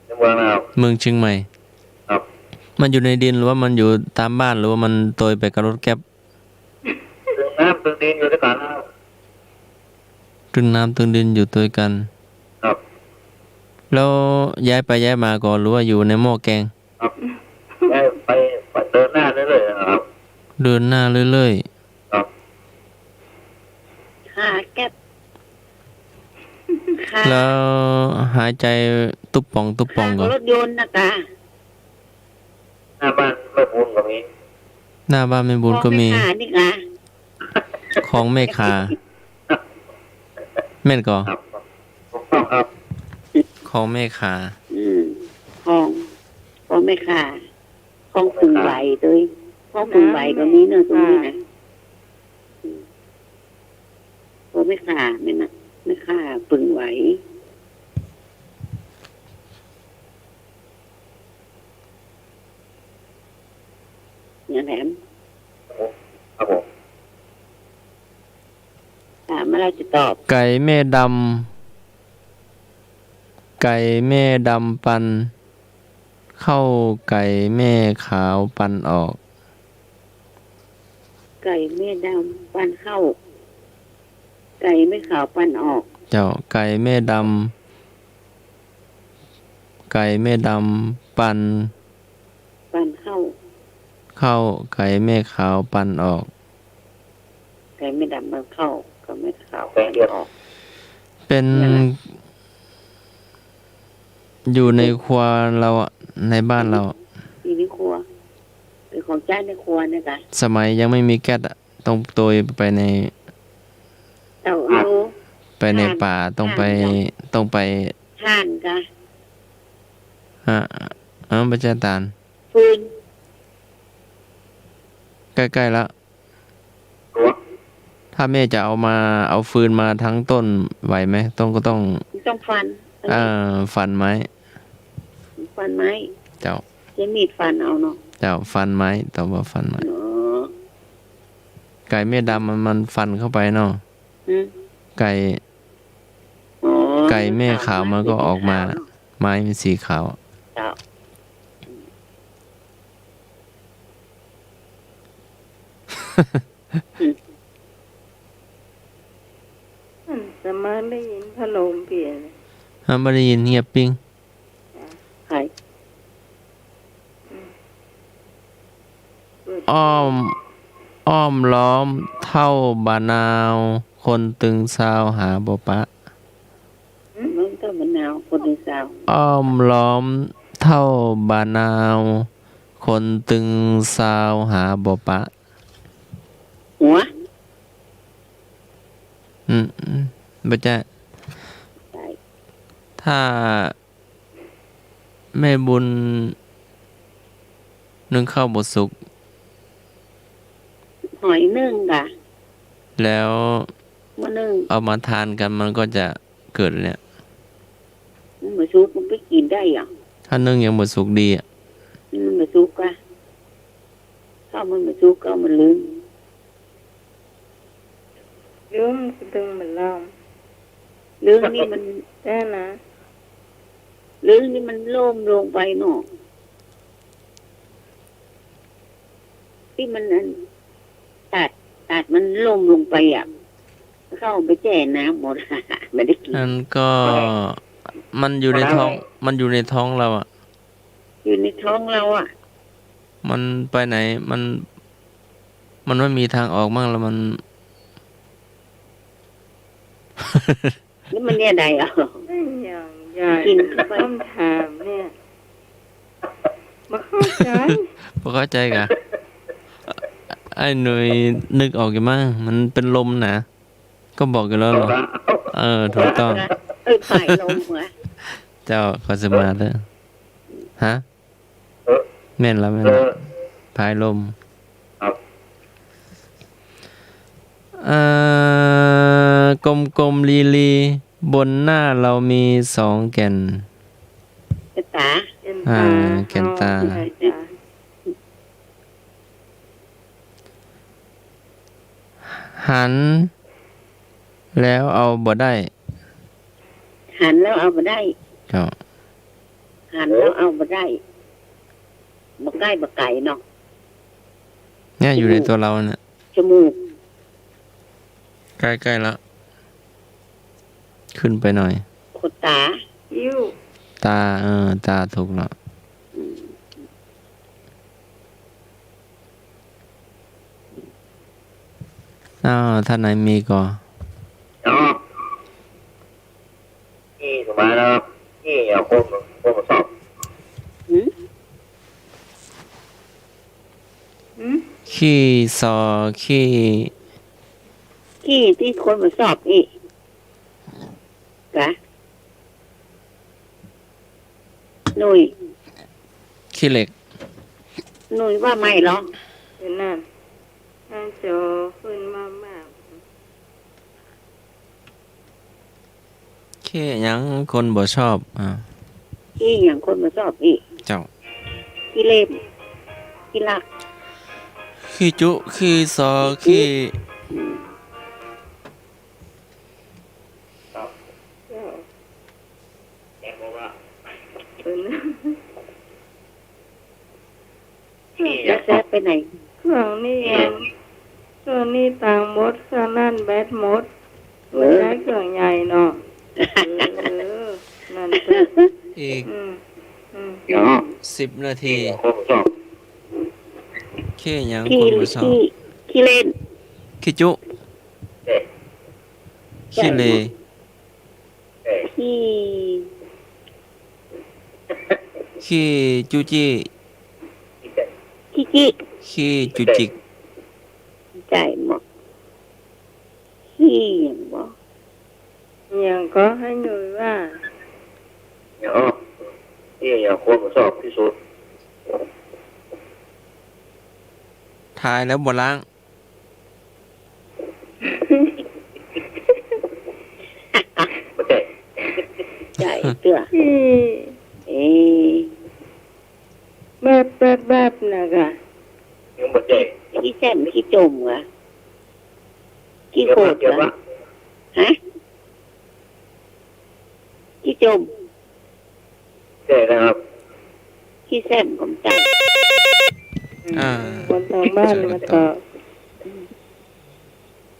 ในเมืองนะครับ เมืองเจียงใหม่ ครับ มันอยู่ในดินหรือว่ามันอยู่ตามบ้าน หรือว่ามันโตยไปกับรถแก๊ป ตึงน้ำตึงดินอยู่ตวยกั๋นนะครับ ตึงน้ำตึงดินอยู่ตวยกั๋น ครับ แล้วย้ายไปย้ายมาก่อ หรือว่าอยู่ในหม้อแกง ครับ ย้ายไป ไปเดินหน้าเรื่อยๆ นะครับ เดินหน้าเรื่อยๆ ครับ ข่าแก๊ป ข่า แล้วหายใจตุ๊บป่องตุ๊บป่องก่อ รถยนต์นะกะ หน้าบ้านแม่บุญก็มี หน้าบ้านแม่บุญก็มี ของแม่ขานี่กะ ของแม่ขา แม่นก่อ ครับ ถูกต้องครับ ของแม่ขา อืม ของ ของแม่ขา ของปึงไหวด้วย ของปึงไหวก็มีเนอะ ตรงนี้นะ อืม ของแม่ขา แม่นะ แม่ขาปึงไหว เนี่ยแหลม ครับผม ถามมาแล้วจะตอบ ไก่แม่ดำ ไก่แม่ดำปันเข้า ไก่แม่ขาวปันออก ไก่แม่ดำปันเข้า ไก่แม่ขาวปันออก เจ้า ไก่แม่ดำ ไก่แม่ดำปัน ปันเข้า เข้า ไก่แม่ขาวปันออก ไก่แม่ดำปันเข้า ไก่แม่ขาวปันออก เป็น เนี่ยแหละ อยู่ในครัวเราอะ ในบ้านเราอะ อยู่ในครัว เป็นของใจ๊ในครัวเนี่ยกะ สมัยยังไม่มีแก๊สอะ ต้องโตยไปใน เตา ไปในป่า ต้องไป ถ่านกะ ต้องไป ถ่านกะ ฮะ เออ บ่ใจ้ถ่าน ฟืน ใกล้ๆ แล้ว ถ้าแม่จะเอามา เอาฟืนมาทั้งต้นไหวไหม ต้อง ก็ต้อง ต้องฟัน เออ ฟันไม้ ฟันไม้ เจ้า ใจ๊มีดฟันเอาเนาะ เจ้า ฟันไม้ ตอบว่าฟันไม้ อ๋อ ไก่แม่ดำมัน มันฟันเข้าไปเนาะ อืม ไก่ อ๋อ ไก่แม่ขาวมันก็ออกมา ไม้มันสีขาว เจ้า อืม อืม แต่มันได้ยินพัดลมเปลี่ยน ฮะ บ่ได้ยิน เงียบปิ๊ง ใคร อืม อ้อม อ้อมล้อมเท่าบ่านาว คนตึงซาวหาบ่ปะ อืม ล้อมเท่าบ่านาว คนตึงซาว อ้อมล้อมเท่าบ่านาว คนตึงซาวหาบ่ปะ หัว อืม อืม บ่ใจ้ ใจ้ ถ้าแม่บุญนึ่งข้าวบ่สุก หอยนึ่งกะ แล้ว บ่นึ่ง เอามาทานกัน มันก็จะเกิดเนี่ย มันบ่สุก มันไปกิ๋นได้อะ ถ้านึ่งยังบ่สุกดีอะ มันบ่สุกอะ ถ้ามันบ่สุกก็มันลึง ลึงตึงมันล่ม ลึงนี่มัน ได้นะ ลึงนี่มันล่มลงไปเนาะ ตี้มันอัน ตัด ตัดมันล่มลงไปอะ เข้าไปแจ้น้ำหมด บ่ได้กิ๋น อันก็ มันอยู่ในท้อง มันอยู่ในท้องเราอะ อยู่ในท้องเราอะ มันไปไหน มัน มันไม่มีทางออกมั่งแล้ว มัน นี่มันเนี่ยใดอ่ะ ไม่อย่างใหญ่ กิ๋นเข้าไป คำถามเนี่ย บ่เข้าใจ๋ บ่เข้าใจ๋กะ ไอ้หนุ่ยนึกออกอยู่มั้ง มันเป๋นลมนะ ก็บอกอยู่แล้วเหรอ เออ ถูกต้อง เออ ผายลมเหรอ เจ้า ขอสมาธิ ฮะ เออ แม่นแล้ว แม่นแล้ว เออ ผายลม ครับ เอ่อ กลมๆ ลีๆ บนหน้าเรามีสองแก่น แก่นต๋า อ่า แก่นต๋า แก่นต๋า หันแล้วเอาบ่ได้ หันแล้วเอาบ่ได้ ครับ หันแล้วเอาบ่ได้ บ่ใก้บ่ไก๋เนาะ เนี่ย อยู่ในตัวเราเนี่ย จมูก ใก้ๆ แล้ว ขึ้นไปหน่อย ขนต๋า คิ้ว ต๋า เออ ต๋าถูกแล้ว อืม อ้าว ท่านไหนมีก่อ อ๋อ มี มาแล้วครับ ขี้อย่างคน คนบ่ชอบ หืม หืม ขี้สอ ขี้ ขี้ตี้คนบ่ชอบอี้ กะ หนุ่ย ขี้เหล็ก หนุ่ยว่าไม่หรอ เดี๋ยวนะ หน้าจอขึ้นมากๆ ขี้หยังคนบ่ชอบ อ่า ขี้หยังคนบ่ชอบอี้ เจ้า ขี้เล่น ขี้ลัก ขี้จุ ขี้ซอ ขี้ อืม ครับ เจ้า แอปบอกว่า เออ นี่ แล้วแซบไปไหน เครื่องนี่ยัง เครื่องนี่ตังค์หมด เครื่องนั่นแบตหมด เออ ใจ๊เครื่องใหญ่เนาะ เออ นั่นสิ อีก อืม อืม เนาะ สิบนาที ขี้หยังคนบ่ชอบ ขี้ ขี้เล่น ขี้จุ เอ๊ะ ขี้เล ขี้ ขี้จุจิ ขี้จิ ขี้จุจิก ใจ้หมด ขี้หยังบ่ หยังก็หื้อหนุ่ยว่า เนาะ ขี้หยังคนบ่ชอบตี้สุด ทายแล้วบ่ล้าง บ่ใจ้ ใจ้เตื้อ ขี้ เอ๊ะ แวบๆๆ นะกะ ยังบ่ใจ้ ขี้แซ้มขี้จ่มกะ ขี้โขดกะ ฮะ ขี้จ่ม ใจ้แล้วครับ ขี้แซ้มก็บ่ใจ้ อ่า คนทางบ้านมาตอบ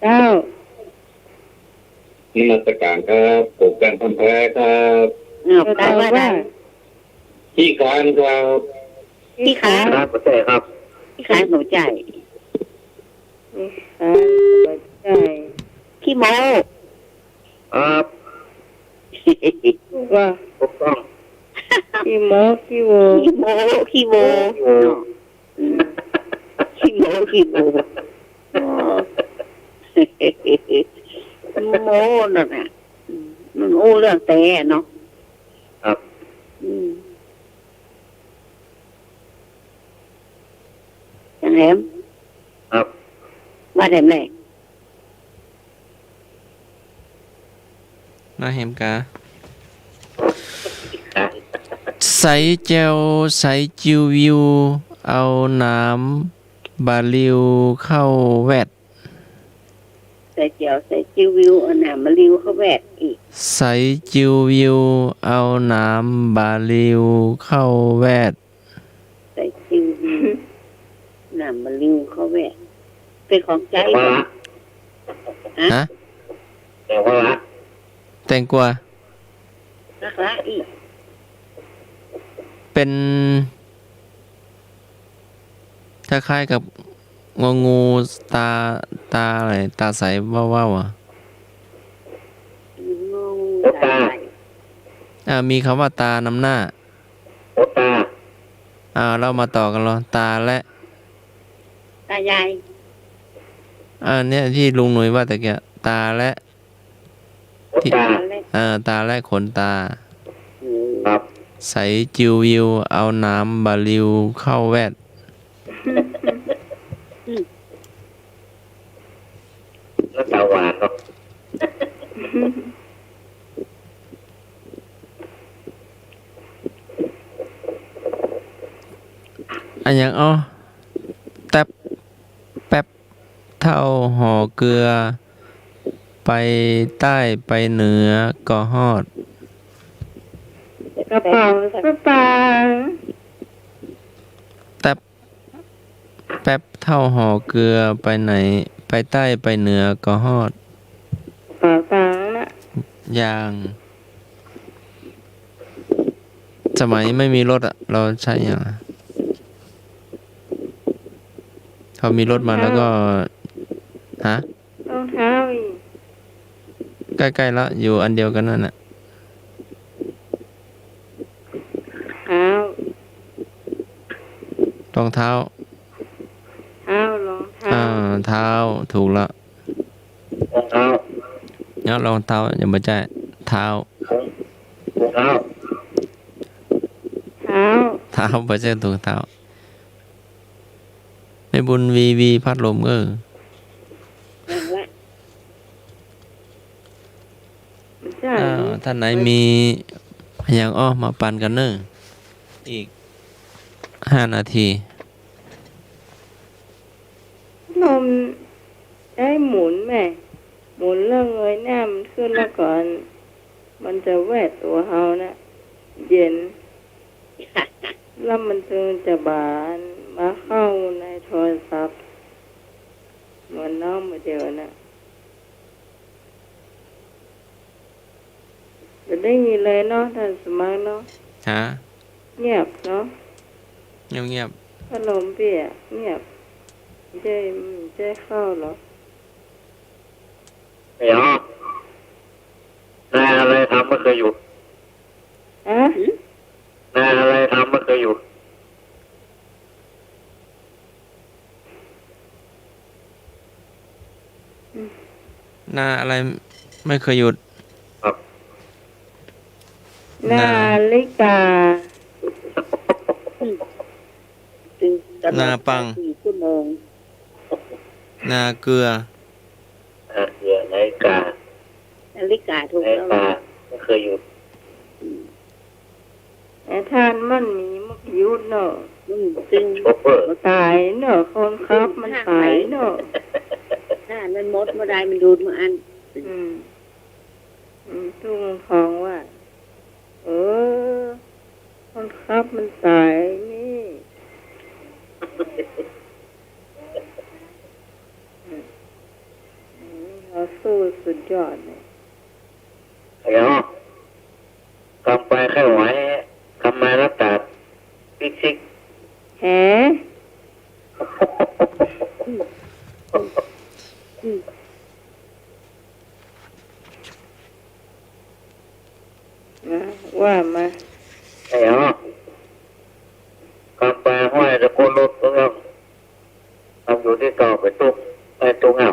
เจ้า นมัสการครับ ผมแป้งพันธุ์แท้ครับ อ้าว แปลว่าอะไร ขี้คร้านครับ ขี้คร้าน ครับ บ่ใจ้ครับ ขี้คร้านบ่ใจ้ ขี้คร้านบ่ใจ้ ขี้โม้ ครับ ว่า ถูกต้อง ขี้โม้ ขี้โว ขี้โม้ ขี้โว ขี้โว เนาะ อืม ขี้โม้ ขี้โว อ๋อ โม้นั่นน่ะ อืม มันอู้เรื่องแต๊เนาะ ครับ อืม จังแหม ครับ ว่าแหมแหละ น้าแหมกา ใสแจ๋ว ใสจิววิว เอาหนามบ่าลิวเข้าแวด ใสแจ๋ว ใสจิววิว เอาหนามบ่าลิวเข้าแวด อีก ใสจิววิว เอาหนามบ่าลิวเข้าแวด ใสจิววิว หนามบ่าลิวเข้าแวด เป๋นของใจ๊ แตงกวา ฮะ ฮะ แตงกวา แตงกวา ละ ละ อีก เป๋น คล้ายๆ กับ งองู ตา ตาอะไร ตาใสว้าวๆ อะ งองู ตาใส อ่า มีกำว่าตานำหน้า โอ้ ตา อ่า เฮามาต่อกั๋นลอ ตาและ ตายาย อ่า เนี่ย ตี้ลุงหนุ่ยว่าตะเกียะ ตาและ โอ้ ตี้ ตา เอ่อ ตาและขนตา อืม ครับ ใสจิววิว เอาหนามบ่าลิวเข้าแวด อืม หน้าตาหวานเนาะ อะหยังอ้อ แต๊บ แป๊บ เต้าห่อเกลือ ไปใต้ไปเหนือก็ฮอด กระเป๋าสตางค์ แต๊บ แป๊บ เต้าห่อเกลือ ไปไหน ไปใต้ไปเหนือก็ฮอด กระเป๋าตังค์นะ ยัง สมัยไม่มีรถอะ เราใช้อะหยังอะ พอมีรถมาแล้วก็ ฮะ รองเท้าอีก ใก้ๆ ละ อยู่อันเดียวกั๋นนั่นน่ะ รองเท้า เท้า รองเท้า อ่า เท้า ถูกละ รองเท้า เนาะ รองเท้า ยังบ่ใจ้ เท้า ถุงเท้า เท้า เท้า บ่ใจ้ถุงเท้า แม่บุญวีวีพัดลม เออ นั่นแหละ ใจ้ อ่า ท่านไหนมีหยังอ้อมาปันกั๋นเน่อ อีกห้านาที ลม ใจ๊หมุนแม่ หมุนแล้วเงยหน้ามันขึ้นแล้วก่อน มันจะแวดตั๋วเฮานะ เย็น แล้วมันจึงจะบ่ามาเข้าในโทรศัพท์ เหมือนน้องมาเดียวนะ บ่ได้ยินเลยเนาะ ต้านสมัครเนาะ ฮะ เงียบเนาะ เงียบๆ พัดลมปี้อะ เงียบ บ่ใจ้ บ่ใจ้เข้าเหรอ เดี๋ยว นายอะไรทำไม่เคยหยุด ฮะ นายอะไรทำไม่เคยหยุด นาอะไรไม่เคยหยุด ครับ นา นาฬิกา นาปัง สี่ชั่วโมง นาเกลือ นาเกลือ นาฬิกา นาฬิกาถูกแล้ว นาฬิกาไม่เคยหยุด อืม ไอ้ถ่านมันมีบ่หยุดเนาะ อืม ซึ่ง โชเฟอร์ ต๋ายเนาะ คนขับมันต๋ายเนาะ ถ่านมันหมดบ่ได้ มันดูดบ่อั้น อืม อืม ตู้เงินทองว่า เออ คนขับมันต๋ายนี่ อืม อืม เฮาสู้สุดยอดเลย เดี๋ยว กำไปใค่ไหว กำมาแล้วตัด ซิกซิก แห นะ ว่ามา เดี๋ยว กำไปห้อยตะโกนรถ แล้วก็ กำอยู่ตี้เก่าไปตุ๊ก ไปตุ๊กเอา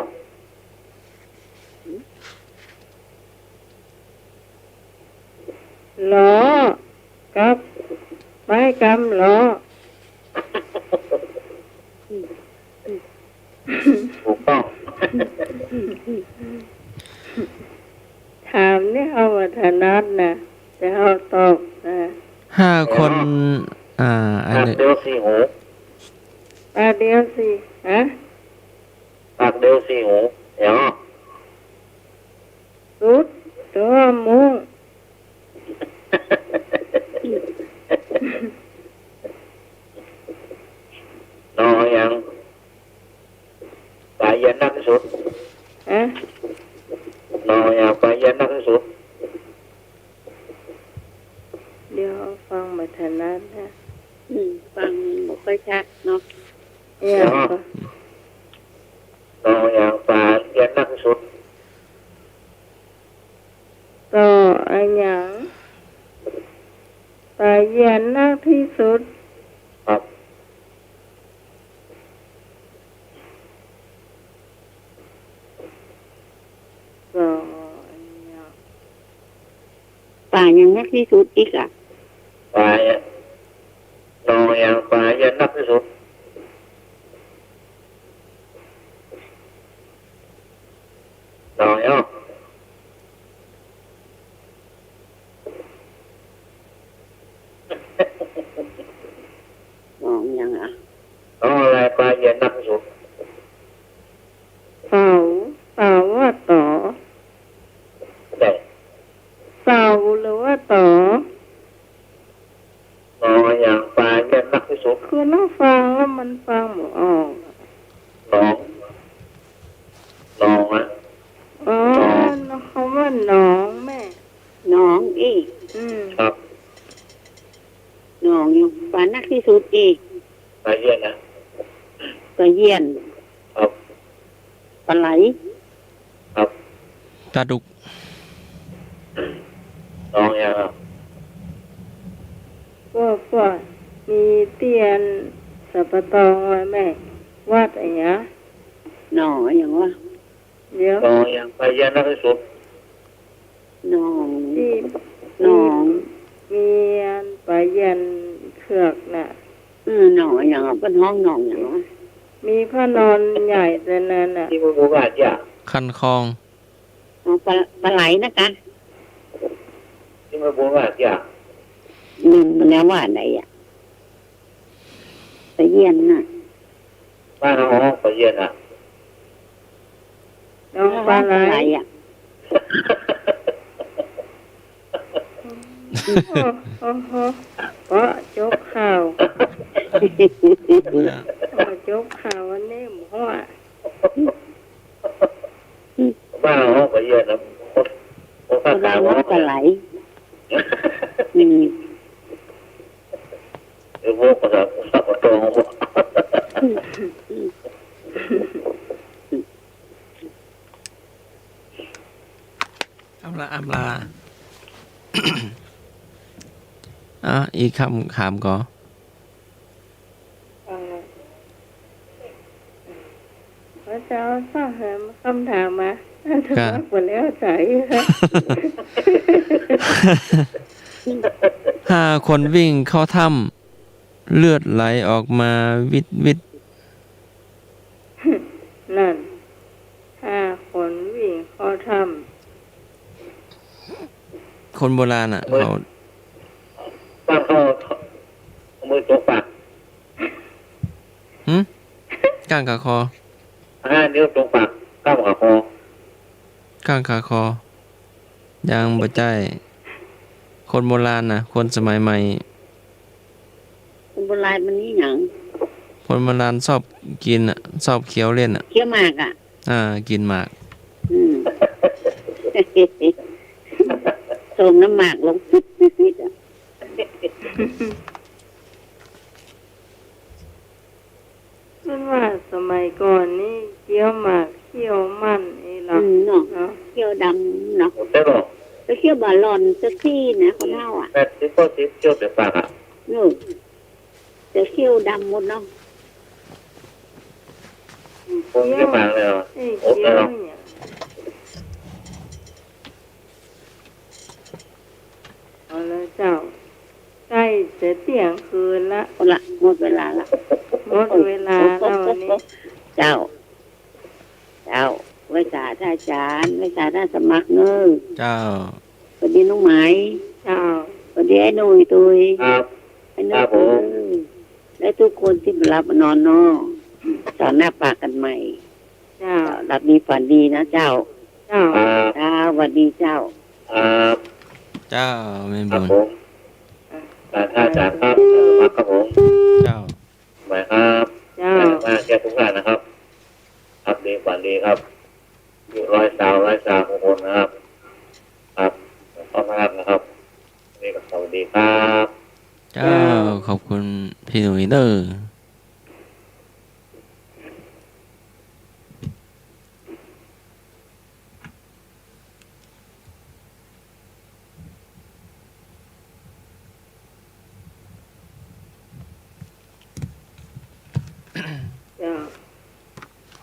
หลอ กับ ไปกำหลอ ถูกต้อง ถามนี่เฮาบ่ถนัดนะ แต่เฮาตอบนะ ห้าคน อ่า อันนี้ ปากเดียวสี่หู ปากเดียวสี่ ฮะ ปากเดียวสี่หู เดี๋ยว สุด ตัว มุ้ง นอหยัง ป๋าเยียนนักตี้สุด ฮะ นอหยัง ป๋าเยียนนักตี้สุด เดี๋ยวฟังบ่ถนัดนะ อืม ฟังบ่ค่อยชัดเนาะ เนี่ย นอหยัง ป๋าเยียนนักตี้สุด ต่ออะหยัง ป๋าเยียนนักตี้สุด ครับ ต่ออะหยัง ป๋าหยังนักตี้สุดอีกอะ ป๋าเยียน นอหยัง ป๋าเยียนนักตี้สุด นอหยัง นอหยังอะ นออะไรป๋าเยียนนักตี้สุด เสา เสาว่าต๋อ ใช่ เสาหรือว่าต๋อ นอหยังป๋าเยียนนักตี้สุด คือเฮาฟังแล้วมันฟังบ่ออก หนอง หนองอะ อ๋อ หนอง คำว่าหนองแม่ หนองอี้ อืม ครับ หนองอยู่ ป๋านักตี้สุดอี้ ป๋าเยียนนะ ป๋าเยียน ครับ ป๋าไหล ครับ ป๋าดุก นอหยังอะ พวก พวก มีเตียน สัปปะตองวะแม่ วัดอะหยัง หนองอะหยังวะ เดี๋ยว หนองอะหยัง ปาเยียนนะ พิสุทธิ์ หนอง ตี้ หนอง มีอันปาเยียนเผือกน่ะ เออ หนองอะหยังอะ เปิ้นฮ้องหนองอะหยังวะ มีพระนอนใหญ่แต่นั้นน่ะ ตี้มันบ่ว่าจ้ะ คันคลอง อ๋อ ปา ปาไหลนะกะ ตี้มันบ่ว่าจ้ะ ลืมไปแล้วว่าอันใดอะ ปาเยียนน่ะ บ้านเฮาฮ้องปาเยียนน่ะ หนองปาไหล ปาไหลอะ โอ้โห ปอจบข่าว ปอจบข่าวอันนี้หมด บ้านเฮาฮ้องปาเยียนน่ะ คน คนภาคกลางฮ้องปาไหล อืม เออ พวกภาษา ภาษาปะตอง อำลา อำลา อ่ะ อีกกำถามก่อ เอ่อ พระเจ้า ฟังกำถามมา อาตมาก็แล้วใจ๋ ถ้าคนวิ่งเข้าถ้ำ เลือดไหลออกมาวิดวิด นั่น ถ้าคนวิ่งเข้าถ้ำ คนโบราณน่ะ มือ เขา ตั้งเขา เอามือตรงปาก หึ ก้างขาคอ ห้านิ้วตรงปาก ก้างขาคอ ก้างขาคอ ยังบ่ใจ้ คนโบราณน่ะ คนสมัยใหม่ คนโบราณมันนี่หยัง คนโบราณชอบกิ๋นน่ะ ชอบเคี้ยวเล่นน่ะ เคี้ยวหมากอะ อ่า กิ๋นหมาก อืม โสมน้ำหมากลงปิ๊ดปิ๊ดปิ๊ดอะ เปิ้นว่าสมัยก่อนนี่เคี้ยวหมากเคี้ยวมันนี่เนาะ อืม เนาะ เนาะ เคี้ยวดำเนาะ ใจ้บ่ ไปเคี้ยวบ่าหล่อนสักตี้นะ คนเฮาอะ แปดสิบเก้าสิบเคี้ยวแต่ปากอะ เออ แต่เคี้ยวดำหมดเนาะ เคี้ยวหมากเลยเหรอ เอ้ย โอ้ เคี้ยว เนาะ เนี่ย เอาละเจ้า ใก้จะเตี้ยงคืนละ เอาละ หมดเวลาละ หมดเวลาแล้ววันนี้ เจ้า เจ้า ไหว้สาท่านอาจ๋ารย์ ไหว้สาท่านสมัครเน่อ เจ้า หวัดดีน้องไหม เจ้า หวัดดีไอ้หนุ่ยตุ้ย ครับ ไอ้หนุ่ย ครับผม ตุ้ย และทุกคนตี้มาหลับมานอนเนาะ เสาร์หน้าปะกั๋นใหม่ เจ้า หลับดีฝันดีนะเจ้า เจ้า ครับ เจ้า หวัดดีเจ้า ครับ เจ้า แม่บุญ ครับผม อ่ะ สาธุ สาธุครับ ครับผม เจ้า ไหวครับ เจ้า มาเจอทุกท่านนะครับ ครับ ดีฝันดีครับ อยู่ร้อยสาว ร้อยสาวทุกคนนะครับ ครับ ขอบคุณมากนะครับ นี่ก็สวัสดีครับ เจ้า เจ้า ขอบคุณพี่หนุ่ยเน่อ เจ้า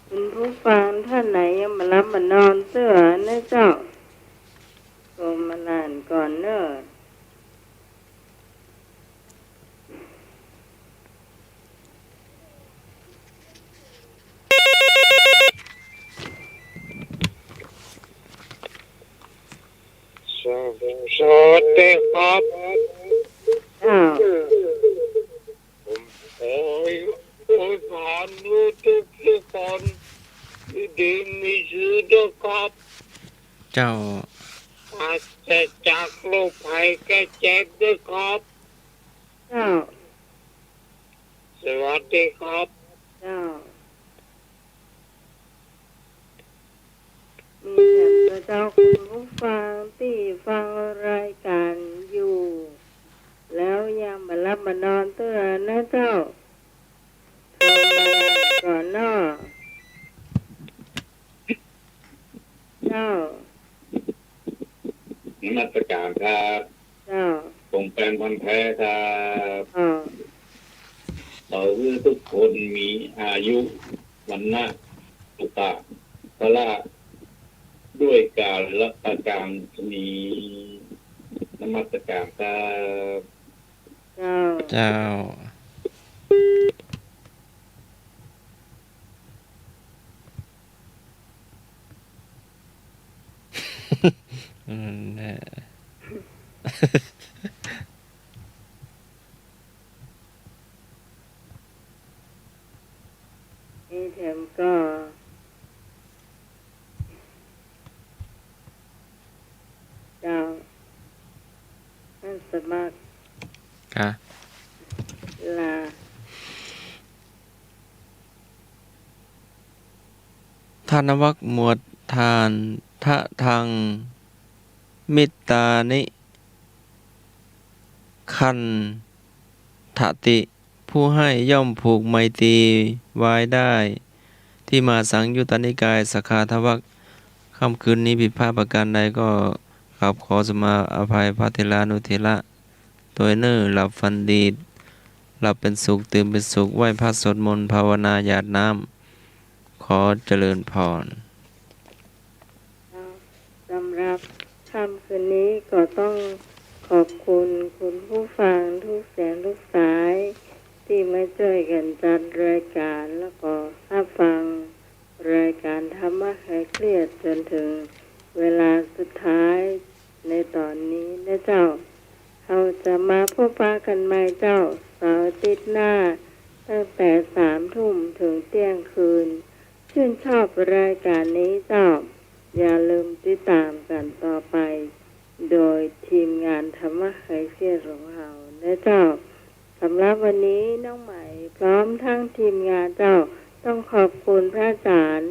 คุณผู้ฟังท่านไหนยังบ่หลับบ่นอนเตื้อนะเจ้า โทรมาหล้านก่อนเน่อ สวัสดีครับ อ้าว ผมขออวยพรให้ทุกๆคนอยู่ดีมีสุขด้วยครับ เจ้า ปราศจากโรคภัยไข้เจ็บด้วยครับ เจ้า สวัสดีครับ เจ้า มีแต่เจ้าคุณผู้ฟังตี้ฟังรายการอยู่ แล้วยังบ่หลับบ่นอนเตื้อนะเจ้า ก่อนเนาะ เจ้า นมัสการครับ เจ้า ผมแฟนพันธุ์แท้ครับ เจ้า ขอหื้อทุกคนมีอายุ วรรณะ สุขะ พละ ด้วยกาลประการฉะนี้ นมัสการครับ เจ้า เจ้า นั่นแหละ เอ แถมก็ เจ้า ท่านสมัคร ค่ะ ลา ทานวรรคหมวด ทาน ทะ ทัง มิตตานิ ขันทะติ ผู้ให้ย่อมผูกไมตรีไว้ได้ ที่มหาสังยุตตนิกาย สักขาทวรรค ค่ำคืนนี้ผิดพลาดประการใดก็กราบขอสมาอภัยพระเถรานุเถระ ตวยเน่อ หลับฝันดี หลับเป็นสุข ตื่นเป็นสุข ไหว้พระสวดมนต์ ภาวนา หยาดน้ำ ขอเจริญพร สำหรับค่ำคืนนี้ก็ต้องขอบคุณคุณผู้ฟังทุกเสียงทุกสาย ที่มาช่วยกันจัดรายการ แล้วก็รับฟังรายการธรรมะคลายเครียดจนถึงเวลาสุดท้ายในตอนนี้นะเจ้า เฮาจะมาพบปะกันใหม่เจ้า เสาร์อาทิตย์หน้า ตั้งแต่สามทุ่มถึงเที่ยงคืน ชื่นชอบรายการนี้เจ้า อย่าลืมติดตามกันต่อไป โดยทีมงานธรรมะคลายเครียดของเฮานะเจ้า สำหรับวันนี้น้องไหมพร้อมทั้งทีมงานเจ้า ต้องขอบคุณพระอาจารย์